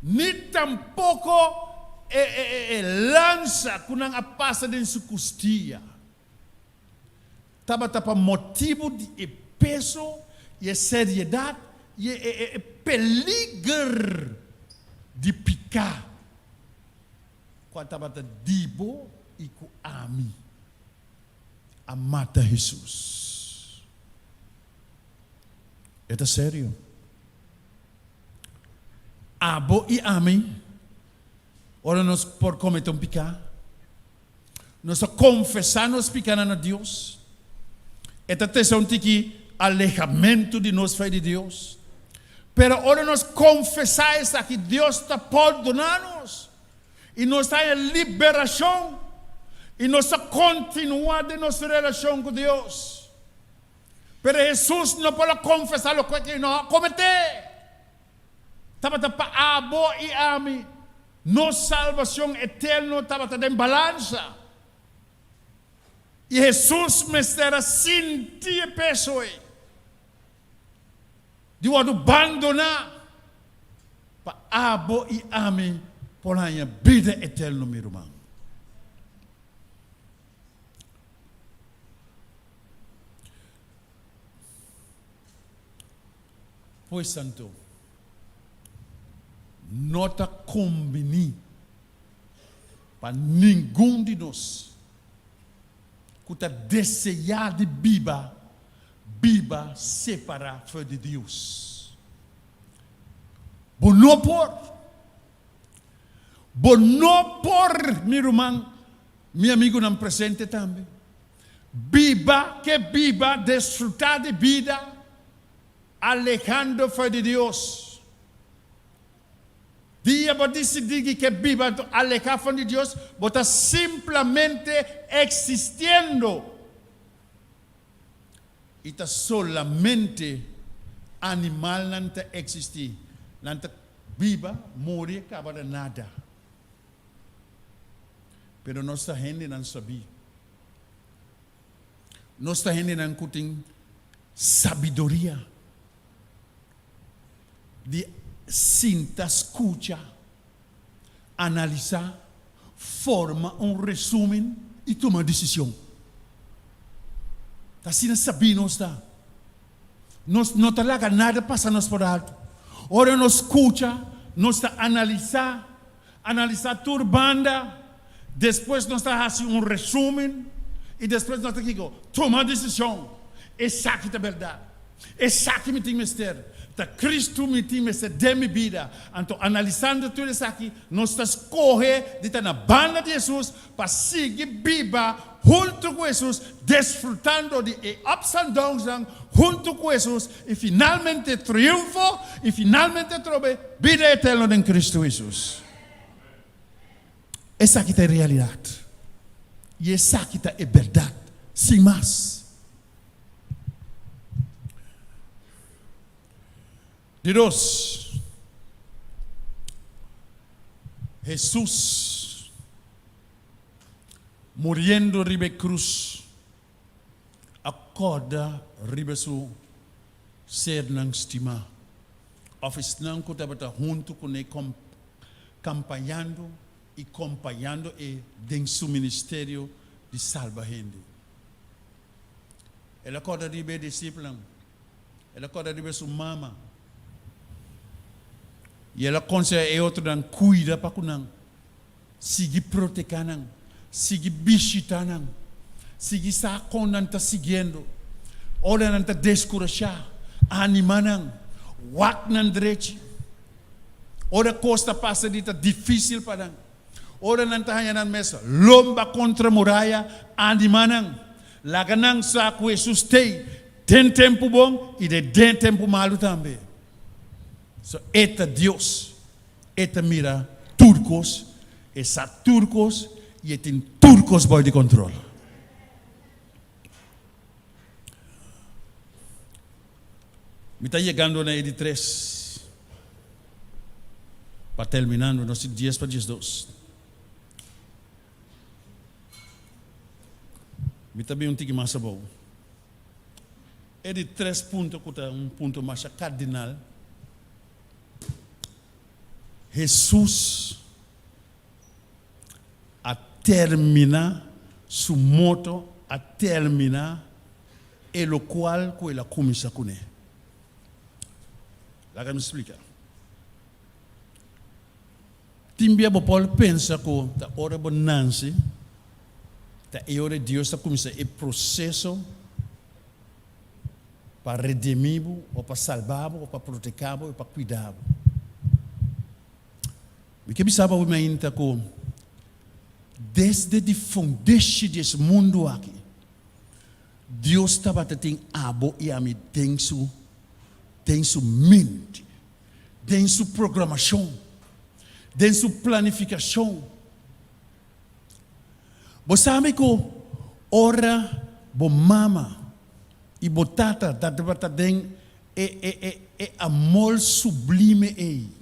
ni tampoko e lansa ku nan a pasa den su kustia. Tabata pa motibu di e peso i e seriedat i e peliger di piká ku a tabata di bo i ku ami a mata Hesus. E ta serio. Abo i ami, ora nos por komete un piká, nos ta konfesá nos pikánan na Dios. E ta trese un tiki alehamentu di nos for di Dios. Pero ora nos konfesá esaki, Dios ta pordoná nos. I nos ta haña liberashon i nos ta kontinuá den nos relashon ku Dios. Pero Hesus no por a konfesá loke ku e no a kometé. Tabata pa abo i ami. Nos salbashon eterno tabata den balansa. I Hesus mester a sinti e peso ei di wòrdu bandoná pa abo i ami por haña bida eterno, mi ruman. Pues anto, no ta kombiní pa ningun di nos ku ta deseá di biba, biba separá for di Dios. Bo no por. Bo no por, mi ruman, mi amigunan presente tambe. Biba ke biba, desfrutá di bida, alehando for di Dios. Dia bo disidí di ke biba anto alehá for di Dios, bo ta simplamente eksistiendo. I ta solamente animalnan ta eksistí. Nan ta biba, muri i kaba na nada. Pero nos ta hendenan sabí. Nos ta hendenan ku tin sabiduria di sinta skucha, analisá, forma un resúmen i tuma desishon. Ta asina sabí nos ta. Nos no ta laga nada pasa nos por alto. Ora nos skucha, nos ta analisá, Analisá tur banda, despues nos ta hasi un resúmen i despues nos ta kiko? Tuma desishon. Esaki ta bèrdat. Esaki mi tin mester. Ta Kristu mi tin mester den mi bida. Anto analisando tur esaki, nos ta skohe di ta na banda di Hesus pa sigui biba huntu ku Hesus, desfrutando di e ups and downsnan huntu ku Hesus i finalmente triunfo i finalmente atrobe bida eterno den Kristu Hesus. Esaki ta e realidat i esaki ta e bèrdat, sin mas. Di dos, Hesus muriendo riba e krus a kòrda riba su sernan stimá òf esnan ku tabata huntu kuné kampañando i kompañando e den su ministerio di salba hende. El a kòrda riba e disipelnan. El a kòrda riba su mama. I el a konsehá e otronan, Kuida pa ku nan. Sigui proteká nan. Sigui bishitá nan. Sigui sa kon nan ta siguiendo. Ora nan ta deskurashá, animá nan. Wak nan drechi. Ora kos ta pasa di ta difísil pa nan. Ora nan ta haña nan mes lomba kontra muraya, animá nan. Laga nan sa ku Hesus t'ei den tempu bon i den tempu malu tambe. So e ta Dios. E ta mira tur kos, e sa tur kos i e tin tur kos bou di kontrol. Mi ta yegando na e di tres. Pa terminando, nos tin dies pa 12. Mi ta bin un tiki mas abou. E di tres punto ku ta un punto masha kardinal, Hesus a terminá su moto, a terminá e lokual ku el a kuminsá kuné. Laga mi splika. Tin bia bo por pensa ku ta ora bo nanse, ta e ora Dios ta kuminsá e proseso pa redimí bo, o pa salba bo, o pa proteká bo, o pa kuida bo. Mi ke bisa bo mainta ku desde di fundeshi di es mundu aki, Dios tabata tin abo i ami den su den su mente, den su programashon, den su planifikashon. Bo sabi ku ora bo mama i bo tata tabata den e e e e amor sublime ei,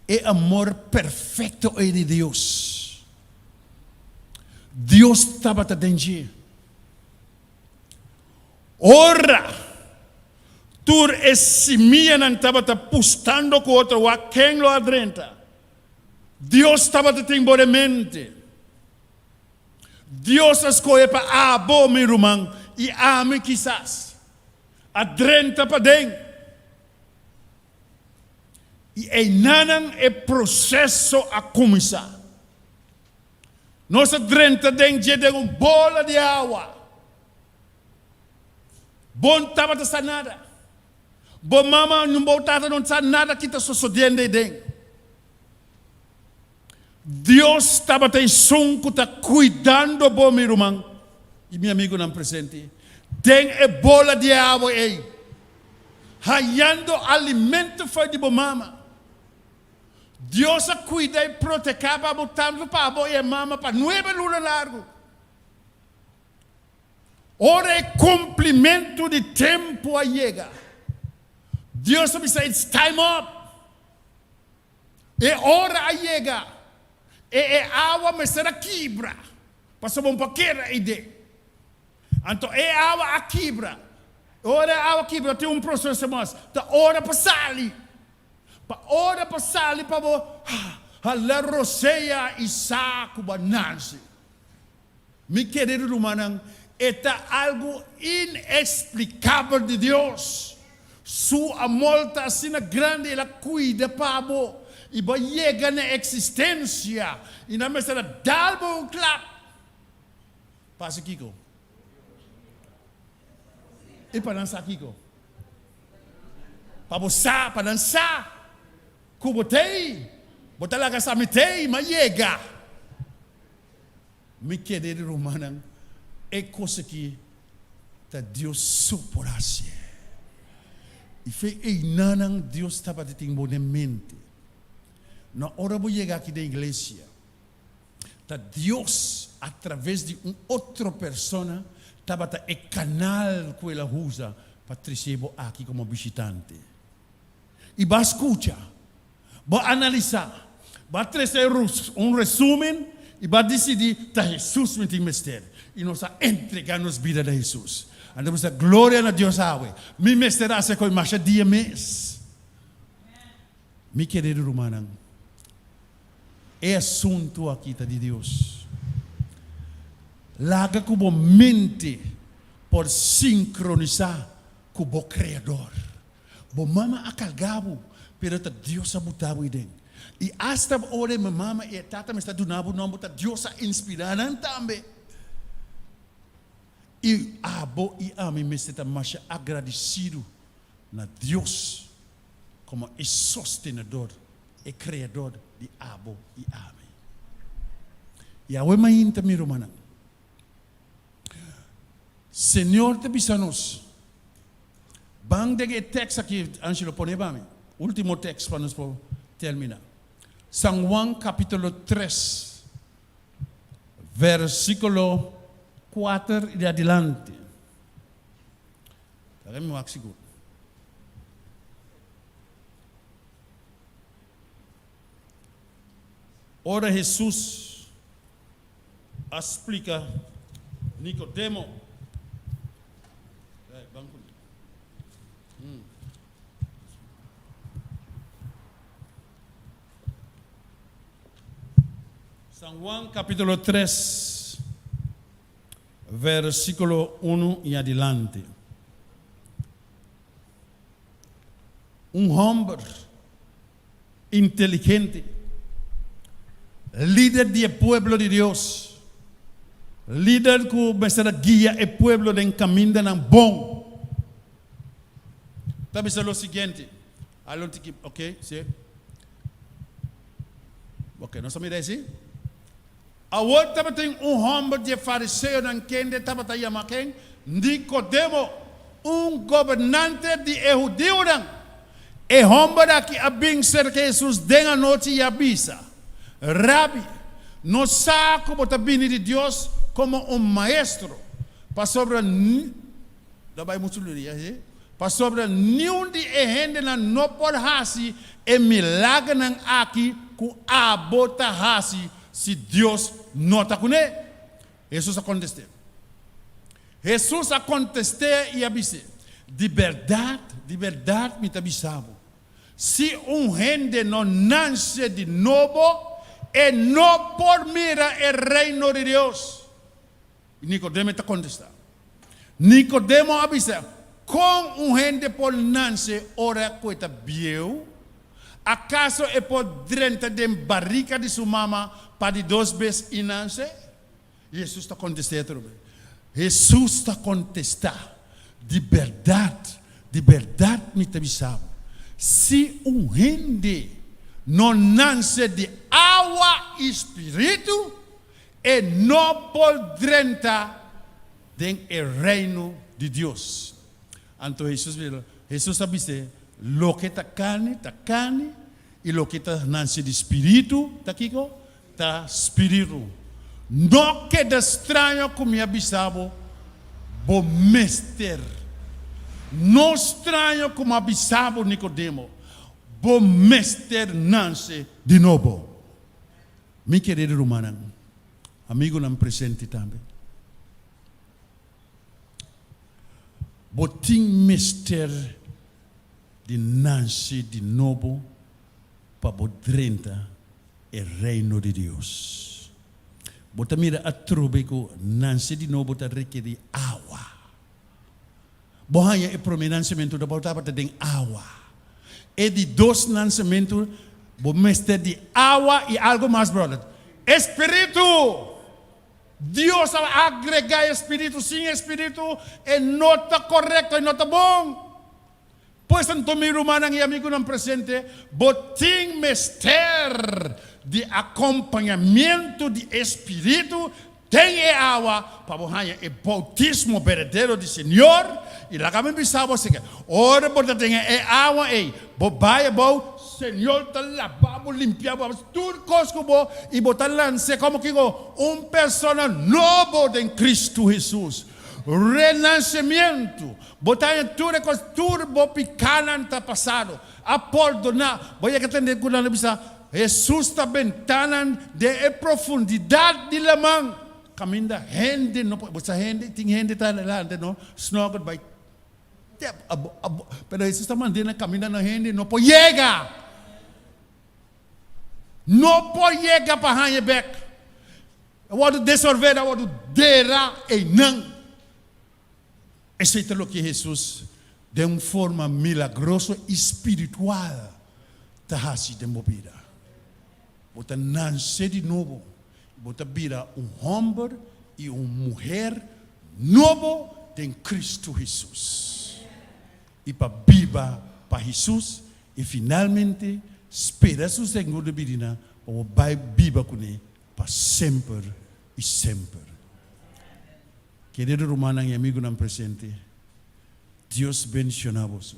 e amor perfekto ei di Dios, Dios tabata den dje. Ora tur e simianan tabata pustando ku otro wak ken lo a drenta, Dios tabata tin bo den mente. Dios a skohe pa abo, mi ruman, i ami kisas, a drenta paden. I einanan e proseso a kuminsá. Nos a drenta den dje den un bola di awa. Bo no tabata sa nada. Bo mama ni bo tata no sa nada ki ta sosodiendo eiden. Dios tabata esun ku ta kuidando bo, mi ruman i mi amigunan presente, den e bola di e awa ei, hañando alimento for di bo mama. Dios a kuida i proteká pa bo tantu pa bo i e mama pa nuebe luna largu. Ora e kumplimentu di tempu a yega, Dios a bisa, It's time up! E ora a yega, e e awa mester a kibra, pasobra bo no por keda ei den. Anto e awa a kibra. Ora e awa kibra tin un proseso mas, ta ora pa sali. Pa ora pa sali pa bo hala rosea i sa ku bo a nase. Mi kerido rumannan, e ta algu ineksplikabel di Dios. Su amor ta asina grandi, el a kuida pa bo i bo a yega na eksistensia i nan mester a dal bo un klap. Pa hasi kiko? I pa nan sa kiko? Pa bo sa, pa nan sa ku bo t'ei. Bo ta laga sa mi t'ei, m'a yega. Mi kerido rumannan, e kos aki ta Dios so por hasié. I fe einanan Dios tabata tin bo den mente. Na ora bo yega aki den iglesia, ta Dios a traves di un otro persona tabata e kanal ku el a usa pa trese bo aki komo bishitante. I bo a skucha, bo a analisá, bo a trese un resúmen i bo a disidí ta Hesus mi tin mester. I nos a entregá nos bida na Hesus. Anto bo sa, Gloria na Dios awe! Mi mester a hasi koe masha dia mes. Mi kerido rumannan, e asuntu aki ta di Dios. Laga ku bo mente por sinkronisá ku bo Kreador. Bo mama a karga bo, pero ta Dios a buta bo aden. I asta ora e mama i e tata mester a duna bo nòmber, ta Dios a inspirá nan tambe. I abo i ami mester ta masha agradesido na Dios komo e Sostenedor, e Kreador di abo i ami. I awe mainta, mi rumannan, Señor ta bisa nos, Ban den e tekst aki, Angelo, pone pa mi. Ultimo tekst pa nos por termina. San Juan kapitulo tres, versikulo kuater i adilanti. Laga mi wak sigur. Ora Hesus a splika Nikodemo. San Juan kapítulo tres, versíkulo unu i adilanti. Un hòmber inteligente, lider di e pueblo di Dios, lider ku mester a guia e pueblo den kamindanan bon, ta bisa lo siguiente, Hala un tiki, ok, si. Ok, nos ta mira esi? Awor tabatin un hòmber di e fariseonan kende tabata yama ken? Nikodemo, un gobernante di e hudiunan. E hòmber aki a bin serka Hesus den anochi i a bisa, Rabi, nos sa ku bo ta bini di Dios komo un maestro, pasobra Pasobra niun di e hendenan no por hasi e milagernan aki ku abo ta hasi si Dios no ta kuné. Hesus a kontest'é. Hesus a kontest'é i a bis'é, Di bèrdat, di bèrdat mi ta bisa bo, si un hende no nanse di nobo, e no por mira e Reino di Dios. Nikodemo ta kontestá. Nikodemo a bisa, Kon un hende por nanse ora ku e ta bieu? Akaso e por drenta den barika di su mama pa di dos bes i nanse? Hesus ta kontest'é atrobe. Hesus ta kontestá, Di bèrdat, di bèrdat mi ta bisa bo, si un hende no nanse di awa i spiritu, E no por drenta den e Reino di Dios. Anto Hesus bisa, Hesus a bis'é, Loke ta karni, ta karni, i loke ta nanse di spiritu, ta kiko? Ta spiritu. No keda straño ku mi a bisa bo, bo mester. No straño ku mi a bisa bo, Nikodemo, bo mester nanse di nobo. Mi kerido rumannan, amigunan presente tambe, bo tin mester di nanse di nobo pa bo drenta e Reino di Dios. Bo ta mira atrobe ku nanse di nobo ta rekerí awa. Bo haña e promé nansementu ta bo tabata den awa. E di dos nansementu bo mester di awa i algu mas brother. E spiritu! Dios a agrega e spiritu, sin e spiritu e no ta korekto, e no ta bon. Pues anto mi rumannan i amigunan presente, bo tin mester di akompañamentu di e Spiritu den e awa pa bo haña e boutismo berdadero di Señor. I laga mi bisa bo esaki, ora bo ta den e awa ei, bo bai abou, Señor ta laba bo, limpia bo, hasi tur kos ku bo, i bo ta lans'é komo kiko? Un persona nobo den Kristu Hesus. Renasemientu. Bo ta haña tur e kos, tur bo pikánan ta pasado, a pordoná. Bo yega tende ku nan a bisa, Hesus ta bentá nan den e profundidat di laman, kaminda hende no por, bo sa hende, tin hende ta adelante no, snorkel bai tep abo, abo, pero Hesus ta mand'é na kaminda no hende no por yega. No por yega pa haña bèk. A wòrdu desorvé, a wòrdu derá einan. Esei ta loke Hesus den un forma milagroso i spiritual ta hasi den bo bida. Bo ta nanse di nobo i bo ta bira un hòmber i un muher nobo den Kristu Hesus. I pa biba pa Hesus i finalmente spera su segundo bidina pa bo bai biba kuné pa semper i semper. Kerido rumannan i amigunan presente, Dios bendiciona boso.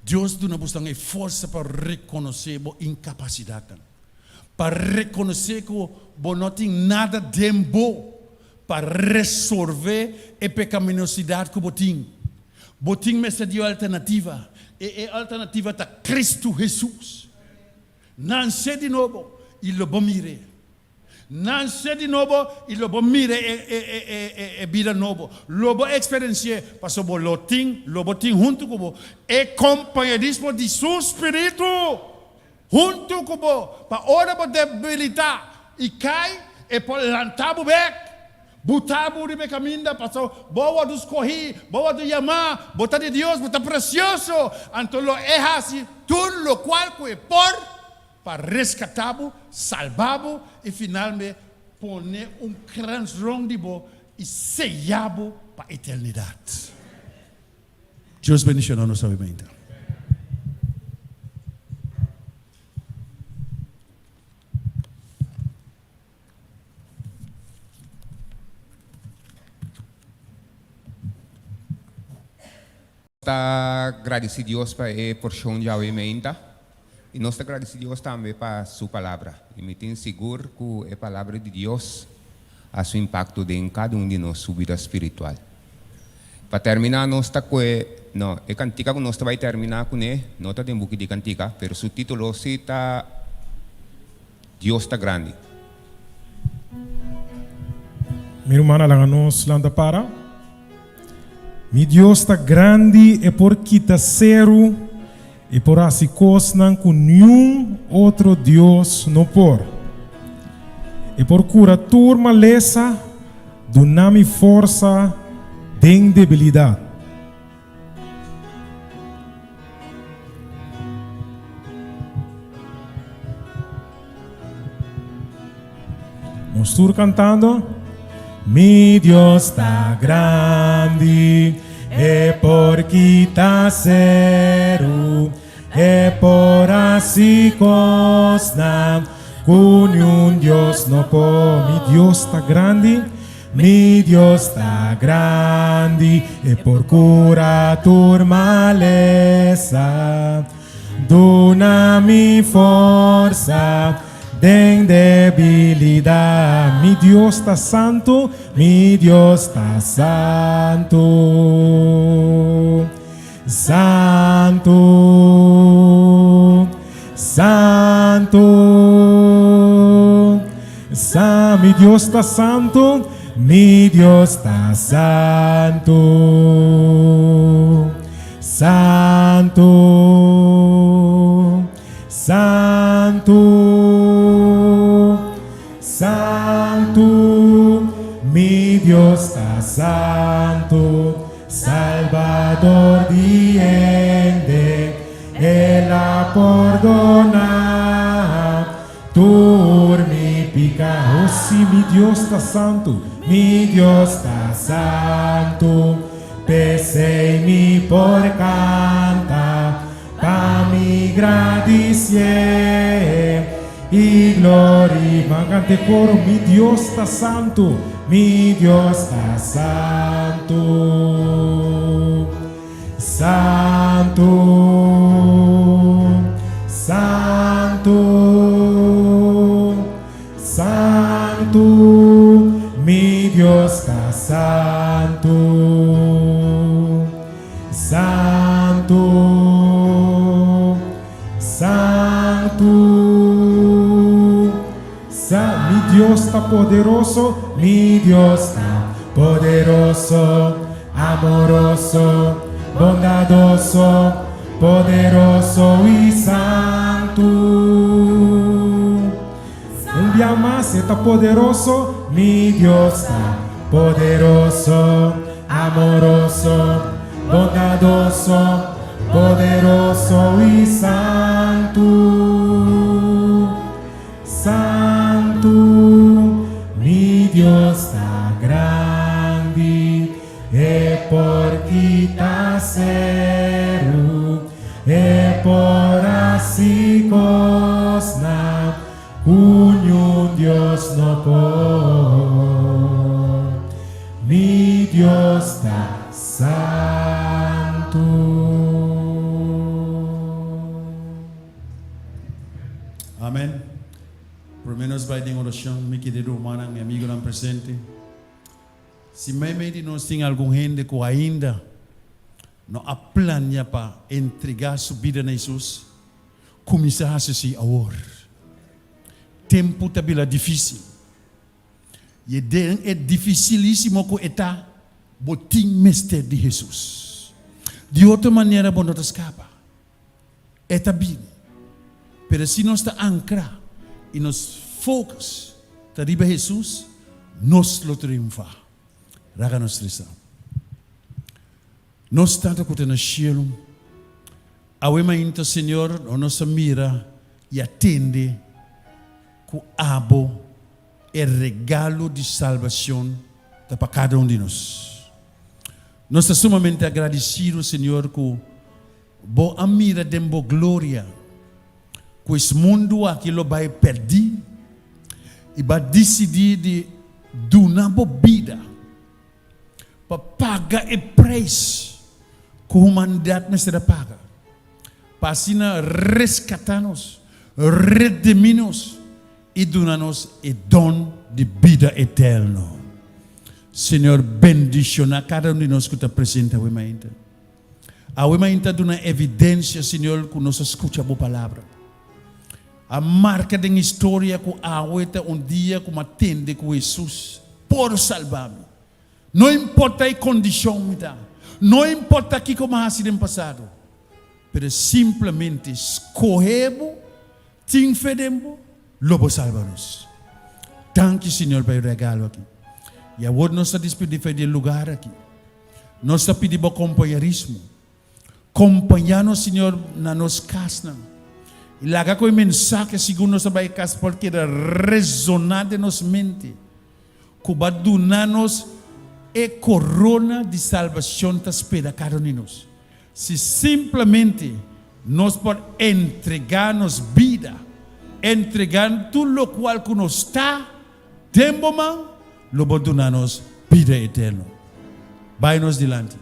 Dios duna bosnan e forsa pa reconoce bo incapacidadnan, pa reconoce cu bo no tin nada den bo pa resolve e pecaminosidad cu bo tin. Bo tin mester di un alternativa, i e alternativa ta Cristo Jesus. Nance di nobo i lo bo mir'e. Nance di nobo i lo bo mira e e e e bida nobo. Lo bo eksperensi'é, pasobra bo lo tin, lo bo tin huntu ku bo e kompañerismo di Su Spiritu huntu ku bo, pa ora bo debilitá i kai, E por lanta bo bèk, buta bo riba e kaminda, pasobra bo a wòrdu skohí, bo a wòrdu yamá, bo ta di Dios, bo ta presioso, anto lo E hasi tur lokual ku E por. Pa reskatá bo, salbá bo i finalme pone un krans rònt di bo i seyá bo pa eternidat. Dios bendishoná nos awe mainta. Ta gradisí Dios pa e porshon djawe meinta i nos ta gradisí Dios tambe pa su palabra. I mi tin sigur ku e palabra di Dios a su impakto den kada un di nos su bida spiritual. Pa terminá nos ta kue, no, e kantika ku nos ta bai terminá kuné no ta den buki di kantika, pero su título sí ta Dios ta grandi. Mi ruman a laga nos lanta para. Mi Dios ta grandi, e por kita seru, e por hasi kosnan ku niun otro Dios no por. E por kura tur malesa, duna mi forsa den debilidat. Nos tur cantando. Mi Dios ta grandi, e por kita seru, e por hasi cosnan cu niun Dios no por. Mi Dios ta grandi. Mi Dios ta grandi, e por cura tur malesa. Duna mi forsa den debilidad. Mi Dios ta santu, mi Dios ta santu. Santu, santu, sa, mi Dios ta santu, mi Dios ta santu, santu, santu, santu, mi Dios ta santu. Salbador di hende, El a pordoná tur mi piká. Oh sí, mi Dios ta santu, mi Dios ta santu. P'esei mi por kanta pa mi gradisié i glori. Ban kanta e koro, Mi Dios ta santu, mi Dios ta santu, santu, santu. Santu, mi Dios ta santu. Santu, santu, sa mi Dios ta poderoso, mi Dios ta poderoso, amoroso, bondadoso, poderoso i santu. Un bia mas, e ta poderoso, mi Dios ta poderoso, amoroso, bondadoso, poderoso i santu. Santu, mi Dios ta grandi, e por kita seru, e por hasi kosnan ku niun Dios no por. Mi Dios ta santu. Amen. Prome nos bai den oracion, mi kerido rumannan, mi amigonan presente. Si meimei di nos tin algun hende ku ainda no a plania pa entregá su bida na Hesus, kuminsá hasi esei awor. Tempu ta bira difísil. I e den e difisilísimo ku e ta, bo tin mester di Hesus. Di otro manera bo no ta skapa. E ta bini. Pero si nos ta ankrá i nos focus ta riba Hesus, nos lo triunfá. Raga nos resa. Nos Tata ku ta na shelu, awe mainta, Señor, nos a mira i a tende ku abo e regalo di salbacion ta pa cada un di nos. Nos ta sumamente agradecido, Señor, cu Bo a mira den Bo gloria cu es mundu aki lo bay perdi y Bo a dicidi di duna Bo bida pa paga e prijs cu humanidad mester a paga pa asina rescata nos, redimi nos i duna nos e don di bida eterno. Señor bendiciona cada un di nos cu ta presente awe mainta. Awe mainta duna evidencia, Señor, cu nos a scucha Bo palabra. A marca den historia cu awe ta un dia cu mi a tende cu Jesus por salba mi. No importa e condicion mi ta, no importa kico mi a haci den pasado, pero simplemente scoge Bo. Tin fe den bo, lo bo salba nos. Danki, Señor, pa e regalo aki. I awor nos ta dispidí for di e lugar aki. Nos ta pidi bo kompañerismo. Kompañá nos, Señor, na nos kasnan. I laga ku e mensahe segun nos ta bai kas por keda resoná den nos mente, ku bo a duna nos e korona di salbashon ta spera kada un di nos. Si simplemente nos por entregá nos bida, entregá tur lokual ku nos ta den bo man, lo bo duna nos bida eterno. Bai nos dilanti,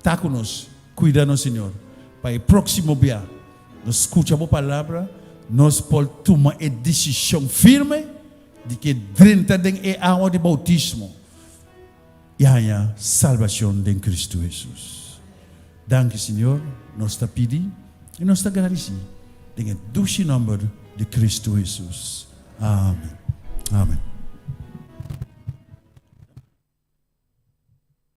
ta ku nos, kuida nos, Señor, pa e próksimo bia nos skucha bo palabra, nos por tuma e desishon firme di ke drenta den e awa di boutismo. I haña salbashon den Kristu Hesus. Danki Señor, nos ta pidi i nos ta gradisí den e dushi nòmber di Kristu Hesus. Amen. Amen.